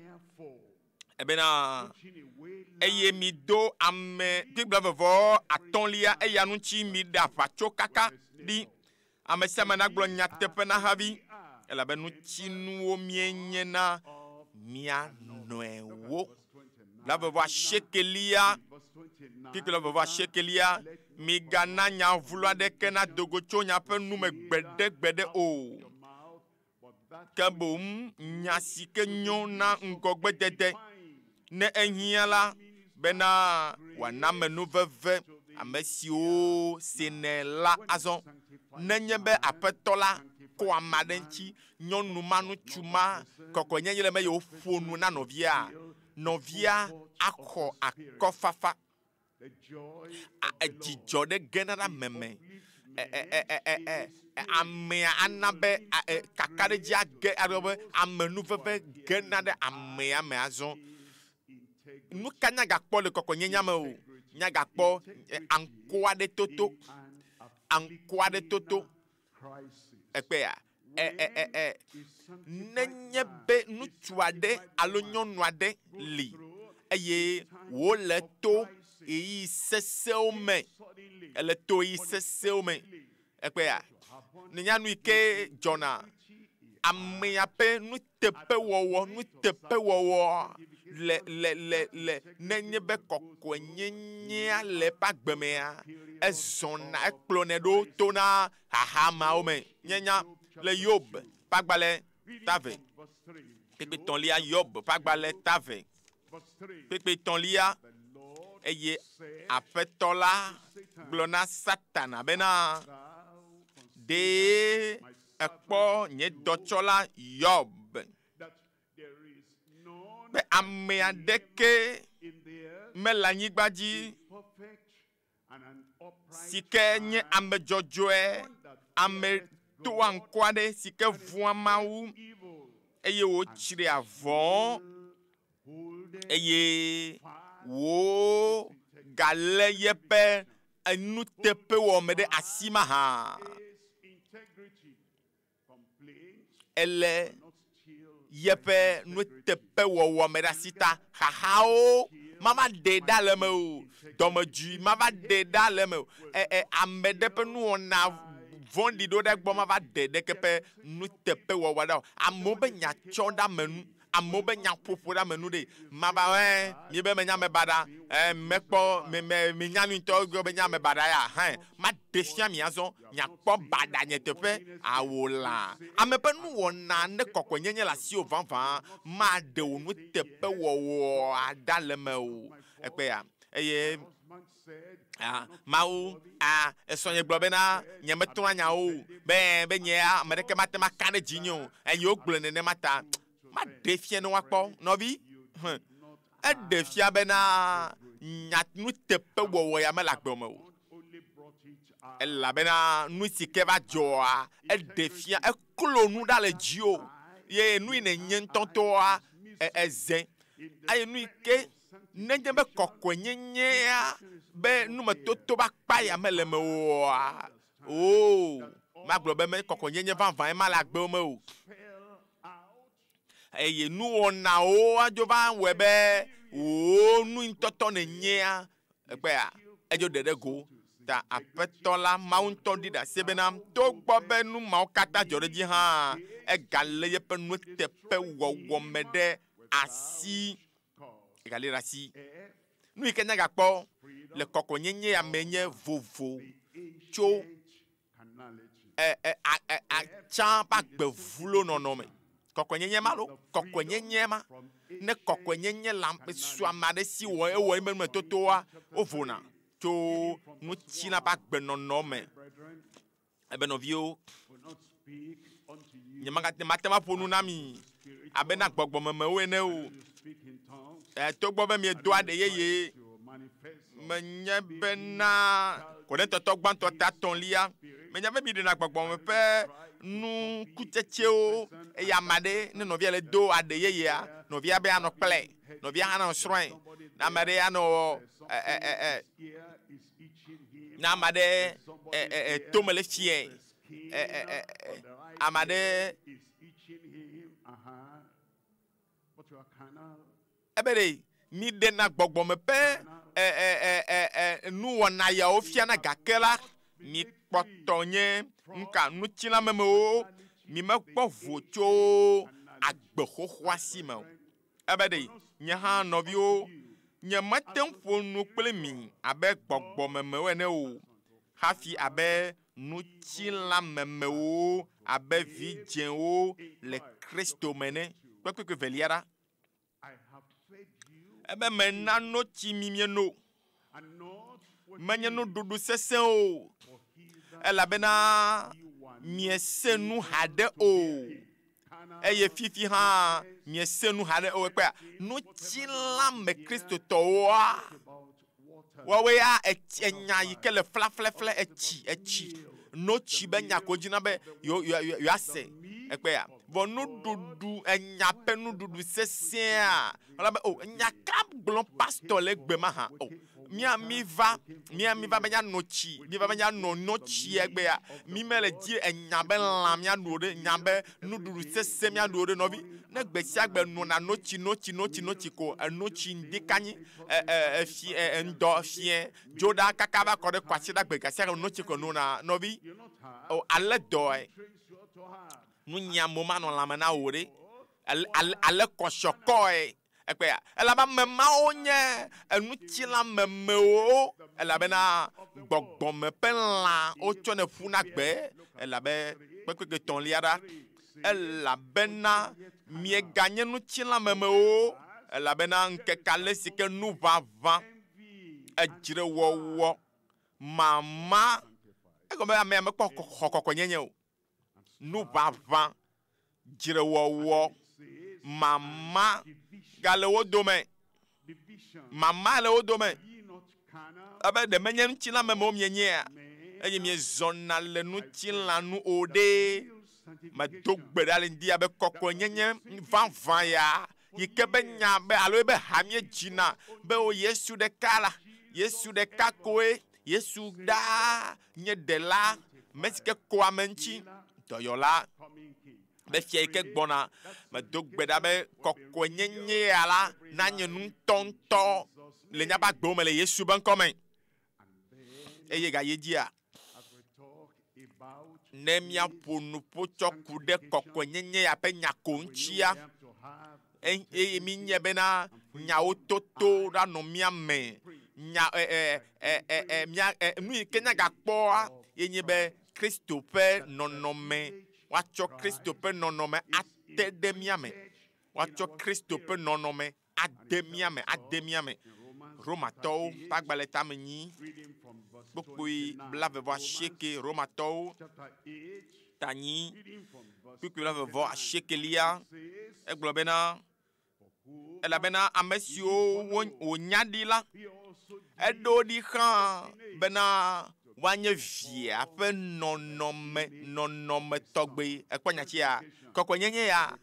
Ebena eye mi do ame gbigblɔ vɔvɔ atɔ̃lia eya ŋuti mi ɖe aʋatso kaka ɖi. Ame sia ame nagblɔ nyateƒe na havi, elabe ŋutinuwo mienye na mia nɔewo. La vɔvɔ asiekelia, gbigblɔ vɔvɔ asiekelia, migana nya vlo aɖeke nado go tso miaƒe nu me gbeɖegbeɖe o. Ke boŋ nya si ke nyo na ŋgɔgbedede, ne ehiã la, bena wòana amenuveve ame siwo senɛ la azɔ. Nenye be Aƒetɔ la kɔ ame aɖe ŋuti, nyɔnu ma, ŋutsu ma, kɔkɔenyenye le eme eye wòƒo nu na nɔvia, nɔvia axɔ akɔfafa. Dzidzɔ ɖe gena ɖe ame me. Amea ana be kakaɖedzi age alo be amenuveve gena ɖe amea me azɔ. Nu ka nyagakpɔ le kɔkɔenyenyea me o? Nyagakpɔ aŋkɔ aɖe toto, aŋkɔ aɖe toto. Ekpea, nenye be ŋutsu aɖe alo nyɔnu aɖe li eye wòle to ɣeyiɣi sesẽwo me, ele to ɣeyiɣi sesẽwo me, ekpea, nenya nu yi ke dzɔna, amea ƒe nuteƒewɔwɔ, nuteƒewɔwɔ le, le, le, le, nenye be kɔkɔenyenyea le eƒe agbe mea, ezɔna, ekplɔnɛ ɖo tona xaxa mawo me. Míenya le Yob ƒe agbalẽ tave, kpekpe tɔ̃lia, Yob ƒe agbalẽ tave, kpekpe tɔ̃lia, eye Aƒetɔ la gblɔ na Satana bena, ɖee ekpɔ nye dɔtsɔla Yob be ame aɖeke mele anyigba dzi si ke nye ame dzɔdzɔe, ame toa ŋku aɖe si ke vɔ̃a Mawu eye wòtsria vɔ̃ eye wògalé yeƒe enuteƒewɔme ɖe asi mahã. Elé yeƒe nuteƒewɔwɔ me ɖe asi ta xaxawo mava ɖe ɖa le me o. Dɔmedzoe mava ɖe ɖa le me o. Ɛ ɛ ame ɖe ƒe nuwɔna vɔ̃ɖi ɖo ɖe gbɔ mava ɖe ɖeke ƒe nuteƒewɔwɔ ɖa o. Amewo be nya tsɔ ɖe ame nu. Amewo be nya ƒoƒo ɖe ame nu ɖe. Mava ɛ mi be menye ame baɖa. Ɛ mekpɔ me me menya nu ŋutɔ gblɔ be nye ame baɖa ya hã. Maɖe fia mi azɔ. Miakpɔ baɖa nye teƒe awo lã. Ame ƒe nuwɔna ne kɔkɔenyenye le asiwò vavã maɖe wò nuteƒewɔwɔ ɖa le eme o. Ekpe ya. Eye a Mawu a esrɔ̃nye gblɔ bena nye metrɔa nyawo o be be nye ame ɖeke mate ŋu aka ɖe dzinye o. Eye wogblɔe nenema ta maɖe fia ne woakpɔ nɔvi. Hẽ. Eɖe fia bena nya nuteƒewɔwɔ ya mele agbe me o. Elabena nu si ke va dzɔa, eɖe fia eklo nu ɖa le dziwò ye nu yi nènye ŋutɔŋutɔa eze. Eye nu yi ke nenye be kɔkɔenyenyea be numetoto be akpa ya mele eme oa, oo, magblɔ be me kɔkɔenyenye vavãe ma le agbewo me o. Eye nuwɔnawo adzo va wɔe be wò nu ŋutɔtɔ nènyea egbea edzo ɖe ɖe go. Ta Aƒetɔ la, Mawu ŋutɔ ɖi ɖase bena, togbɔ be nu mawo katã dzɔ ɖe edzi hã, egalé yeƒe nuteƒewɔwɔ me ɖe asi. Egalé ɖe asi. Nu yi ke míagakpɔ le kɔkɔenyenye ya mee nye vovo tso ɛ ɛ a ɛ atsã ƒe agbe vlo nɔnɔ me. Kɔkɔenyenye ma lo, kɔkɔenyenye ma. Ne kɔkɔenyenye le ame su ame aɖe si wɔ ewɔ eme numetotoa, wovona tso ŋutilã ƒe agbenɔnɔ me. Ebe nɔviwo, nyemagate mate ŋu aƒo nu na mi abe na gbɔgbɔmemewo ene o. E, togbɔ be miedo aɖe yeye, menye bena Korintotɔ gbãtɔ ta etɔ̃lia, menya be miɖena gbɔgbɔme ƒe nukutsetsewo eye ame aɖe ne nɔvia le do aɖe yeyea, nɔvia be anɔ kplɛ, nɔvia hã nanɔ srɔ̃e, ne ame aɖe anɔ ɛ ɛ ɛ ɛ ne ame aɖe ɛ ɛ ɛ tome le fiɛ ɛ ɛ ɛ ɛ ame aɖe ebe ɖe miɖena gbɔgbɔme ƒe ɛ ɛ ɛ ɛ ɛ nuwɔna yawo fiana gake la mikpɔtɔ nye nuka ŋutilãmemewo mimekpɔ vo tso agbe xoxoa si me o. Ebe ɖe nye hã nɔviwo nyemete ŋu ƒo nu kple mi abe gbɔgbɔmemewo ene o hafi abe ŋutilãmemewo abe vidzẽwo le Kristo me ene. Kpekpekpe velia ɖa. Ebe mena notsi mi mieno. Menye nuɖuɖu sesẽ o elabena miese nu haɖe o. Eye fifi hã miese nu haɖe o. Ekpea ŋutilãme kristotɔwoa woawoe ya etsi enya yi ke le flaflafla etsi etsi notsi be nya ko dzina be yewo yewo yewoase ekpea vɔ nuɖuɖu enya ƒe nuɖuɖu sesẽa wala be o nya ka gblɔm pastor le egbe ma hã o mía mi va mía mi va be míano tsi mi va be míano notsi egbea mi mele dzi enya be lã míaɖu o ɖe nya be nuɖuɖu sesẽ míaɖu o ɖe nɔvi ne gbe sia gbe nɔna notsi notsi notsi notsi ko enotsi ŋdi kanyi ɛ ɛ efi ɛ ŋdɔ fiẽ dzo ɖa kaka va kɔ ɖe kwasiɖa gbe gasia gbe notsi ko nona nɔvi o ale dɔe nunyiamewo manɔ lãme na wò ɖe ale ale ale kɔsiɔkɔe ekpea elabe ame mawo nye enutsilamemewo elabena gbɔgbɔme ƒe lã wotsɔnɛ ƒuna gbe elabe kpekpekpe tɔ̃lia ɖa elabena mieganye ŋutilãmemewo elabena ŋkeke ale si ke nuʋaʋã edzrewɔwɔ mama egɔme be amea mekpɔ xɔ kɔkɔenyenye o nuʋaʋã dzrewɔwɔ mama gale wo dome mama le wo dome ebe ɖe menye ŋutilãmemewo mienyea eye miezɔna le ŋutilã nu o ɖe medo gbe ɖa le ŋdi abe kɔkɔenyenye vavã ya yi ke be nya be alo ebe ha míedzina be o Yesu ɖeka la Yesu ɖeka koe Yesu ɖaa nye ɖela ame si ke ko ame ŋuti dɔyɔla be fia yi ke gbɔna medo gbe ɖa be kɔkɔenyenye ya la nanye nu ŋutɔŋutɔ le míaƒe agbewo me le Yesu be ŋkɔme. Eye gaye dzia, ne míaƒo nuƒo tsɔ ku ɖe kɔkɔenyenye ya ƒe nya ko ŋutia, eye míenye bena nyawo toto ɖa nɔ mía me. Nya, ɛ, ɛ, ɛ, ɛ, ɛ, mía, ɛ, nu yi ke míagakpɔa ye nye be Kristo ƒe nɔnɔme, woatsɔ Kristo ƒe nɔnɔme ate ɖe mía me. Woatsɔ Kristo ƒe nɔnɔme ade mía me, ade mía me. Romatɔwo ƒe agbalẽ tame nyi, kpukpui 28, Romatɔwo ta nyi, kpukpui 28lia, egblɔ bena, elabena ame siwo wònya ɖi la, eɖo ɖi xlã bena woanye via ƒe nɔnɔme, nɔnɔme tɔgbe. Ekpɔ nya sia? Kɔkɔenyenye ya,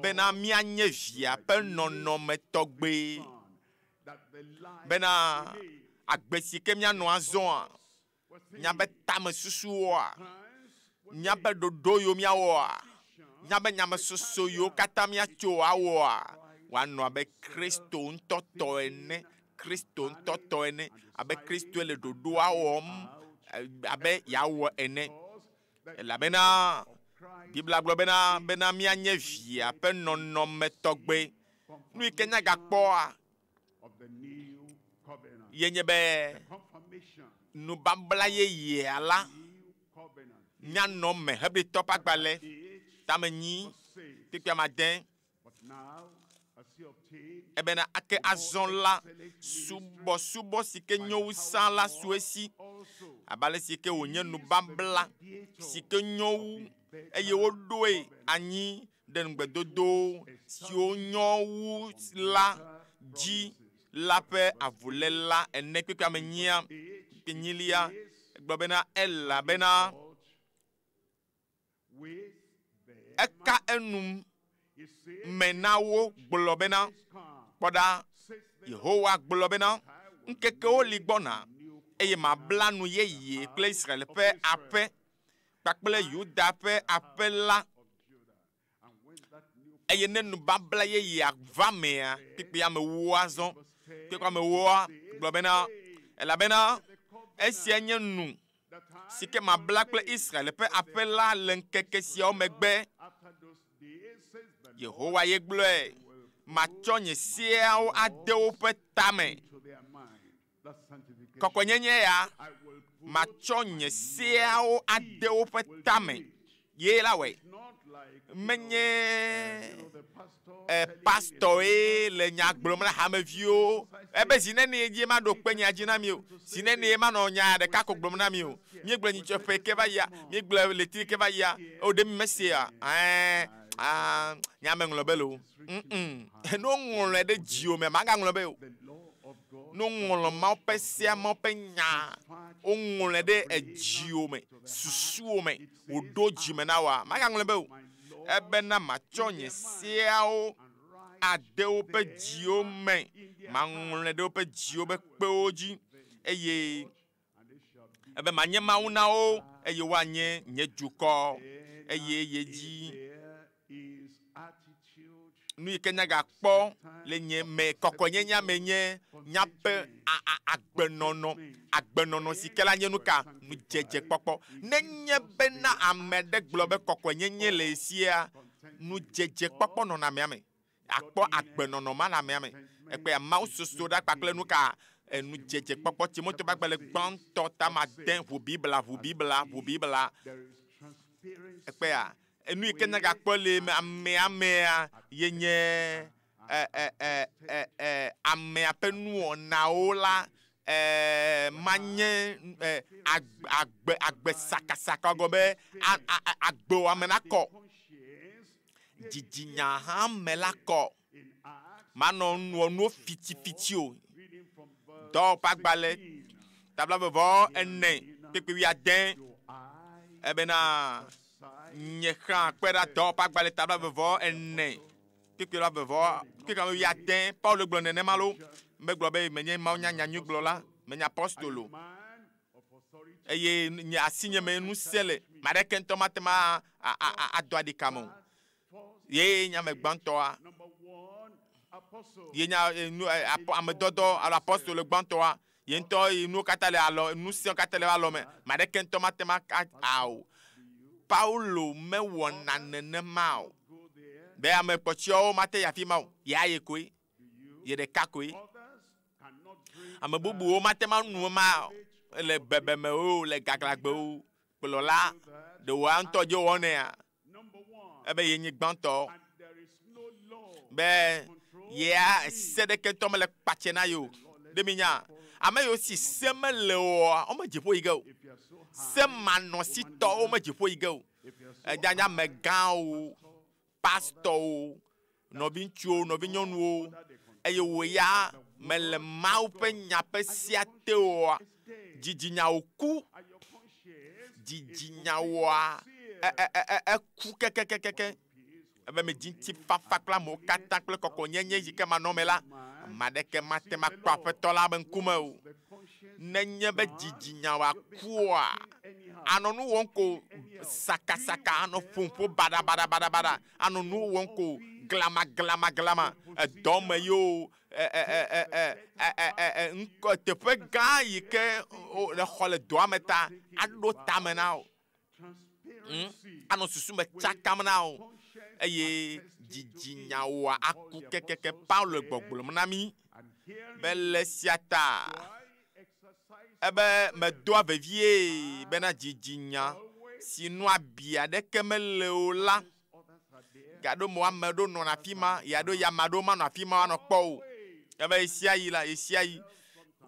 bena míanye via ƒe nɔnɔme tɔgbe. Bena agbe si ke míanɔ azɔa, míaƒe tamesusuwoa, míaƒe ɖoɖo yiwo míawɔa, míaƒe nyamesoso yiwo katã míatso awɔa, wòanɔ abe Kristo ŋutɔ tɔ ene, Kristo ŋutɔ tɔ ene, abe Kristoe le ɖoɖoa wɔm, abe yeawɔ ene. Elabena Biblia gblɔ bena, bena míanye via ƒe nɔnɔme tɔgbe. Nu yi ke míagakpɔa, ye nye be nubabla yeyea la míanɔ me. Hebritɔ ƒe agbalẽ tame nyi kpekpe ame ade. Ebena ake azɔ la, subɔsubɔ si ke nyo wu sã la su esi, abe ale si ke wònye nubabla si ke nyo wu, eye woɖoe anyi ɖe ŋugbedodo siwo nyo wu la dzi la ƒe avuléla ene. Kpekpe ame enyia, enyilia, egblɔ bena, elabena eka enu me na wo gblɔ bena, kpɔ ɖa, Yehowa gblɔ bena, ŋkekewo li gbɔna, eye mabla nu yeye kple Israel ƒe aƒe kpakple Yuda ƒe aƒe la. Eye ne nubabla yeyea va mea, kpekpe amewoa zɔ. Kpekpe amewoa gblɔ bena, elabena esia nye nu si ke mabla kple Israel ƒe aƒe la le ŋkeke siawo megbe. Yehowa ye gblɔe, matsɔ nye seawo ade woƒe tame. Kɔkɔenyenye ya, matsɔ nye seawo ade woƒe tame. Ye la wɔe. Menye pastɔe le nya gblɔm na hameviwo. Ebe zi nenie dzi maɖo kpe nya dzi na mi o. Zi nenie manɔ nya ɖeka ko gblɔm na mi o. Míegblɔ nyitsɔ ƒe ke va yia, míegblɔ ɣleti ke va yia. O, ɖe mi mesea? Ɛɛ, aa, nya meŋlɔ be lo. Ne woŋlɔe ɖe dziwò me, magaŋlɔ be o. Ne woŋlɔ Mawu ƒe sea, Mawu ƒe nya, woŋlɔe ɖe edziwò me, susuwò me, wòɖo dzime na woa, magaŋlɔe be o. Ebena matsɔ nye seawo ade woƒe dziwo me, maŋlɔe ɖe woƒe dziwo ƒe kpewo dzi, eye ebe manye Mawu na wo, eye woanye nye dukɔ, eye ye dzi. Nu yi ke míagakpɔ le nye me kɔkɔenyenye me nye míaƒe agbenɔnɔ, agbenɔnɔ si ke la nye nu ka? Nudzedzekpɔkpɔ. Nenye bena ame ɖe gblɔ be kɔkɔenyenye le esia, nudzedzekpɔkpɔ nɔna amea me. Akpɔ agbenɔnɔ ma le amea me. Ekpea Mawu soso ɖa kpakple nu ka? Enudzedzekpɔkpɔ. Timote ƒe agbalẽ gbãtɔ ta ma de ʋu Biblia, ʋu Biblia, ʋu Biblia. Ekpea enu yi ke míagakpɔ le amea mea ye nye amea ƒe nuwɔnawo la, manye agbe, agbe sakasaka gɔme be agbewɔame la kɔ. Dzidzinya hã me la kɔ. Manɔ nuwɔ nuwo fitifiti o. Dɔwɔƒe agbalẽ tabla vevɔ ene kpekpe wuiade ebena nye xlã kpe ɖa dɔwɔƒe agbalẽ tabla vevɔ ene kpekpe la vevɔ kpekpe ame wuiade. Paulo gblɔ nenema lo. Megblɔ be menye Mawu nya nyanyui gblɔla, menye apostolo. Eye nye asinye me ŋusẽ le. Ame aɖeke ŋutɔ mate ŋu ado aɖika me o. Ye nye ame gbãtɔa. Ye nya nu ame dɔdɔ alo apostolo gbãtɔa, ye ŋutɔ yi nuwo katã le alɔ, nu siawo katã le eƒe alɔ me. Ame aɖeke ŋutɔ mate ŋu aka ao. Paulo mewɔna nenema o. Be ame kpɔtɔewo mate yi afi ma o. Ya ye koe. Ye ɖeka koe. Ame bubuwo mate ŋu anu ema le bebeme o, le gaglãgbe o. Kplɔla ɖe wòa ŋutɔ dzi wɔnɛa? Ebe ye nyi gbãtɔ. Be yea se ɖeke ŋutɔ mele kpatse na ye o. Ɖe mi nya? Ame yiwo si se mele oa, wome dziƒo yi ge o. Se manɔsitɔwo me dziƒo yi ge o. Edzanya amegãwo, pastɔwo, nɔviŋutsuwo, nɔvinyɔnuwo, eye wò ya mele Mawu ƒe nya ƒe sia te oa, dzidzinyawo ku. Dzidzinyawoa, eku kekekekeke. Ebe mi dzi ŋutifafa kple amewo katã kple kɔkɔnyenye yi ke manɔ me la, ame aɖeke mate ŋu akpɔ Aƒetɔ la ƒe ŋkume o. Nenye be dzidzinyawoa kua, anɔ nu wɔm ko sakasaka, anɔ ƒoƒo baɖabaɖabaɖa, anɔ nu wɔm ko glama glama glama, edɔ me yo, ŋkɔ teƒe gã yi ke le xɔ le dɔa me ta aɖo tame na wò. Anɔ susu me tsakam na wò eye dzidzinyawoa aku kekeke. Paulo gbɔgblɔm na mí be le sia ta ebe medoa vevie bena dzidzinya si nu abi aɖeke mele o la gaɖo mo ame ɖo nɔna afi ma, ya ɖo ya ame aɖewo manɔ afi ma woanɔ kpɔ o. Ebe ɣesiaɣi la, ɣesiaɣi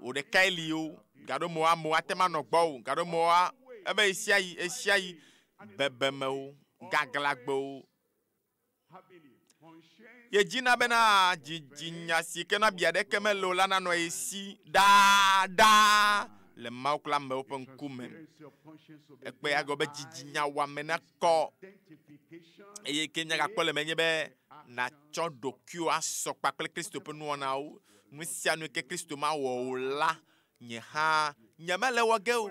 wò ɖekae li o. Gaɖo mo amewo ate ŋu anɔ gbɔ o. Gaɖo moa ebe ɣesiaɣi, ɣesiaɣi bebemewo, gaglãgbewo. Yedzina bena dzidzinya si ke na abi aɖeke mele o la nanɔ ye si ɖaa ɖaa le Mawu kple amewo ƒe ŋkume. Ekpe ya gɔme be dzidzinya wɔame nakɔ eye ke míagakpɔ le eme nye be nàtsɔ ɖokuiwò asɔ kpakple Kristo ƒe nuwɔnawo. Nu sia nu ke Kristo mawɔ o la, nye hã nyemele wɔ ge o.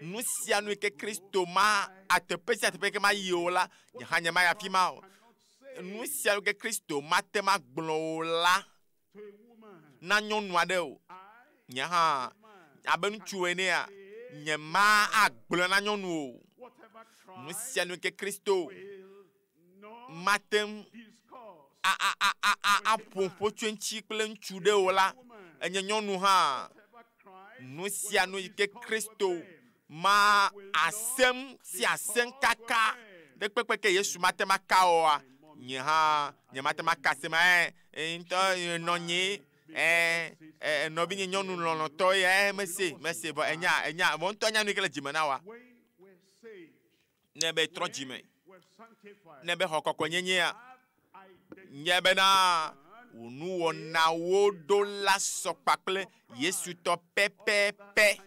Nu sia nu ke Kristo ma ateƒe sia teƒe ke mayi o la, nye hã nyemayi afi ma o. Nu sia nu ke Kristo mate ŋu agblɔ o la na nyɔnu aɖe o, nye hã abe ŋutsu enea, nye ma agblɔe na nyɔnu o. Nu sia nu ke Kristo mate ŋu aƒo ƒo tso eŋuti kple ŋutsu ɖe o la, enye nyɔnu hã. Nu sia nu yi ke Kristo ma asem si asem kaka ɖe kpekpe ke Yesu mate ŋu aka oa, nye hã nye mate ŋu aka asem. Ɛ ŋutɔ nɔnye ɛ nɔvinye nyɔnu lɔlɔ̃tɔ ye mese mese vɔ enya enya vɔ ŋutɔ nya nu yi ke le dzime na wa. Ne be trɔ dzime, ne be xɔ kɔkɔenyenyea, nye bena wò nuwɔnawo ɖo la sɔ kpakple Yesu tɔ pɛpɛpɛ.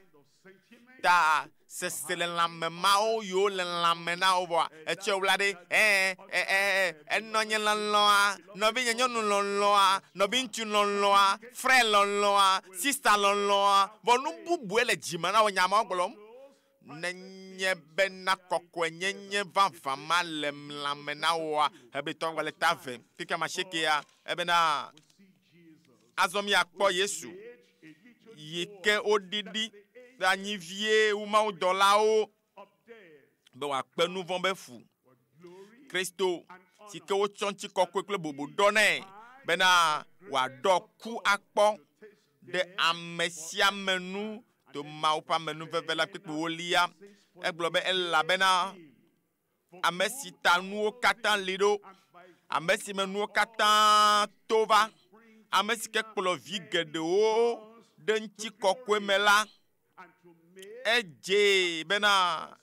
Ta seselelãme mawo yiwo le lãme na wò vɔa, etsɔe wla ɖe ɛ ɛ ɛ enɔnye lɔlɔ̃a, nɔvinye nyɔnu lɔlɔ̃a, nɔviŋutsu lɔlɔ̃a, frère lɔlɔ̃a, sista lɔlɔ̃a, vɔ nu bubue le dzime na wò nya mawo gblɔm. Nenye bena kɔkɔenyenye vavã ma le lãme na wòa, Hebritɔwo gblɔ le ta ve, kpekpe ame asiekea, ebena azɔ míakpɔ Yesu yi ke woɖiɖi ɖe anyi vie wu mawudɔlawo be wòakpe nu vɔ̃ be fu. Kristo si ke wotsɔ ŋutikɔkɔe kple bubu ɖɔ nɛ bena wòaɖɔ ku akpɔ ɖe ame sia ame nu to Mawu ƒe amenuveve la kpekpe wolia. Egblɔ be elabena ame si ta nuwo katã li ɖo, ame si me nuwo katã to va, ame si ke kplɔ vi geɖewo ɖe ŋutikɔkɔe me la, edze bena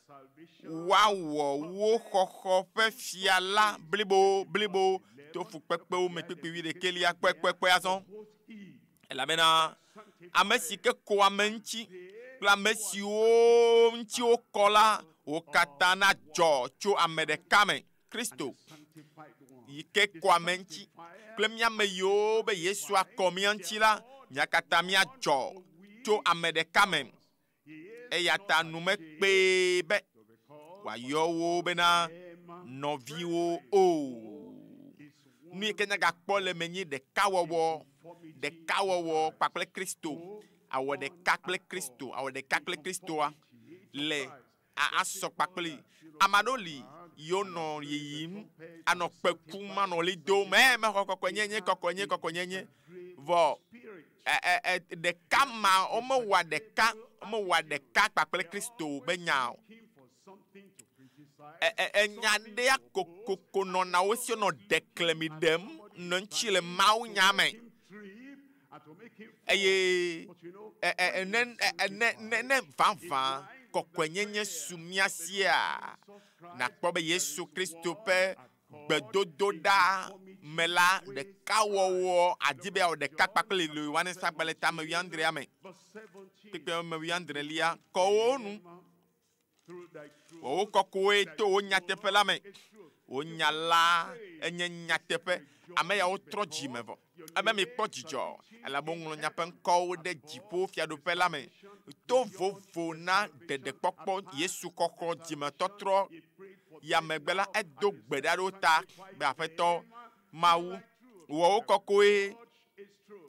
woawɔ wo xɔxɔ ƒe fia la blibo blibo to fukpekpewo me kpekpe wuiɖekɛlia kpɔekpɔekpɔe azɔ. Elabena ame si ke kɔ ame ŋuti kple ame siwo ŋuti wokɔ la, wo katã nadzɔ tso ame ɖeka me, Kristo, yi ke kɔ ame ŋuti kple mía ame yiwo be Yesu akɔ mía ŋuti la, mía katã míadzɔ tso ame ɖeka me. Eya ta nu mekpee be wòayɔ wo bena nɔviwo o. Nu yi ke nyagakpɔ le me nyi ɖekawɔwɔ, ɖekawɔwɔ kpakple Kristo, awɔ ɖeka kple Kristo, awɔ ɖeka kple Kristoa le asɔ kpakple. Ame aɖewo li yiwo nɔ yiyim, anɔ kpe kum, anɔ ɣli dom, ɛ mexɔ kɔkɔenyenye, kɔkɔenye, kɔkɔenyenye. Vɔ ɛ ɛ ɛ ɖeka ma womewɔa ɖeka, womewɔa ɖeka kpakple Kristo be nya o. Ɛ ɛ enya ɖea kokoko nɔna wo si wonɔ ɖeklemi ɖem nɔ ŋuti le Mawu nya me. Eye ɛ ɛ ne ɛ ne ne ne vavã kɔkɔenyenye su mía sia, nakpɔ be Yesu Kristo ƒe gbedodoɖa me la, ɖekawɔwɔ adi be yeawɔ ɖeka kpakple le Yohanes ƒe agbalẽ tame wuiadrea me. Kpekpe me wuiadrelia, kɔ wo nu. Wɔ wo kɔkɔe to wò nyateƒe la me. Wò nya la enye nyateƒe. Ame yawo trɔ dzi me vɔ. Ebe mikpɔ dzidzɔ, elabe woŋlɔ miaƒe ŋkɔwo ɖe dziƒo fiaɖuƒe la me. To vovo na ɖeɖekpɔkpɔ Yesu xɔxɔ dzimetɔtrɔ ya megbe la, edo gbe ɖa ɖe wo ta be Aƒetɔ Mawu, wɔ wo kɔkɔe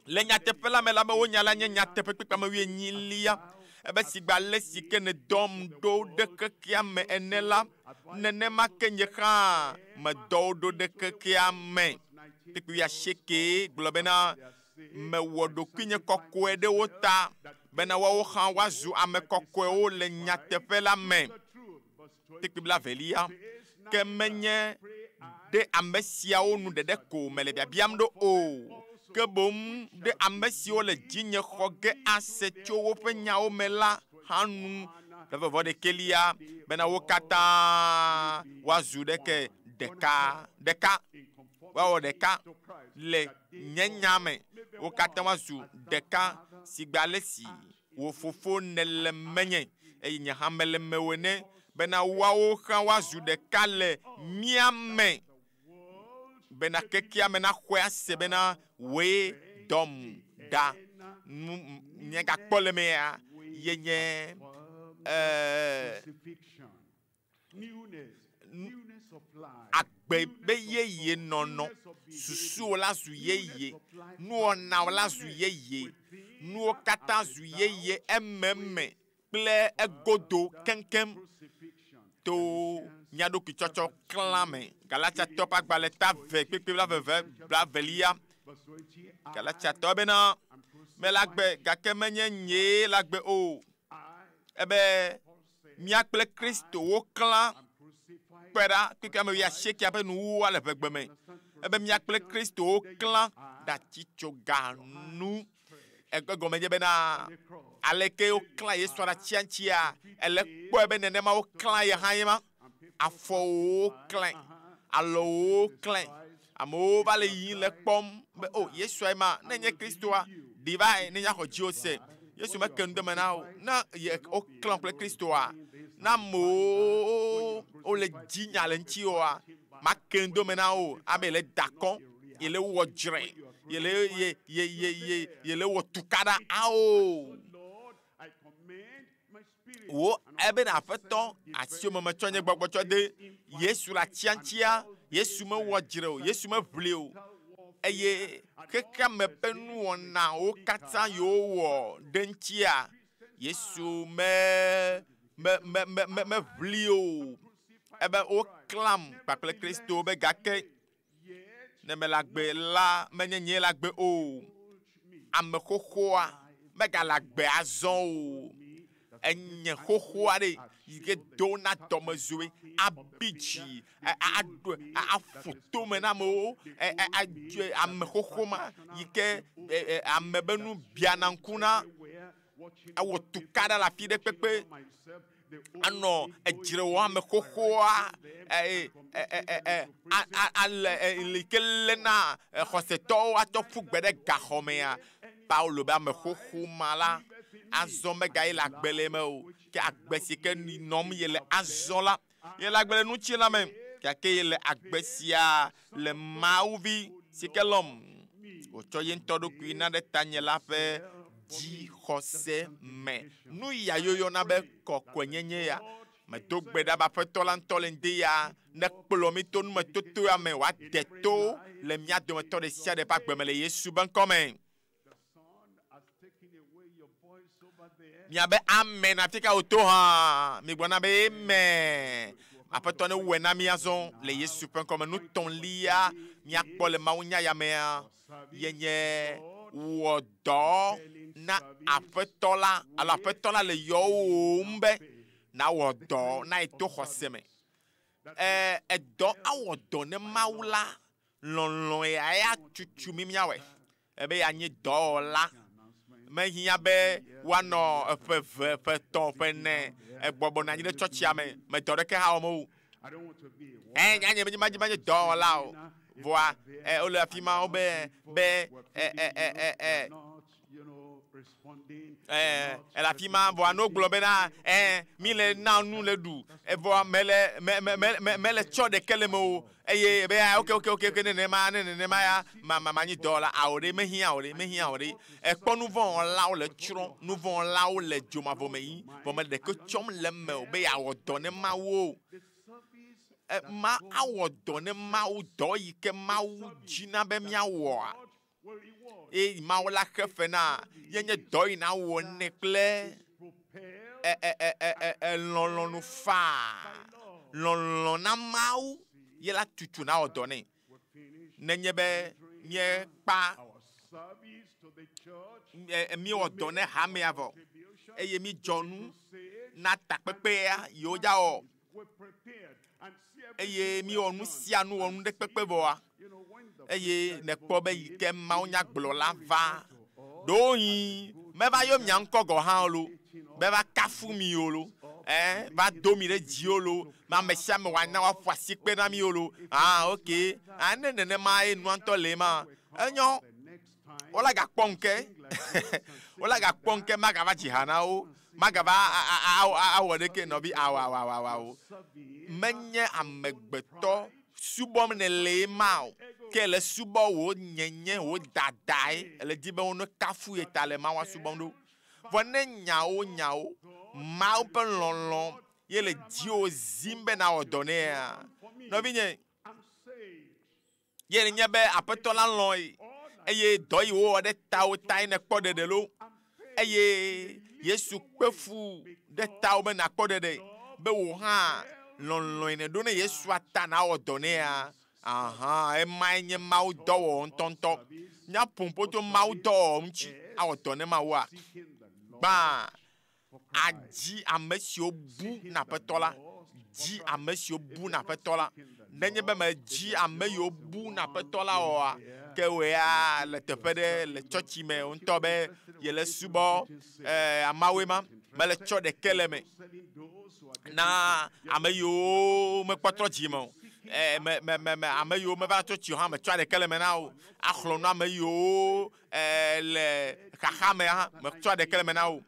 le nyateƒe la me la be wo nya la nye nyateƒe kpekpeame wuienyilia. Ebe sigbe ale si ke nèdɔm ɖo ɖe xexea me ene la, nenema ke nye hã medɔ wo ɖo ɖe xexea me. Kpekpe wuiasieke gblɔ bena, mewɔ ɖokuinye kɔkɔe ɖe wo ta, bena woawo hã woazu ame kɔkɔewo le nyateƒe la me. Kpekpe blaevelia, ke menye ɖe ame siawo nu ɖeɖe ko mele biabiam ɖo o, ke boŋ ɖe ame siwo le dzinye xɔ ge ase tso woƒe nyawo me la hã nu. Vevevɔ ɖekɛlia, bena wo katã woazu ɖeke ɖeka ɖeka, woawɔ ɖeka le nye nya me. Wo katã woazu ɖeka sigbe ale si wò fofo nèle menye eye nye hã mele mewò ene, bena woawo hã woazu ɖeka le mía me, bena kekea me naxɔe ase bena wòe dɔm ɖa. Nu míagakpɔ le mea ye nye agbe be yeye nɔnɔ, susuwo la zu yeye, nuwɔnawo la zu yeye, nuwo katã zu yeye ememe kple egodo keŋkeŋ to mía ɖokui tsɔtsɔ klã me. Galatiatɔ ƒe agbalẽ ta ve kpekpe blaeve blaevelia. Galatiatɔ bena, mele agbe gake menye nyee le agbe o. Ebe mía kple Kristo woklã kpe ɖa kpekpe ame wuiasiekea ƒe nuwuwua le ʋegbe me. Ebe mía kple Kristo woklã ɖe atitsoga nu. Egɔme nye bena aleke woklã Yesu ɖe atia ŋutia, ele kpɔe be nenema woklã ye hã ye ma. Afɔwo klãe, alɔwo klãe. Amewo va le yiyim le kpɔm be o Yesua ye ma, ne nye Kristoa, ɖi va ne míaxɔ dziwò se. Yesu meke nu de me na wo. Ne woklã kple Kristoa, ne amewo wole dzi nya le ŋutiwòa, make nu do me na wo. Abe yele da akɔ, yele wɔ dzre, yele ye ye ye ye yele wɔ tukaɖa. Ao! Wo ebe na Aƒetɔ, asiwò me metsɔ nye gbɔgbɔ tsɔ de. Yesu le atia ŋutia, Yesu mewɔ dzre o, Yesu meʋli o. Eye xexea me ƒe nuwɔnawo katã yiwo wɔ ɖe ŋutia, Yesu me me me me me meʋli o. Ebe woklãm kpakple Kristo be gake ne mele agbe la, menye nyee le agbe o. Ame xoxoa megale agbe azɔ o. Enye xoxoa ɖe yi ke dona dɔmedzoe, abi dzi, aɖo, aƒo tome na amewo. Ame xoxo ma yi ke ame be nu biana ŋku na, ewɔ tukaɖa le afi ɖe kpekpe. Anɔ edzre wɔm ame xoxoa ale yi ke léna xɔsetɔwo atsɔ ƒu gbe ɖe gaxɔ mea. Paulo be ame xoxo ma la, azɔ megayi le agbe le eme o, ke agbe si ke nɔm yele azɔ la, yele agbe le ŋutilã me, gake yele agbe sia le Mawu vi si ke lɔ̃m wòtsɔ ye ŋutɔ ɖokui na ɖe tanye la ƒe dzixɔse me. Nu ya woyɔna be kɔkɔenyenye ya. Medo gbe ɖa be Aƒetɔ la ŋutɔ le ŋdi ya nekplɔ mi to numetoto ya me wòade to le mía dometɔ ɖe sia ɖe ƒe agbe me le Yesu be ŋkɔ me. Miabe amen afi ka wòto hã migblɔna be amen. Aƒetɔ newɔe na mí azɔ le Yesu ƒe ŋkɔ me. Nu tɔ̃lia míakpɔ le mawunya ya mea ye nye wɔ dɔ na Aƒetɔ la alo Aƒetɔ la le yɔwòm be nawɔ dɔ na ye to xɔse me. E, edɔ awɔ dɔ ne Mawu la lɔlɔ̃ ya ya tutu mí míawɔe. Ebe yeanyi dɔwɔla. Mehiã be woanɔ eƒe eve, ƒe etɔ̃, ƒe ene egbɔgbɔ nɔ anyi ɖe tsɔtsia me, me dɔ ɖeke hã wɔm o. Ɛ, nye nye menye menye dɔwɔla o. Vɔa, ɛ, wole afi ma wo be be ɛ ɛ ɛ ɛ ɛ ɛ ele afi ma vɔa ne wogblɔ bena ɛ mi le na nu le ɖu evɔa mele me me me me mele tsɔ ɖeke le me o eye be ya ok ok ok ok nenema ne nenema ya ma ma manyi dɔwɔla ao ɖe mehiã o ɖe mehiã o ɖe ekpɔ nuvɔ̃wɔlawo le tsrɔ̃ nuvɔ̃wɔlawo le dzomavɔ me yim vɔ mele ɖeke tsɔm le eme o be yeawɔ dɔ ne Mawu o e ma awɔ dɔ ne Mawu dɔ yi ke Mawu dzina be míawɔa eye Mawu la xe fe na ye nye dɔ yi nawɔ nɛ kple e, e, e, e, e, e, lɔlɔ̃nu faa. Lɔlɔ̃ na Mawu ye la tutu nawɔ dɔ nɛ. Nenye be míekpa míewɔ dɔ ne hamea vɔ eye mídzɔ nu na takpekpea yiwo dza wɔ eye míewɔ nu sia nu wɔ nu ɖe kpekpe vɔa, eye nèkpɔ be yi ke mawunyagblɔla va, ɖewohĩ meva yɔ mia ŋkɔ gɔ̃ hã o lo, be va kafu mi o lo, ɛ, va do mi ɖe dzi o lo, be ame sia ame wòana woaƒo asikpe na mi o lo. Ah, ok. Ah, ne nenema ye nua ŋutɔ le ma, enyo. Wola gakpɔ ŋke. Wola gakpɔ ŋke magava dzi ha na wo. Magava awɔ ɖeke nɔvi awo awo awo awo. Menye amegbetɔ subɔm nèle ma o. Ke le subɔ wò nyenye, wò dadae. Ele di be wone kafu ye ta le Mawu subɔm ɖo. Vɔ ne nyawo nyawo, Mawu ƒe lɔlɔ̃ ye le dziwò zim be nawɔ dɔ nɛa? Nɔvinye, Ye nye be Aƒetɔ la lɔ̃e, eye dɔ yi wowɔ ɖe tawò tae nèkpɔ ɖeɖe lo. Eye Yesu kpe fu ɖe tawò be nàkpɔ ɖeɖe, be wò hã lɔlɔ̃e nèɖo ne Yesua ta nàwɔ dɔ nɛa? Ahã, emae nye Mawu dɔwɔwɔ ŋutɔŋutɔ. Míaƒo nuƒo tso Mawu dɔwɔwɔ ŋuti awɔ dɔ ne Mawua? Gbã, adzi ame siwo bu na Aƒetɔ la. Dzi ame siwo bu na Aƒetɔ la. Nenye be mèdzi ame yiwo bu na Aƒetɔ la oa, ke wò ya le teƒe ɖe le tsɔtsi me ŋutɔ be yele subɔ eh, ameawoe ma. Mele tsɔ ɖeke le eme na ame yiwo mekpɔ trɔ dzi me o. Eh, me, me, me, me, ame yiwo meva tsɔtsi o hã metsɔa ɖeke le eme na wo. Axlɔ̃ nu ame yiwo eh, le xaxa me hã metsɔa ɖeke le eme na wo.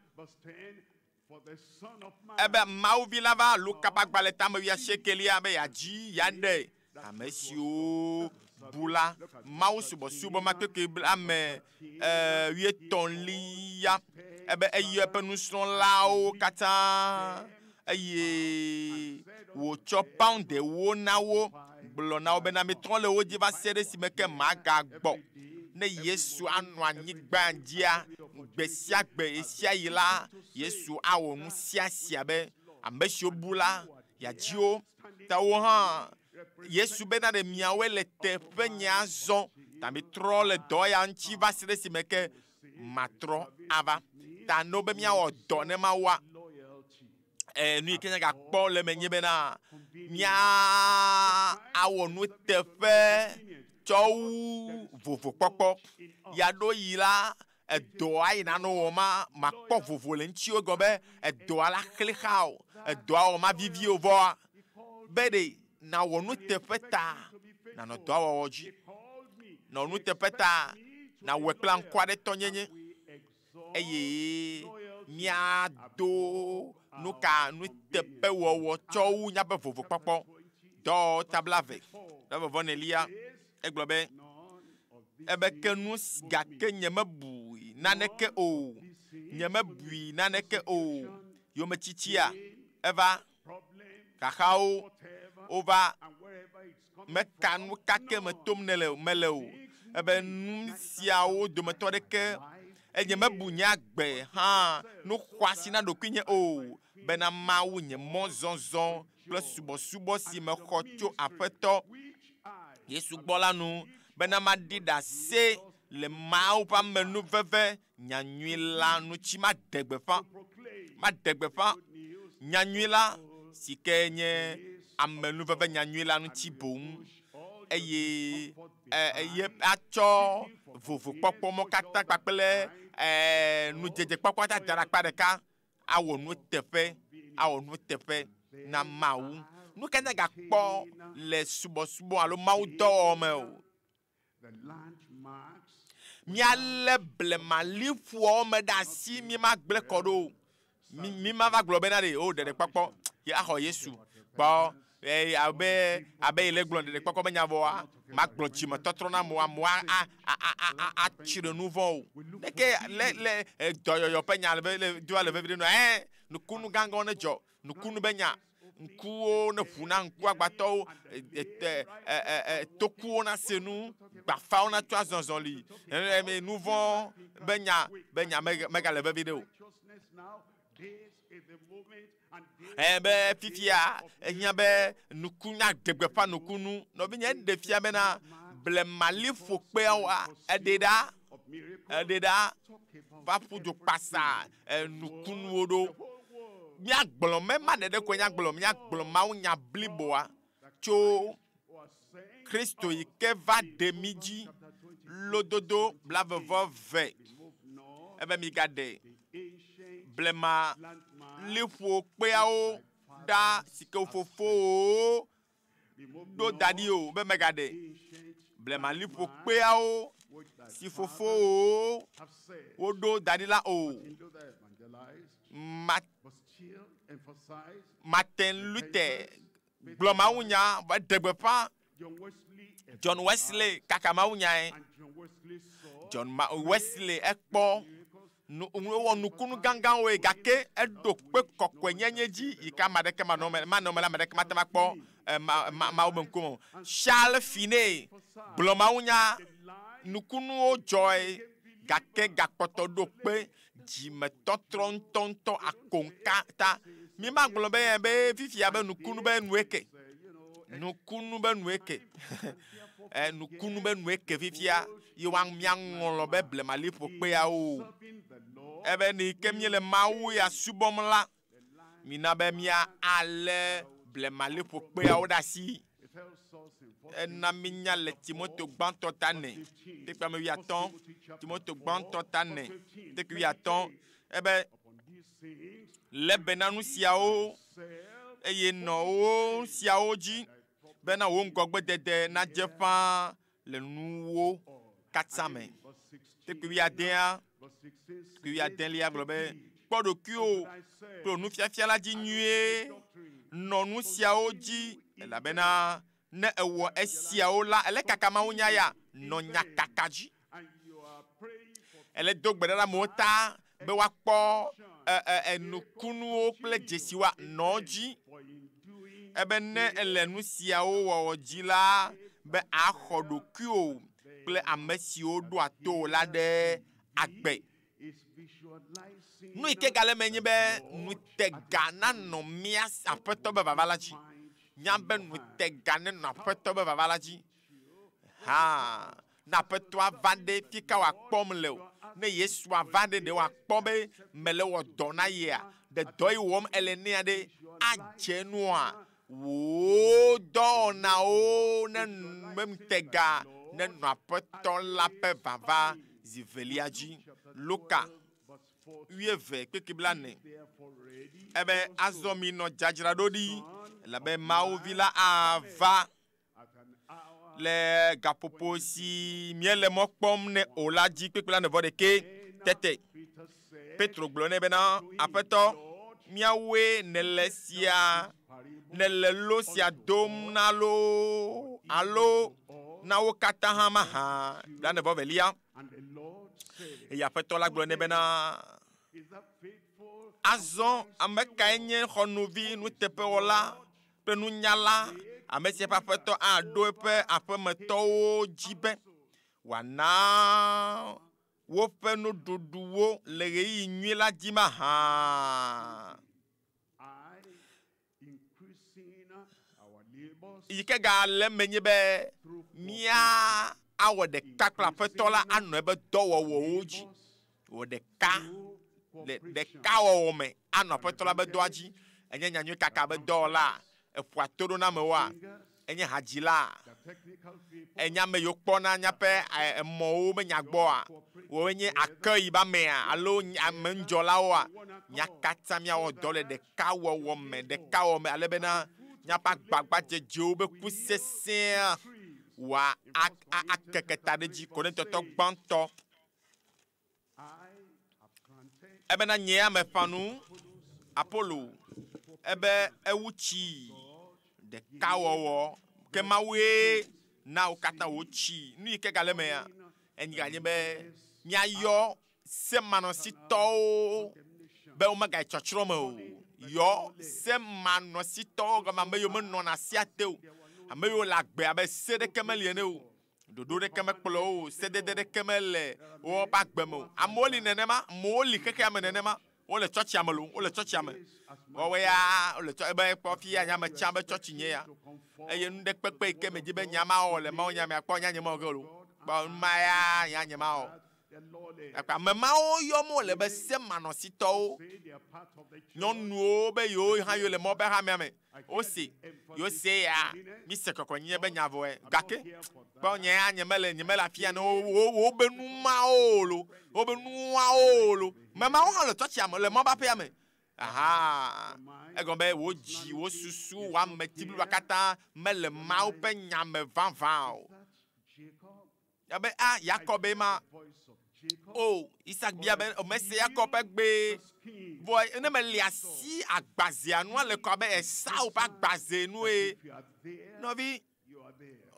Ebe Mawu Vi la va Luka ƒe agbalẽ tame wuiasiekelia be yeadzi yeaɖe ame siwo bu la. Mawu subɔsubɔ ma kpekpe ame wuietɔ̃lia. Ebe eyɔ eƒe nusrɔ̃lawo katã eye wòtsɔ paundewo na wo gblɔ na wo bena mitrɔ le wo dzi va se ɖe esime ke magagbɔ. Ne Yesu anɔ anyigba dzia, gbe sia gbe ɣesiaɣi la, Yesu awɔ nu sia sia be ame siwo bu la yeadzi wo. Ta wo hã, Yesu bena ɖe miawoe le teƒe nye azɔ, ta mitrɔ le dɔ ya ŋuti va se ɖe esime ke matrɔ ava. Ta no be míawɔ dɔ ne Mawua, e, nu yi ke míagakpɔ le eme nye bena mía awɔ nuteƒe tsɔ wu vovokpɔkpɔ. Ya ɖo yi la, edɔa yi nanɔ wɔ ma, makpɔ vovo le ŋutiwo gɔme be edɔa la xli xa o, edɔa wɔ ma vivi o vɔa, be ɖe nawɔ nuteƒe ta nanɔ dɔa wɔwɔ dzi. Nɔ nuteƒe ta nawɔe kple aŋkɔ aɖe tɔnyenye eye míado nuka nuteƒewɔwɔ tsɔ wu míaƒe vovokpɔkpɔ. Dɔwɔwɔ tabla ve, vɔvɔ nelia, egblɔ be, ebe ke nu gake nyemebui naneke o, nyemebui naneke o. Yometsitsia eva. Xaxawo wova meka nu ka ke me tom ne le mele o. Ebe nu siawo dometɔ ɖeke enye mebu nye agbe hã nu xɔasi na ɖokuinye o bena mawu nye mɔzɔzɔ kple subɔsubɔ si mexɔ tso aƒetɔ Yesu gbɔ la nu bena maɖi ɖase le Mawu ƒe amenuveve nyanyui la ŋuti maɖe gbeƒã maɖe gbeƒã nyanyui la si ke nye amenuveve nyanyui la ŋuti boŋ eye eye atsɔ vovokpɔkpɔ mɔ katã kpakple nudzedzekpɔkpɔ katã da ɖe akpa ɖeka awɔ nuteƒe awɔ nuteƒe na Mawu. Nu ka gakpɔ le subɔsubɔ alo Mawu dɔwɔwɔ me o? Míalé blemaliƒoawo me ɖe asi, mímagblẽ kɔ ɖo o. Mi mímava gblɔ bena ɖe o ɖeɖekpɔkpɔ ye axɔ Yesu kpɔ eye abe abe yi le gblɔ ɖeɖekpɔkpɔ be nya vɔa magblɔ dzimetɔtrɔ na amewo amewo a a a a a atsi ɖe nu vɔ̃ o. Leke le le dɔyɔyɔ ƒe nya le le doa le vevi ɖe nua ɛ nukunu gãgãwo ne dzɔ nukunu be nya ŋkuwo ne ʋu na ŋku agbatɔwo tokuwo nase nu gbafawo natsɔ azɔzɔli nu vɔ̃ be nya be nya megale vevi ɖe o. Be fifia ehiã be nuku nya ɖe gbeƒã nukunu. Nɔvinye eɖe fia bena blemaliƒokpeawoa eɖe ɖa eɖe ɖa va ƒu du kpasa nukunuwo ɖo. Míagblɔ mema ɖeɖe koe míagblɔ míagblɔ Mawu nya bliboa tso Kristo yi ke va ɖe mí dzi lododo blavevɔ ve ebe migaɖe blema liƒo kpeawo ɖa si ke fofowo ɖo da ɖi o be megaɖe blema liƒo kpeawo si fofowo woɖo da ɖi la o. Martin Luther gblɔ Mawu nya eɖe gbeƒã John Wesley kaka Mawu nyae. John Wesley ekpɔ wowɔ nukunu gãgãwoe gake eɖo kpe kɔkɔenyenye dzi yi ke ame aɖeke manɔ me manɔ me la ame aɖeke mate ŋu akpɔ Mawu be ŋkume o. Charles Finney gblɔ Mawu nya nukunuwo dzɔe gake gakpɔtɔ ɖo kpe dzimetɔtrɔ ŋutɔŋutɔ akoŋka ta. Mi magblɔ be be fifia be nukunu be nue ke. Nukunu be nue ke. Nukunu be nue ke fifia ye wa míaŋlɔ be blemaliƒo kpeawo. Ebe ne ke míele Mawu ya subɔm la, mina be mía alé blemaliƒo kpeawo ɖe asi. Ena mínya le Timoto gbãtɔ ta ne, tekpe ame wuiatɔ̃, Timoto gbãtɔ ta ne, tekpe wuiatɔ̃, ebe lé be na nu siawo eye nɔ wo siawo dzi bena wò ŋgɔgbedede nadze ƒãa le nuwo katã me. Tekpe wuiadea, tekpe wuiadelia gblɔ be kpɔ ɖokuiwò kple nufiafia la dzi nyuie, nɔ nu siawo dzi elabena ne ewɔ esiawo la, ele kaka Mawu nya ya nɔ nyakaka dzi. Ele do gbe ɖa ɖe amewo ta be woakpɔ nukunuwo kple dzesiwoa nɔ dzi. Ebe ne ele nu siawo wɔwɔ dzi la, be axɔ ɖokuiwò kple ame siwo ɖoa to wò la ɖe agbe. Nu yi ke gale eme nye be nutega nanɔ mía aƒetɔ be vava la dzi. Nya be nutega nenɔ aƒetɔ be vava la dzi. Ha, ne aƒetɔa va ɖe fi ka wòakpɔm le o. Ne Yesu ava ɖe ɖe wòakpɔ be mele wɔ dɔ na yea? Ɖe dɔ yi wɔm ele nea ɖe adze nua? Wò dɔwɔnawo ne nutega nenɔ aƒetɔ la ƒe vava zi velia dzi. Luka wuieve kpekpe blaene. Ebe azɔ minɔ dzadzraɖo ɖi elabe Mawu vi la ava le gaƒoƒo si míele mɔ kpɔm nɛ o la dzi kpekpe blaene vɔ ɖeke. Tete Petro gblɔ nɛ bena, Aƒetɔ, míawoe nèle sia nèle lo sia dom na loo alo na wo katã hã mahã? Blaene vɔ velia. Eye Aƒetɔ la gblɔ nɛ bena, Azɔ ame kae nye xɔnuvi nuteƒewɔla? kple nunyala, ame si eƒe aƒetɔ aɖo eƒe aƒemetɔwo dzi be wòana woƒe nuɖuɖuwo le ɣeyiɣi nyui la dzi mahã. Yi ke gale eme nye be mía awɔ ɖeka kple aƒetɔ la anɔ eƒe dɔwɔwɔwo dzi. Wɔ ɖeka le ɖekawɔwɔ me anɔ aƒetɔ la be dɔa dzi. Enye nyanyui kaka be dɔwɔla, eƒoa to ɖo na amewoa, enye hadzila, enye ame yiwo kpɔna míaƒe emɔwo be nya gbɔa, woe nye ake yi be amea alo ame ŋudzɔlawoa, mía katã míawɔ dɔ le ɖekawɔwɔ me, ɖekawɔwɔ me ale bena míaƒe agbagbadzedzewo be ku sesẽa wòa akeke ta ɖe edzi. Korintotɔ gbãtɔ ebena nye ame ƒã nu, Apolo ebe ewu tsi ɖekawɔwɔ ke Mawue na wo katã wotsi. Nu yi ke gale emea, enyi ganye be míayɔ semanɔsitɔwo be womegayi tsɔtsrɔ̃ me o. Yɔ semanɔsitɔwo gɔme ame yiwo menɔna sea te o, ame yiwo le agbe abe se ɖeke meli ene o. Ɖoɖo ɖeke mekplɔ wo o, sedede ɖeke mele woƒe agbe me o. Amewo li nenema, amewo li xexea me nenema. Wole tsɔtsia me loo, wole tsɔtsia me. Woawoe ya wole tsɔ ebe kpɔ fi ya nye ame tsã be tsɔtsi nye ya. Eye nu ɖe kpekpe yi ke medzi be nya mawɔ le Mawu nya mea kpɔ nya nye mewɔ ge o loo. Kpɔ nu ma ya nya nye mawɔ. Gake ame mawo yɔm wole be semanɔsitɔwo, nyɔnuwo be yewo hã yewo le Mawu ƒe hamea me. Wose, yewo se ya, mise kɔkɔenyenye be nya vɔe. Gake, kpɔ nye ya nye mele, nye mele afia ne wo, wo, wo be nu mawo o lo, wo be nuawo o lo. Ame mawo hã le tsɔtsia me, le Mawu ƒe aƒea me. Aha, egɔme be wò dzi, wò susu, wò ameti bliboa katã mele Mawu ƒe nya me vavã o. Abe a Yakob be ma. O Isak bia be o mese Yakob ƒe gbe. Vɔ ne meli asi agbazea nua le kɔ abe Esau ƒe agbaze nue. Nɔvi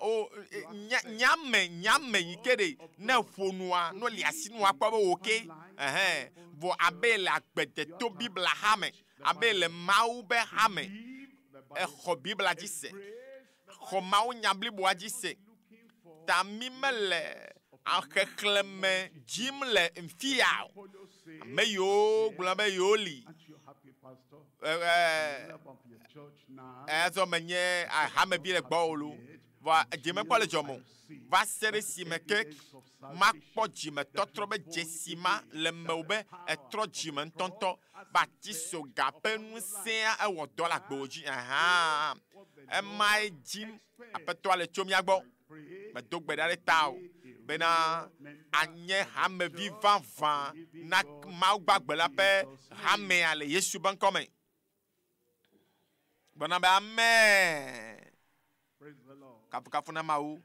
o nya nyame nyame yi ke ɖe ne ƒo nua no li asi nua kpɔ be wo ke. Ɛhɛn. Vɔ abe le agbe deto Biblia ha me, abe le Mawu be ha me, exɔ Biblia dzi se. Xɔ Mawu nya bliboa dzi se. Ta mi mele xexlẽme dzim le fia o. Ame yiwo gblɔ be yewo li. Azɔ menye hamevi le gbɔwò loo. Vɔa dzi mekpɔ le dzɔm o. Va se ɖe esime ke makpɔ dzimetɔtrɔ be dzesi ma le mewò be ètrɔ dzime ŋutɔŋutɔ be atisoga ƒe ŋusẽa ewɔ dɔ le agbewò dzi. Ahan. Emae dzim Aƒetɔa le tso mía gbɔ. Medo gbe ɖa ɖe tawò bena anye hamevi vavã na Mawu gbagbe la ƒe hamea le Yesu ƒe ŋkɔ me. Gblɔna be amen. Kafukafu na Mawu.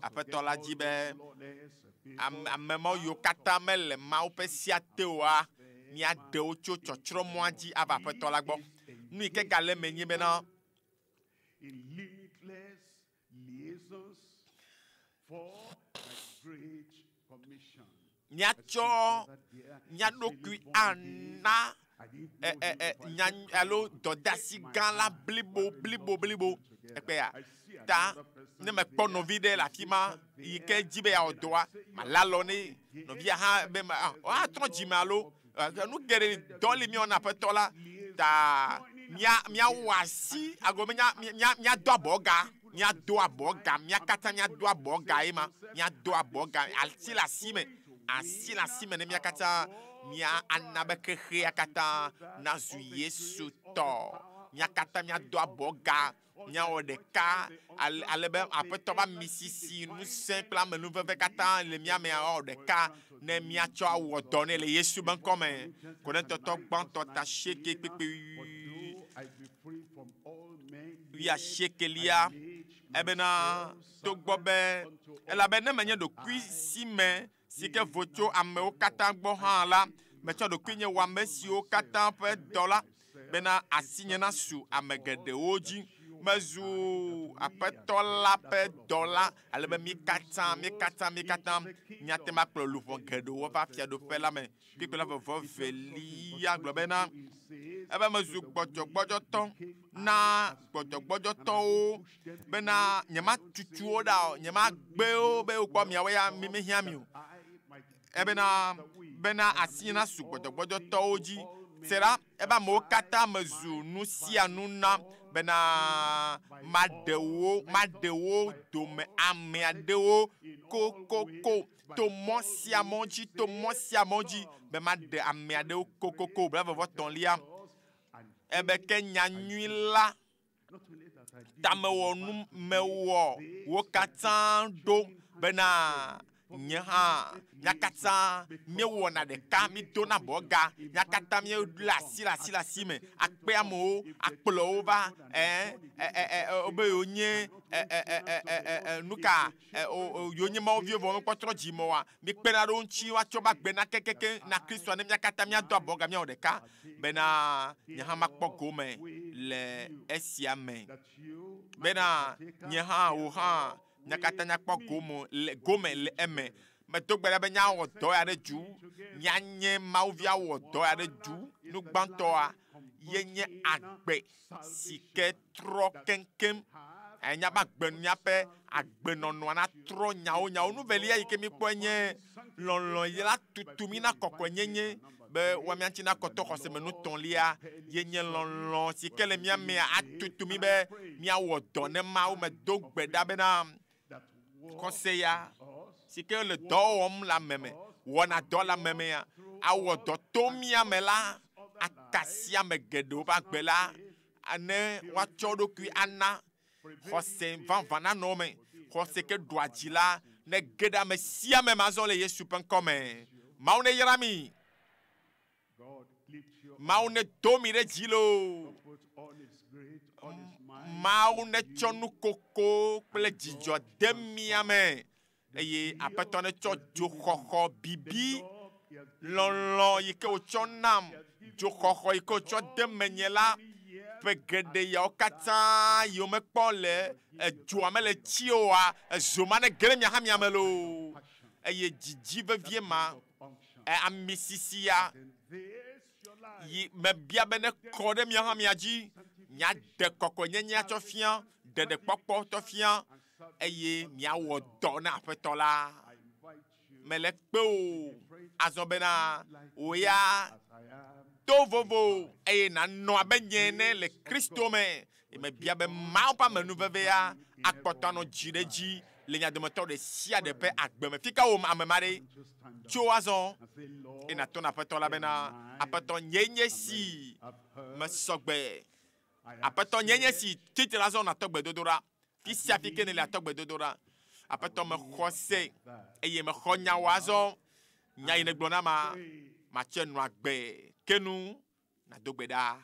Aƒetɔ la dzi be ame mawo yiwo katã mele Mawu ƒe sea te oa, míaɖe wo tso tsɔtsrɔ̃mɔa dzi ava Aƒetɔ la gbɔ. Nu yi ke gale eme nye bena, míatsɔ mía ɖokui ana ɛ, ɛ, ɛ, nya alo dɔdeasi gã la blibo, blibo, blibo. Ekpea ta ne mekpɔ nɔvi ɖe le afi ma yi ke dzi be yeawɔ dɔa, malé alɔ ne nɔvia hã be ma, woatrɔ dzime alo nu geɖe li, dɔ li míawɔ na Aƒetɔ la. Ta mía, míawɔ asi agɔme mía, mía, míado abɔga, míado abɔga, mía katã míado abɔga ye ma, míado abɔga, asi le asi me, asi le asi me ne mía katã mía ana be xexea katã nazu Yesu tɔ. Mía katã míado abɔga, míawɔ ɖeka ale, ale be Aƒetɔ ƒe amisisi, ŋusẽ kple amenuveve katã le mía me awɔ ɖeka ne míatsɔ awɔ dɔ nɛ le Yesu ƒe ŋkɔ me. Korintotɔ gbãtɔ ta asieke kpekpe wuiasiekelia ebena togbɔ be elabe ne menye ɖokuisime si ke vo tso amewo katã gbɔ hã la, metsɔ ɖokuinye wɔ ame siwo katã ƒe dɔ la, bena asinye nasu ame geɖewo dzi. Mezu aƒetɔ la ƒe dɔla ale be mi katã mi katã mi katã miate ŋu akplɔ luʋɔ geɖewo va fiaɖuƒe la me. Kpukpui la vɔvɔ velia gblɔ bena ebe mezu gbɔdzɔgbɔdzɔtɔ na gbɔdzɔgbɔdzɔtɔwo bena nyematutu wo ɖa o, nyemagbe wo be wokpɔ miawo ya mi mehiã mi o. Ebena bena asi nasu gbɔdzɔgbɔdzɔtɔwo dzi. Se ɖa, ebe amewo katã mezu nu sia nu na bena maɖe wo maɖe wo dome ame aɖewo kokoko to mɔ sia mɔ dzi to mɔ sia mɔ dzi be maɖe ame aɖewo kokoko. Blaeve tɔ̃lia ebe ke nyanyui la tamewɔnu mewɔ wo katã ɖo bena nye hã mía katã míewɔna ɖeka mídona bɔga mía katã míele asi le asi le asi me akpe amewo akplɔ wo va ɛ ɛ ɛ ɛ be yewo nye ɛ ɛ ɛ ɛ ɛ ɛ nu ka ɛ o yewo nye Mawu viwo vɔ womekpɔ trɔ dzime oa míkpena ɖe wo ŋuti woatsɔ woƒe agbe na kekekeŋ na Kristoa ne mía katã míado abɔga míawɔ ɖeka bena nye hã makpɔ gome le esia me bena nye hã wò hã mía katã míakpɔ gome le gome le eme. Medo gbe ɖa be míawɔ dɔ ya ɖe du, míanye Mawu vi awɔ dɔ ya ɖe du. Nu gbãtɔa ye nye agbe si ke trɔ keŋkeŋ. Enya be agbe míaƒe agbenɔnɔa natrɔ nyawo nyawo. Nu velia yi ke míkpɔe nye lɔlɔ̃ yi la tutu mí na kɔkɔenyenye be woamia ŋuti nakɔtɔ xɔseme nu tɔ̃lia ye nye lɔlɔ̃ si ke le mía mea atutu mí be míawɔ dɔ ne Mawu. Medo gbe ɖa bena xɔse ya si ke le dɔ wɔm le ame me, wɔna dɔ le ame mea, awɔ dɔ to mía me la, akasi ame geɖewo ƒe agbe la ne woatsɔ wo ɖokui ana xɔse vavã nanɔ wo me. Xɔse ke ɖua dzi la nege ɖe ame sia ame me azɔ le Yesu ƒe ŋkɔ me. Mawu neyra mi. Mawu nedo mi ɖe dzi loo. Mawu netsɔ nukoko kple dzidzɔ de mia me eye Aƒetɔ netsɔ dzoxɔxɔ bibi lɔlɔ̃ yi ke wòtsɔ nam, dzoxɔxɔ yi ke wòtsɔ de menye la ƒe geɖe yawo katã yi womekpɔ le edzoa mele tsi oa, ezo ma nege ɖe mia hã mia me loo. Eye dzidzi vevie ma, ami sisi ya yi mebia be nekɔ ɖe mia hã mia dzi, miaɖe kɔkɔenyenye atsɔ fia, ɖeɖekpɔkpɔ tsɔ fia, eye miawɔ dɔ na Aƒetɔ la. Mele kpe o azɔ bena wò ya to vovo eye nànɔ abe nye ene le Kristo me. Mebia be Mawu ƒe amenuvevea akpɔtɔ anɔ dzi ɖe edzi le mia dometɔ ɖe sia ɖe ƒe agbe me. Fika wò ame ma ɖe tso azɔ? Eye nàto na Aƒetɔ la bena, Aƒetɔ, nyee nye esi mesɔ gbe. Aƒetɔ, nyee nye esi tsi tre azɔ nàtɔ gbedodoɖa. Fi sia fi ke nèle atɔ gbedodoɖa. Aƒetɔ, mexɔ se eye mexɔ nya wò azɔ. Nya yi nègblɔ nam ma, matsɔe nɔ agbe ke nu nàdo gbe ɖa.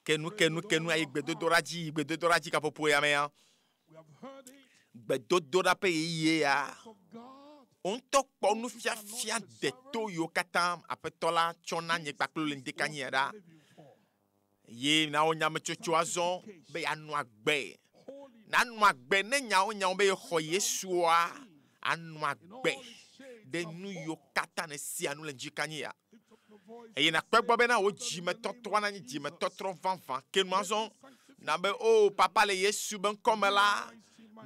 Kenu kenu kenu ayi gbedodoɖa dzi yi gbedodoɖa dzi gaƒoƒo ya mea. Gbedodoɖa ƒe ɣeyiɣie ya. Wò ŋutɔ kpɔ nufiafia deto yiwo katã Aƒetɔ la tsɔ na nye kpakple le ŋdekanye ya ɖa. Ye na wò nyametsotso azɔ be yeanɔ agbe. Nanɔ agbe ne nyawo nyawo be yexɔ Yesua, anɔ agbe ɖe nu yiwo katã nèsia nu le ŋdikanye ya. Eye nàkpɔ egbɔ bena wò dzimetɔtrɔa nanyi dzimetɔtrɔ vavã. Ke nu azɔ na be, O Papa, le Yesu be ŋkɔ me la,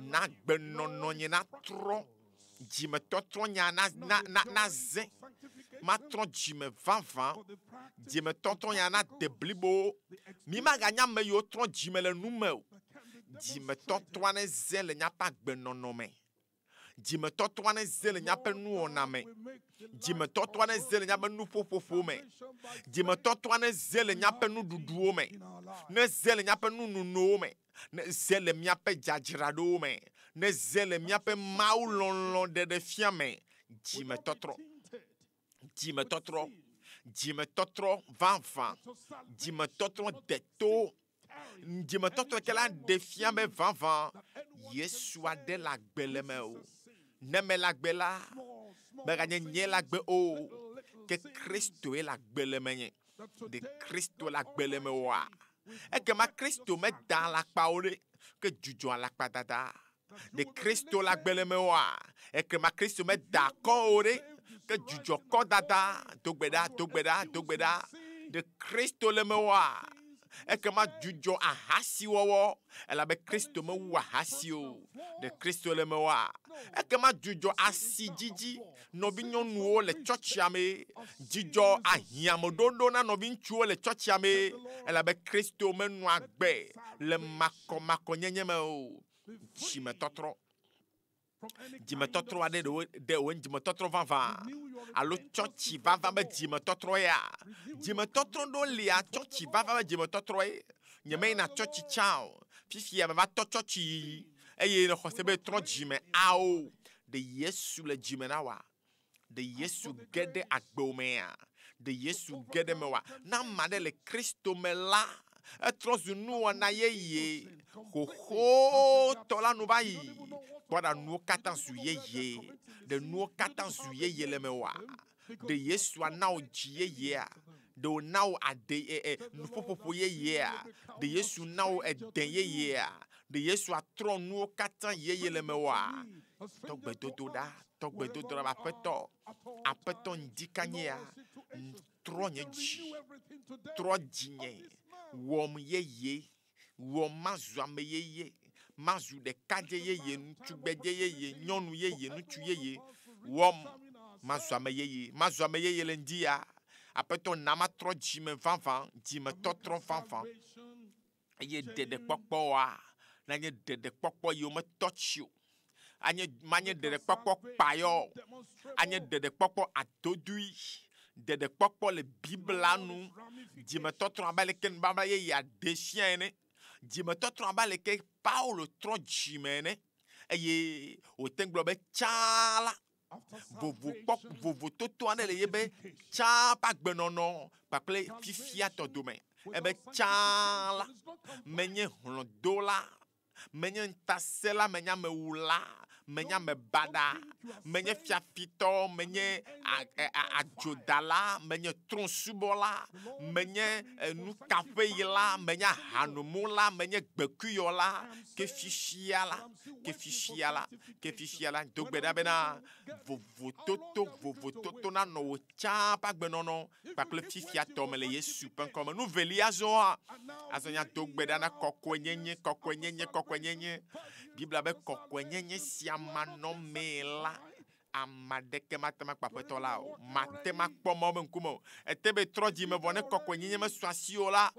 na agbenɔnɔ nye natrɔ, dzimetɔtrɔ nya na, na, na, naze. Matrɔ dzime vavã. Dzimetɔtrɔ nya nade blibo. Mi maganye ame yiwo trɔ dzime le nu me o. Dzimetɔtrɔa neze le míaƒe agbenɔnɔ me. Dzimetɔtrɔa ne ze le míaƒe nuwɔna me. Dzimetɔtrɔa ne ze le míaƒe nuƒoƒoƒo me. Dzimetɔtrɔa ne ze le míaƒe nuɖuɖuwo me. Ne ze le míaƒe nunonowo me. Ne ze le míaƒe dzadzraɖowo me. Ne ze le míaƒe Mawu lɔlɔ̃ ɖeɖefia me. Dzimetɔtrɔ. Dzimetɔtrɔ. Dzimetɔtrɔ vavã. Dzimetɔtrɔ deto. Dzimetɔtrɔ ke la ɖe fia be vavã Yesu aɖe le agbe le me o. Ne mele agbe la, meganye nye le agbe o, ke Kristoe le agbe le menye. Ɖe Kristo le agbe le mewòa? Ekema Kristo meda alakpa o ɖe, ke dzudzɔ alakpadada. Ɖe Kristo le agbe le mewòa? Ekema Kristo meda akɔ o ɖe, ke dzudzɔ kɔdada. Do gbe ɖa, do gbe ɖa, do gbe ɖa. Ɖe Kristo le mewòa? Ekema dzudzɔ ahasiwɔwɔ, elabe Kristo mewu ahasi o. Ɖe Kristo le mewòa? Ekema dzudzɔ asidzidzi nɔvinyɔnuwo le tsɔtsia me. Dzidzɔ ahiãmeɖoɖo na nɔviŋutsuwo le tsɔtsia me, elabe Kristo menɔa agbe le makɔmakɔnyenye me o. Dzimetɔtrɔ. Dzimetɔtrɔ aɖe ɖewo ɖe wònye dzimetɔtrɔ vavã alo tsɔtsi vava be dzimetɔtrɔ ya. Dzimetɔtrɔ ɖewo lia tsɔtsi vava be dzimetɔtrɔ ye. Nyemeyina tsɔtsi tsã o. Fifia meva tɔ tsɔtsi yiyi eye nexɔ se be trɔ dzime ao. Ɖe Yesu le dzime na wòa? Ɖe Yesu ge ɖe agbewò mea? Ɖe Yesu ge ɖe mewòa? Ne ame aɖe le Kristo me la, etrɔ zu nuwɔna yeye. Xoxotɔ la nu va yi. Kpɔ ɖa, nuwo katã zu yeye. Ɖe nuwo katã zu yeye le mewòa? Ɖe Yesu ana wò dzi yeyea? Ɖe wòna wò aɖe e, e, nuƒoƒoƒo yeyea? Ɖe Yesu na wò ede yeyea? Ɖe Yesu atrɔ nuwo katã yeye le mewòa? Tɔ gbedodo ɖa, tɔ gbedodo ɖa, Aƒetɔ, Aƒetɔ ŋdikanyea, trɔ nye dzi, trɔ dzinye, wɔm yeye, wɔm mazu ame yeye, mazu ɖekadze yeye, ŋutsugbedze yeye, nyɔnu yeye, ŋutsu yeye, wɔm mazu ame yeye, mazu ame yeye le ŋdi ya. Aƒetɔ na matrɔ dzime vavã, dzimetɔtrɔ vavã. Eye ɖeɖekpɔkpɔa nanye ɖeɖekpɔkpɔ yi wometɔ tsi o. Anye manye ɖeɖekpɔkpɔ kpayɔ o. Anye ɖeɖekpɔkpɔ adodoe. Ɖeɖekpɔkpɔ le Biblia nu. Dzimetɔtrɔ abe aleke nubabla yeyea ɖe fia ene. Dzimetɔtrɔ abe aleke Paulo trɔ dzime ene. Eye wòte ŋu gblɔ be tsã la, vovokpɔ vovototo aɖe le yebe tsã ƒe agbenɔnɔ kpakple fifia tɔ dome. Ebe tsã la, menye hlɔ̃dola, menye ŋutasẽla, menye amewula, menye ame baɖa, menye fiafitɔ, menye adzodala, menye trɔ̃subɔla, menye nukaƒeyila, menye ahanomula, menye gbekuyɔla, ke fifia la, ke fifia la, ke fifia la, do gbe ɖa bena vovototo, vovototo nanɔ wò tsã ƒe agbenɔnɔ kpakple fifia tɔ me le Yesu ƒe ŋkɔ me. Nu velia azɔa, azɔ nya do gbe ɖa na kɔkɔenyenye, kɔkɔenyenye, kɔkɔenyenye. Biblia be kɔkɔenyenye sia manɔmee la, ame aɖeke mate ŋu akpɔ Aƒetɔ la o. Mate ŋu akpɔ Mawu ƒe ŋkume o. Ete be trɔ dzi me vɔ ne kɔkɔenyenye mesu asiwò o la,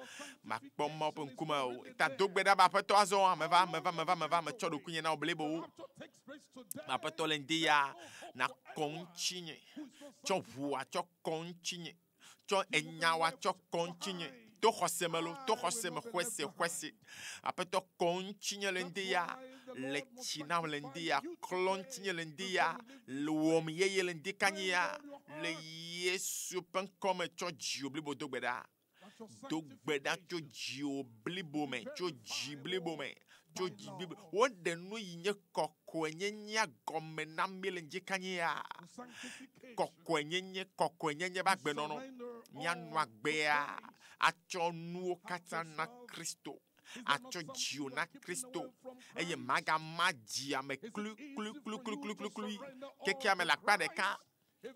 makpɔ Mawu ƒe ŋkume o. Ta do gbe ɖa be Aƒetɔ azɔ, meva, meva, meva, meva, metsɔ ɖokuinye na wò blibo. Aƒetɔ le ŋdi ya, nakɔ ŋutinye. Tsɔ ʋua tsɔ kɔ ŋutinye. Tsɔ enyawa tsɔ kɔ ŋutinye. To xɔse me lo, to xɔse me, xɔe se, xɔe se. Aƒetɔ kɔ ŋutinye le ŋdi ya, le tsi nam le ŋdi ya, klɔ ŋutinye le ŋdi ya, le wɔm yeye le ŋdi kanyi ya, le Yesu ƒe ŋkɔ me tsɔ dziwò blibo do gbe ɖa. Do gbe ɖa tso dziwò blibo me, tso dzi blibo me, tso dzi blibo. Woɖe nu yi nye kɔkɔenyenyea gɔme na mí le ŋdi kanyi ya. Kɔkɔenyenye, kɔkɔenyenye ƒe agbenɔnɔ. Míanɔ agbea atsɔ nuwo katã na Kristo, atsɔ dziwò na Kristo, eye magama dzia me kluikluikluikluiklui. Kekea me le akpa ɖeka,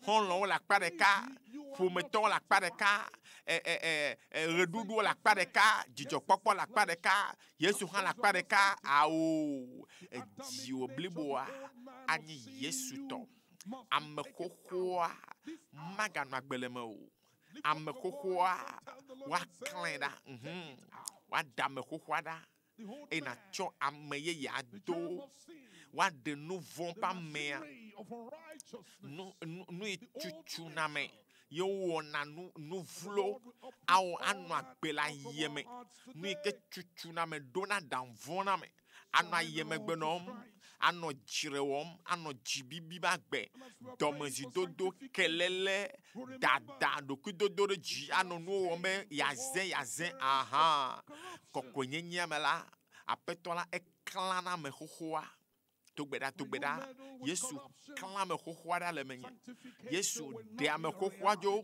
xɔlɔ̃wo le akpa ɖeka, ƒometɔwo le akpa ɖeka, e, e, e, e, ɣeɖuɖuwo le akpa ɖeka, dzidzɔkpɔkpɔ le akpa ɖeka, Yesu hã le akpa ɖeka. Ao, edziwò bliboa anye Yesu tɔ. Ame xoxoa maganɔ agbe le me o. Ame xoxoa woaklãe ɖa. Woaɖe ame xoxoa ɖa eye nàtsɔ ame yeye ado. Woaɖe nu vɔ̃ ƒe amea. Nu nu nu yi tutu na ame ye wowɔna nu nu vlo awɔ anɔ agbe le ayie me. Nu yi ke tutu na ame ɖona aɖaŋu vɔ̃ na ame. Anɔ ayemegbe nɔm, anɔ dzre wɔm, anɔ dzibibi be agbe, dɔmezidodo, kelele, dada, ɖokuidodo ɖe dzi, anɔ nuwo wɔm be yeaze yeaze aha. Kɔkɔenyenyea me la, aƒetɔ la eklãna ame xoxoa. Do gbe ɖa, do gbe ɖa. Yesu klã ame xoxoa ɖa le menye. Yesu ɖe ame xoxoa dzo.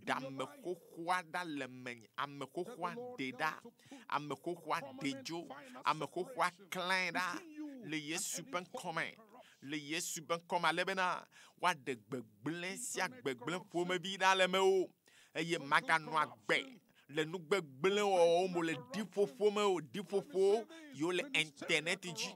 Ɖe ame xoxoa ɖa le menye. Ame xoxoa ɖe ɖa. Ame xoxoa ɖe dzo. Ame xoxoa klãe ɖa le Yesu ƒe ŋkɔme. Le Yesu ƒe ŋkɔme ale bena woaɖe gbegblẽ sia gbegblẽ ƒomevi ɖa le mewò eye maganɔ agbe le nu gbegblẽ wɔwɔwo me o, le ɖiƒoƒo me o, ɖiƒoƒo yiwo le internet dzi,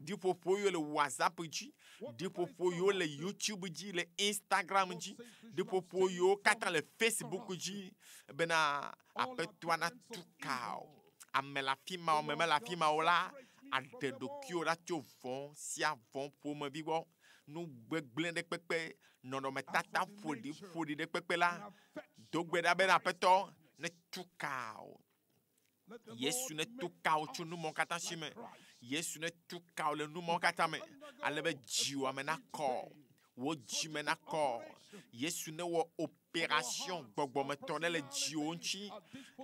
ɖiƒoƒo yiwo le WhatsApp dzi, ɖiƒoƒo yiwo le YouTube dzi, le Instagram dzi, ɖiƒoƒo yiwo katã le Facebook dzi bena aƒetɔa natu ka o. Ame le afi ma o, ame mele afi ma o la, aɖe ɖokuiwò ɖa tso vɔ̃ sia vɔ̃ ƒomevi gbɔ. Nu gbegblẽ ɖe kpekpe, nɔnɔmetata ƒoɖi ƒoɖi ɖe kpekpe la, do gbe ɖa bena aƒetɔ netu ka o. Yesu netu ka wò tso numɔwo katã si me. Yesu netu ka wò le numɔwo katã me ale be dziwò ame nakɔ. Wò dzime nakɔ. Yesu newɔ operation gbɔgbɔmetɔ ɖe le dziwò ŋuti.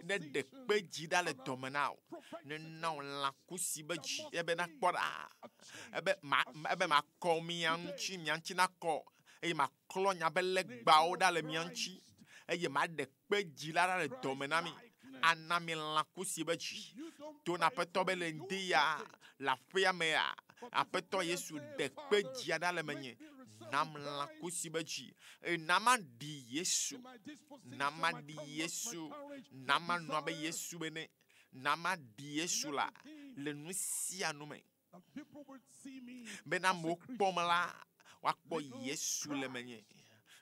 Ne ɖe kpe dzi ɖa le dɔme na wò. Nena wò lãkusi be dzi ebe nakpɔ ɖa. Ebe ma ebe makɔ mia ŋuti, mia ŋuti nakɔ eye maklɔ nya be legbawo ɖa le mia ŋuti eye maɖe kpe dzi la ɖa le dɔme na mi. Ana mi lãkusi be dzi. To na aƒetɔ be le ŋdi ya le aƒea mea, aƒetɔ Yesu ɖe kpe dzia ɖa le menye. Nam lãkusi be dzi eye na maɖi Yesu. Na maɖi Yesu. Na manɔ abe Yesu ene. Na maɖi Yesu la le nu sia nu me. Bena amewo kpɔm la, woakpɔ Yesu le menye.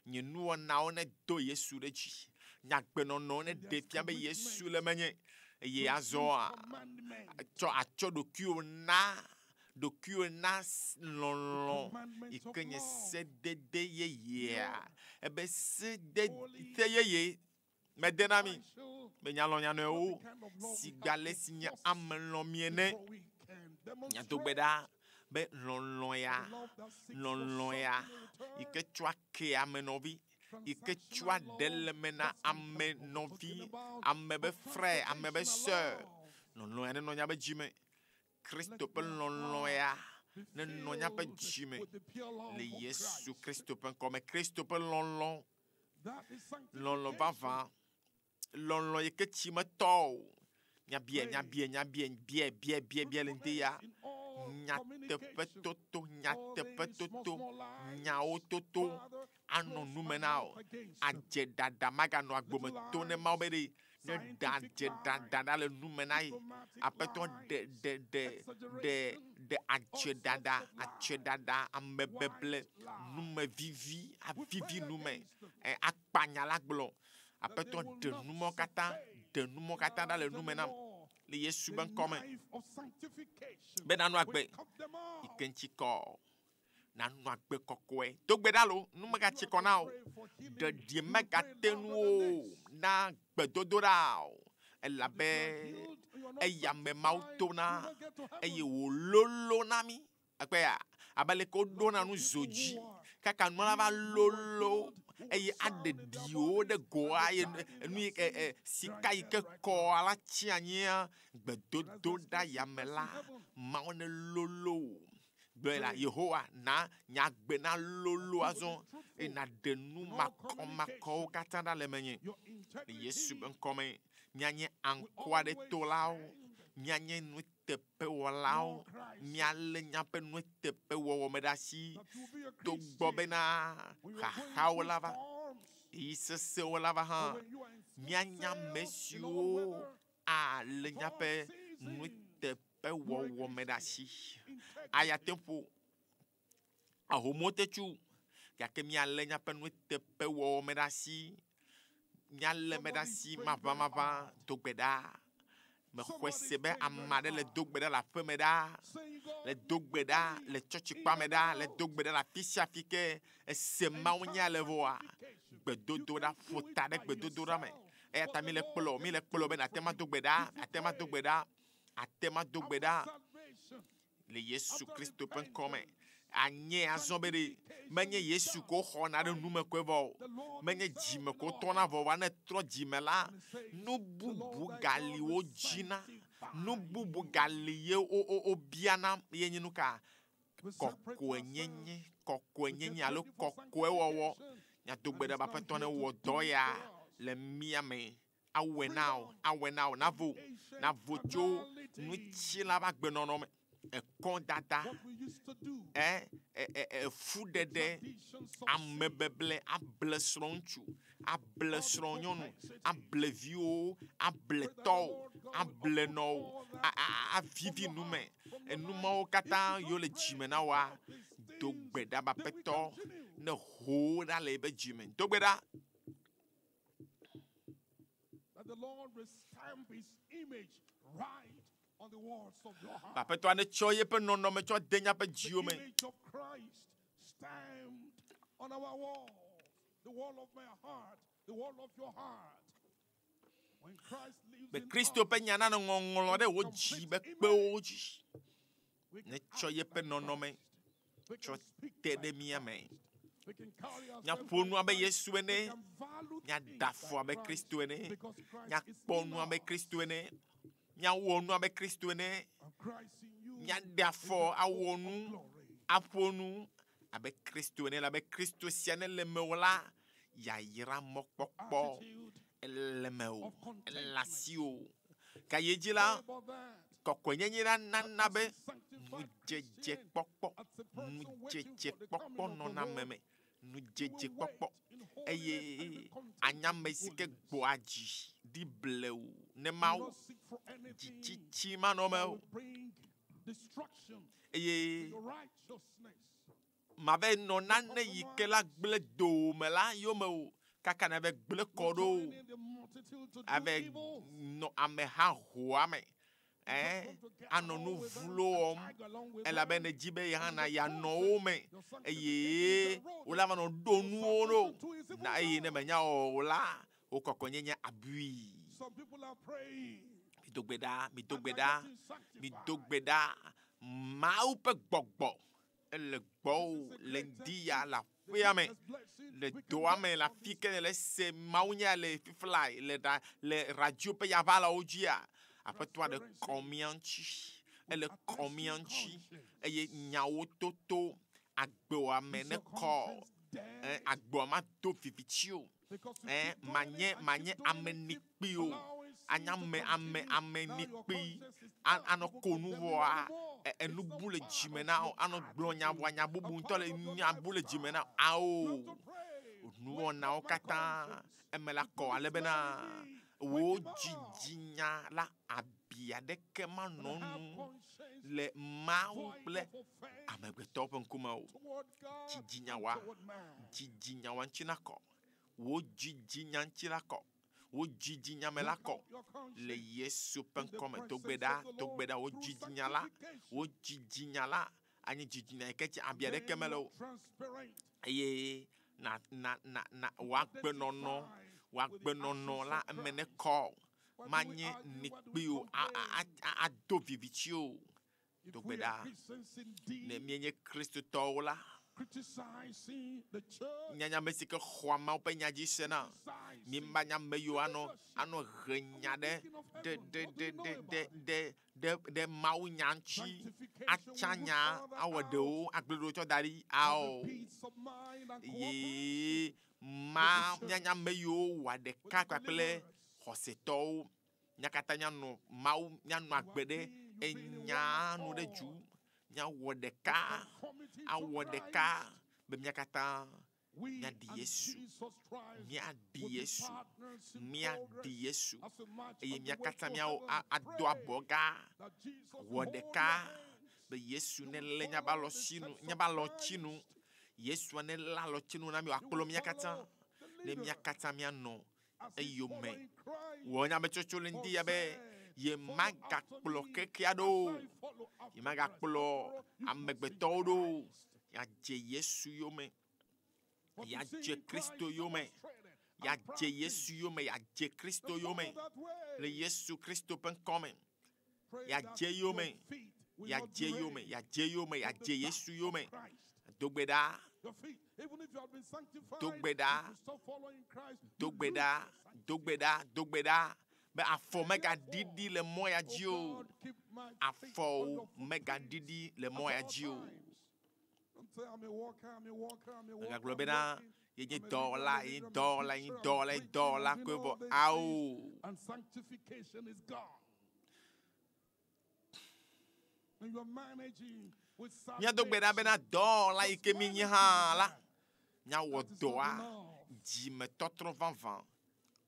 Nye nuwɔnawo nedo Yesu ɖe dzi. Nye agbenɔnɔwo neɖe fia be Yesu le menye. Eye azɔa, tsɔ atsɔ ɖokuiwò na ɖokuiwò na lɔlɔ̃ yi ke nye sedede yeyea. Ebe sede se yeye mede na mi be mialɔ̃ mia nɔewo sigbe ale si nye ame lɔ̃ mi ene. Miado gbe ɖa be lɔlɔ̃ ya, lɔlɔ̃ ya yi ke tsɔa ke ame nɔvi, yi ke tsɔa ɖe le me na ame nɔvi, ame be frère, ame be sœur. Lɔlɔ̃ ya nenɔ miaƒe dzi me. Kristo ƒe lɔlɔ̃ ya nenɔ miaƒe dzi me le Yesu Kristo ƒe ŋkɔ me. Kristo ƒe lɔlɔ̃, lɔlɔ̃ vavã, lɔlɔ̃ yi ke tsi metɔ o. Nyabia, nyabia, nyabia, bia, bia, bia, bia le ŋdi ya. Nyateƒetoto, nyateƒetoto, nyawo toto anɔ nu me na wò. Adze ɖaɖa maganɔ agbome to ne Mawu be ɖe ne ɖe adze ɖaɖa ɖa le nu me na ye. Aƒetɔ ɖe ɖe ɖe ɖe ɖe adze ɖaɖa, adze ɖaɖa, amebeble, numevivi, avivi nume, ɛ akpa nya la gblɔ. Aƒetɔ ɖe numɔwo katã, ɖe numɔwo katã ɖa le nume nam le Yesu be ŋkɔ me. Be nanɔ agbe yi ke ŋuti kɔ. Nanɔ agbe kɔkɔe. Do gbe ɖa lo, nu megatsi kɔ na o. Ɖeɖi megate nu o na gbedodoɖa o. Elabe eya me Mawu tona eye wòlolo na mí. Ekpea abe aleke woɖona nu zo dzi kaka nua la va lolo eye aɖe ɖiwo ɖe goa eye nu yi ke e sika yi ke kɔa la tsi anyia gbedodoɖa ya me la Mawu ne lolo wò. Gblɔe la Yehowa na nye agbe na lolo azɔ eye naɖe nu makɔmakɔwo katã ɖa le menye. Le Yesu ƒe ŋkɔ me míanye aŋkuaɖetolawo, míanye nuteƒewɔlawo, míalé míaƒe nuteƒewɔwɔ me ɖe asi togbɔ bena xaxawo la va, ɣeyiɣi sesẽwo la va hã. Míanye ame siwo alé míaƒe nuteƒewɔwɔ me ɖe asi. Aya te ƒo, ahomuwo te tsu gake míalé míaƒe nuteƒewɔwɔ me ɖe asi. Míalé me ɖe asi maʋamaʋã do gbe ɖa. Mexɔe se be ame aɖe le do gbe ɖa le aƒeme ɖaa, le do gbe ɖa le tsɔtsikpa me ɖaa, le do gbe ɖa le afi sia afi ke ese Mawu nya le vɔa, gbedodoɖa ƒo ta ɖe gbedodoɖa me. Eya ta mi le kplɔ, mi le kplɔ be nàte ŋu ado gbe ɖa, ate ŋu ado gbe ɖa, ate ŋu ado gbe ɖa le Yesu Kristo ƒe ŋkɔ me. Anye azɔ be ɖe menye Yesu ko xɔna ɖe nume koe vɔ o, menye dzime ko trɔna vɔ o, ne trɔ dzime la, nu bubu gali wodzina, nu bubu gali ye wobiana ye nye nu ka? Kɔkɔenyenye, kɔkɔenyenye alo kɔkɔewɔwɔ. Míado gbe ɖa be Aƒetɔ newɔ dɔ ya le mía me. Awɔe na wò, awɔe na wò, navo, navo tso ŋutilã ƒe agbenɔnɔ me, ekɔdada, ɛ, ɛ, ɛ, efuɖeɖe, amebeble, able srɔ̃ŋutsu, able srɔ̃nyɔnu, able viwo, able tɔwo, able nɔwo, a, a, a, avivi nu me. Enu mawo katã yiwo le dzime na woa, do gbe ɖa be Aƒetɔ ne ho wo ɖa le eƒe dzime. Do gbe ɖa. That the Lord will stamp his image right on the walls of your heart. Aƒetɔa netsɔ yeƒe nɔnɔme tsɔ de míaƒe dziwo me. The image of Christ stamped on our wall, the wall of my heart, the wall of your heart. When Christ lives Be in Kristo us, ƒe nya nanɔ ŋɔŋlɔ ɖe wò dzi be kpewo dzi. Netsɔ yeƒe nɔnɔme tsɔ te ɖe mía me. we can carry ourselves Míaƒo nu like abe Christ. Yesu We ene, can value míada things afɔ like abe Christ Kristo ene, because Christ is míakpɔ in nu abe us. Kristo ene, míawɔ nu abe Kristo ene, And Christ in you míaɖe is the afɔ awɔ hope of nu, glory. aƒo nu abe Kristo ene, elabe Kristo sia ne le mewò la, yayra mɔkpɔkpɔ Attitude ele mewò, of ele contentment. asiwò. Gaye dzi la, Pray about that. kɔkɔenyenye la nana As be a sanctified Christian, ŋudzedzekpɔkpɔ, as a person waiting for the ŋudzedzekpɔkpɔ coming of the nɔna ame Lord, me, you will ŋudzedzekpɔkpɔ wait in holiness and eye be content anya ame with si ke holiness. gbɔa dzi ɖi blewu ne Do Mawu not seek for anything dzitsitsi manɔ that me o will bring destruction to eye your righteousness. mave nɔ nane yi ke la gblẽ dowòme la yome o kaka nave gblẽ kɔ Not ɖo o joining the multitude to do ave evil. nɔ ameha hoa me You just ɛ want to get anɔ along nu with them vlo and wɔm tag along with elabe them. ne dzi be ye hã And na in the yeanɔ wo process, me your sanctification eye is eroded. wola va nɔ ɖo Your nuwo ɖo salvation too is even na eye ne gone. menya wɔ o la wo kɔkɔenyenye abui. Some people are praying Mido gbe ɖa, mido and gbe they are ɖa, getting mido sanctified. gbe ɖa. Mawu ƒe gbɔgbɔ ele gbɔwò This is a le great ŋdi ya testimony. le The aƒea me, greatest blessing le we can doa get me, le from afi this ke nele se Mawu nya le fiflae le ɖa le radio ƒe yaʋalawo dzia. Aƒetɔa ɖe kɔ transparency mía ŋuti, with ele kɔ mía attesting ŋuti conscience. eye nyawo toto agbewɔame Is ne your kɔ. conscience Ɛ dead? agbewɔame ato viviti o. Because you Ɛ keep doing manye it and manye keep doing ame it, keep nikpi o. allowing sin Anya to ame ame continue. ame Now your nikpi conscience is a- dead. anɔ People ko nu condemning vɔa anymore. ɛ It's enu not bu le part dzime of na your wo anɔ gblɔ nya vɔa attitude, nya a bubu ŋutɔ part le of your nya bu le dzime na lifestyle. You awo. have to pray. Wake Nuwɔnawo up my katã conscience. eme la The kɔ ale policeman bena in me. Wake wò him up. dzidzinya la abi aɖeke manɔ And have nu conscience le Mawu void kple of offense amegbetɔwo ƒe ŋkume o. toward God and Dzidzinyawoa, toward man. dzidzinyawoa ŋuti na kɔ. Wò dzidzinya ŋuti la kɔ. Wò dzidzinya me la Wake kɔ. up your Le conscience Yesu ƒe in the ŋkɔ me. Do gbe presence ɖa, of the do gbe Lord ɖa. Wò through dzidzinya la, sanctification. wò dzidzinya la anye dzidzinya yi ke tse abi aɖeke Then mele you o. are transparent. Eye na na na na You wò agbenɔnɔ, identify wò with the agbenɔnɔ actions la of eme ne Christ. kɔ. Why do we Manye argue? Why do nikpi we o, a a complain? a ado viviti o. If Do gbe we are ɖa. Christians Ne indeed, míenye Kristotɔwo la, criticizing the church, míanye ame si ke xɔa Mawu ƒe nya dzi sena. criticizing Mímanye ame yiwo the anɔ leadership. anɔ he Our nya ɖe thinking of ɖe heaven, ɖe what do ɖe you know ɖe about ɖe it? ɖe ɖe ɖe Mawu nya ŋuti. Sanctification Atsa will root nya all that awɔ out. ɖewo agble ɖewo tsɔ da ɖi Have ao. a peace of mind and cooperation Ye with ma the church, míanye ame yiwo wɔa with ɖeka the kpakple believers. xɔsetɔwo. Mía katã míanɔ Mawu míanɔ You agbe have ɖe been, you've been in one enya nu ɖe dzu. accord Míawɔ with ɖeka, conformity to awɔ ɖeka Christ. be mía katã We míaɖi and Yesu. Jesus Christ Míaɖi will be Yesu. partners in Míaɖi progress Yesu. as we march Eye on the mía way katã to míawo heaven. a- ado Pray abɔ gã. that Jesus Wɔ will hold your ɖeka hands. be Yesu You ne will lé míaƒe follow the alɔtsinu, steps of míaƒe alɔtsinu. Christ. Yesua ne lé alɔtsinu na mí You wòakplɔ will mía katã. follow the Ne mía leader katã míanɔ as he's eyome. following Christ. Wɔ nyametsotso le ŋdi ya be Said, Ye magakplɔ kekea ɖo o. Ye magakplɔ amegbetɔwo ɖo o. Yeadze Yesu yome. Yeadze Kristo yome. Yeadze Yesu yome. Yeadze Kristo yome. Le Yesu Kristo ƒe ŋkɔme. Yeadze yome. Yeadze yome. Yeadze yome. Yeadze Yesu yome. Do gbe ɖa. Do gbe ɖa. Do gbe ɖa. Do gbe ɖa. Do gbe ɖa. Be afɔ megaɖiɖi le mɔ ya dzi o. Afɔwo megaɖiɖi le mɔ ya dzi o. Megagblɔ bena yenye dɔwɔla, yenye dɔwɔla, yenye dɔwɔla, yenye dɔwɔla koe vɔ. Ao. And sanctification is gone. And you are managing with Míado gbe ɖa bena dɔwɔla yi ke míenye hã la, míawɔ dɔa dzimetɔtrɔ vavã,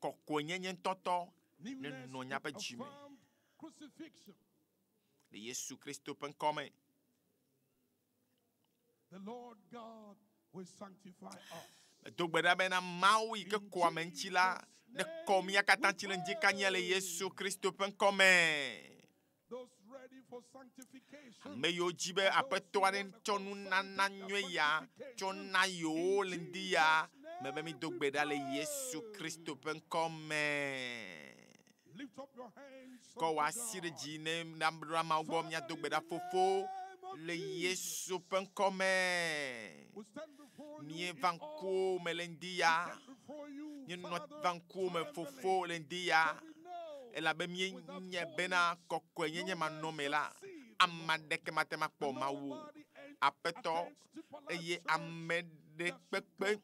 kɔkɔenyenye ŋutɔtɔ nenɔ míaƒe dzime crucifixion. le Yesu Kristo ƒe ŋkɔme. The Lord God will sanctify us. Medo gbe ɖa bena Mawu yi ke kɔ ame ŋuti la, nekɔ mía katã ŋuti le ŋdi kanya le Yesu Kristo ƒe ŋkɔme. Those ready for sanctification. Ame yiwo dzi be aƒetɔ aɖe tsɔ nunana nyui ya tsɔ na yewo le ŋdi ya, mebe mido gbe ɖa le Yesu Kristo ƒe ŋkɔme. Lift up your hands. Kɔ wò asi ɖe dzi ne naɖo Mawu gbɔ míado gbe ɖa fofo le Yesu ƒe ŋkɔme. Míeva ŋkuwò me le ŋdi ya. Míenɔ va ŋkuwò me fofo le ŋdi ya. Elabe míenye bena kɔkɔenyenye manɔme la, ame aɖeke mate ŋu akpɔ Mawu o. Aƒetɔ, eye ame ɖe kpekpe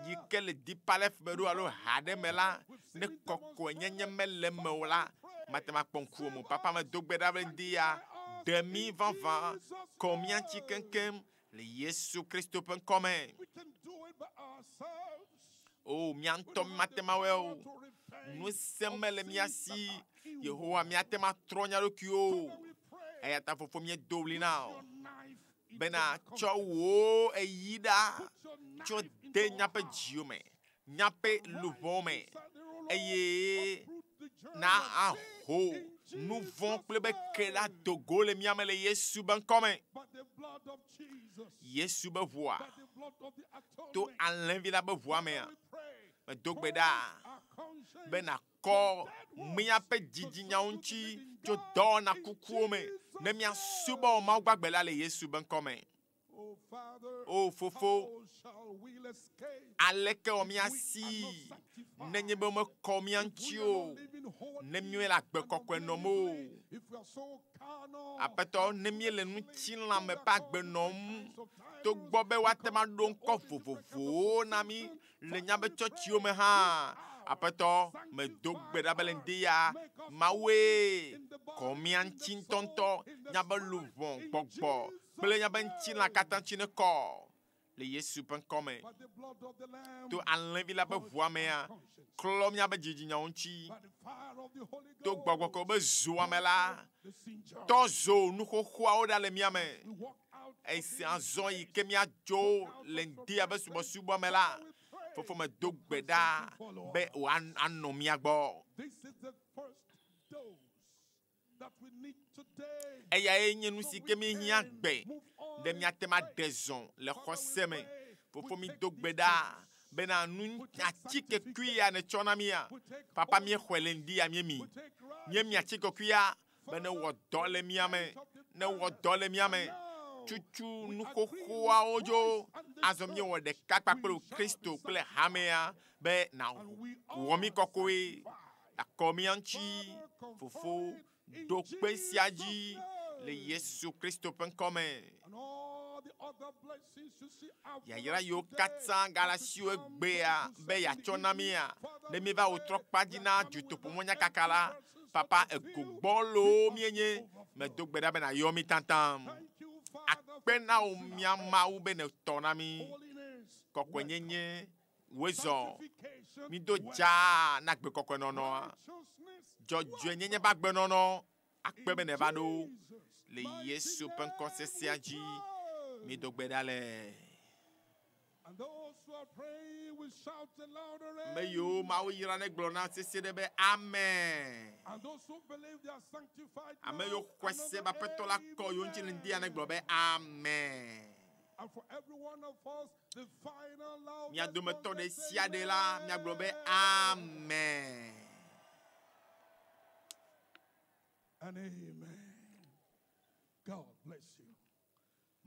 yi ke le Deeper Life me ɖo alo ha ɖe me la, ne kɔkɔenyenye mele eme o la, mate ŋu akpɔ ŋkuwò me o. Papa medo gbe ɖa be ŋdi ya, ɖe mí vavã, kɔ mía ŋuti keŋkeŋ le Yesu Kristo ƒe ŋkɔme. We can do it by ourselves. O, mía ŋutɔ mímate ŋu awɔe o. Ŋusẽ mele mía si. Yehowa, míate ŋu atrɔ mía ɖokuiwo o. Eya ta fofo míedo ɣli na wò bena tsɔ wò eyi ɖa tsɔ de míaƒe dziwo me, míaƒe luʋɔwo me eye na aho nu vɔ̃ kple be ke la do go le mía me le Yesu be ŋkɔme. By the blood of Jesus. Yesu be ʋua By the blood of the to atonement. alẽvi la be ʋua mea, medo gbe ɖa Our conscience be nakɔ míaƒe dzidzinyawo ŋuti tso dɔwɔna kukuwo me ne míasubɔ Mawu gbagbe la le Yesu be ŋkɔme. Oh, Father, O fofo, how shall we escape? aleke wɔ míasi nenye be womekɔ mía ŋuti o, ne míele agbe kɔkɔe nɔm o. If we are so carnal, Aƒetɔ, ne míele ŋutilãme ƒe agbe nɔm, togbɔ be woate ŋu aɖo ŋkɔ vovovowo na mí le míaƒe tsɔtsiwo me hã, Aƒetɔ, medo gbe ɖa be le ŋdi ya, Mawue kɔ mía ŋuti ŋutɔŋutɔ, míaƒe luʋɔ, gbɔgbɔ kple míaƒe ŋutilã katã ŋuti nekɔ le Yesu ƒe ŋkɔme. by the blood of the Lamb, To alẽvi la ƒe ʋua mea, klɔ míaƒe dzidzinyawo ŋuti. by the fire of the Holy To Ghost, gbɔgbɔ kɔkɔe be zoa me la, the sin jar. tɔ zo nuxoxoawo ɖa le mía me. We walk out of Esi this azɔ yi ke míadzo le ŋdi abe subɔsubɔ me la, fofo medo gbe ɖa be wòanɔ mía gbɔ. This is the first dose that we need today. Eyae nye nu si ke míehiã gbe ɖe míate ŋu aɖe zɔ le xɔse me. Fofo mído gbe ɖa bena nu atikekui ya netsɔ na mía. Papa míexɔe le ŋdi ya míemi. Míemi atikekui ya be newɔ dɔ le mía me. Newɔ dɔ le mía me. Tutu nuxoxoawo dzo. Azɔ míewɔ ɖeka kpakple Kristo kple hamea be nawɔ mí kɔkɔe. Akɔ mía ŋuti. Fofo, ɖo kpe sia dzi le Yesu Kristo ƒe ŋkɔme. And all the other blessings you see out Yayra yiwo katã gale asiwò egbea be yeatsɔ na mía, ne míeva wò trɔ kpa dzi na dutoƒomɔnyakaka la, papa ego gbɔlowo míenye. Medo gbe ɖa be nàyɔ mí taŋtaŋ. Akpe na wò mía Mawu be nètɔ na mí. Kɔkɔenyenye wòe zɔ. Mído dzaa na gbe kɔkɔe nɔnɔa. Dzɔdzɔenyenye ƒe agbenɔnɔ akpe be nèva ɖo le Yesu ƒe ŋkɔ sesẽa dzi. Mído gbe ɖa le. And those who are praying will shout a louder Me yiwo Mawu yra ne gblɔ na sese ɖe be amen. And those who believe they are sanctified Ame now, yiwo xɔe se be Aƒetɔ la kɔ yewo ŋuti le ŋdia ne gblɔ be amen. And for every one of us, the final Mia loudest dometɔ one, ɖe let's say sia ɖe la, miagblɔ be amen. And amen. God bless you.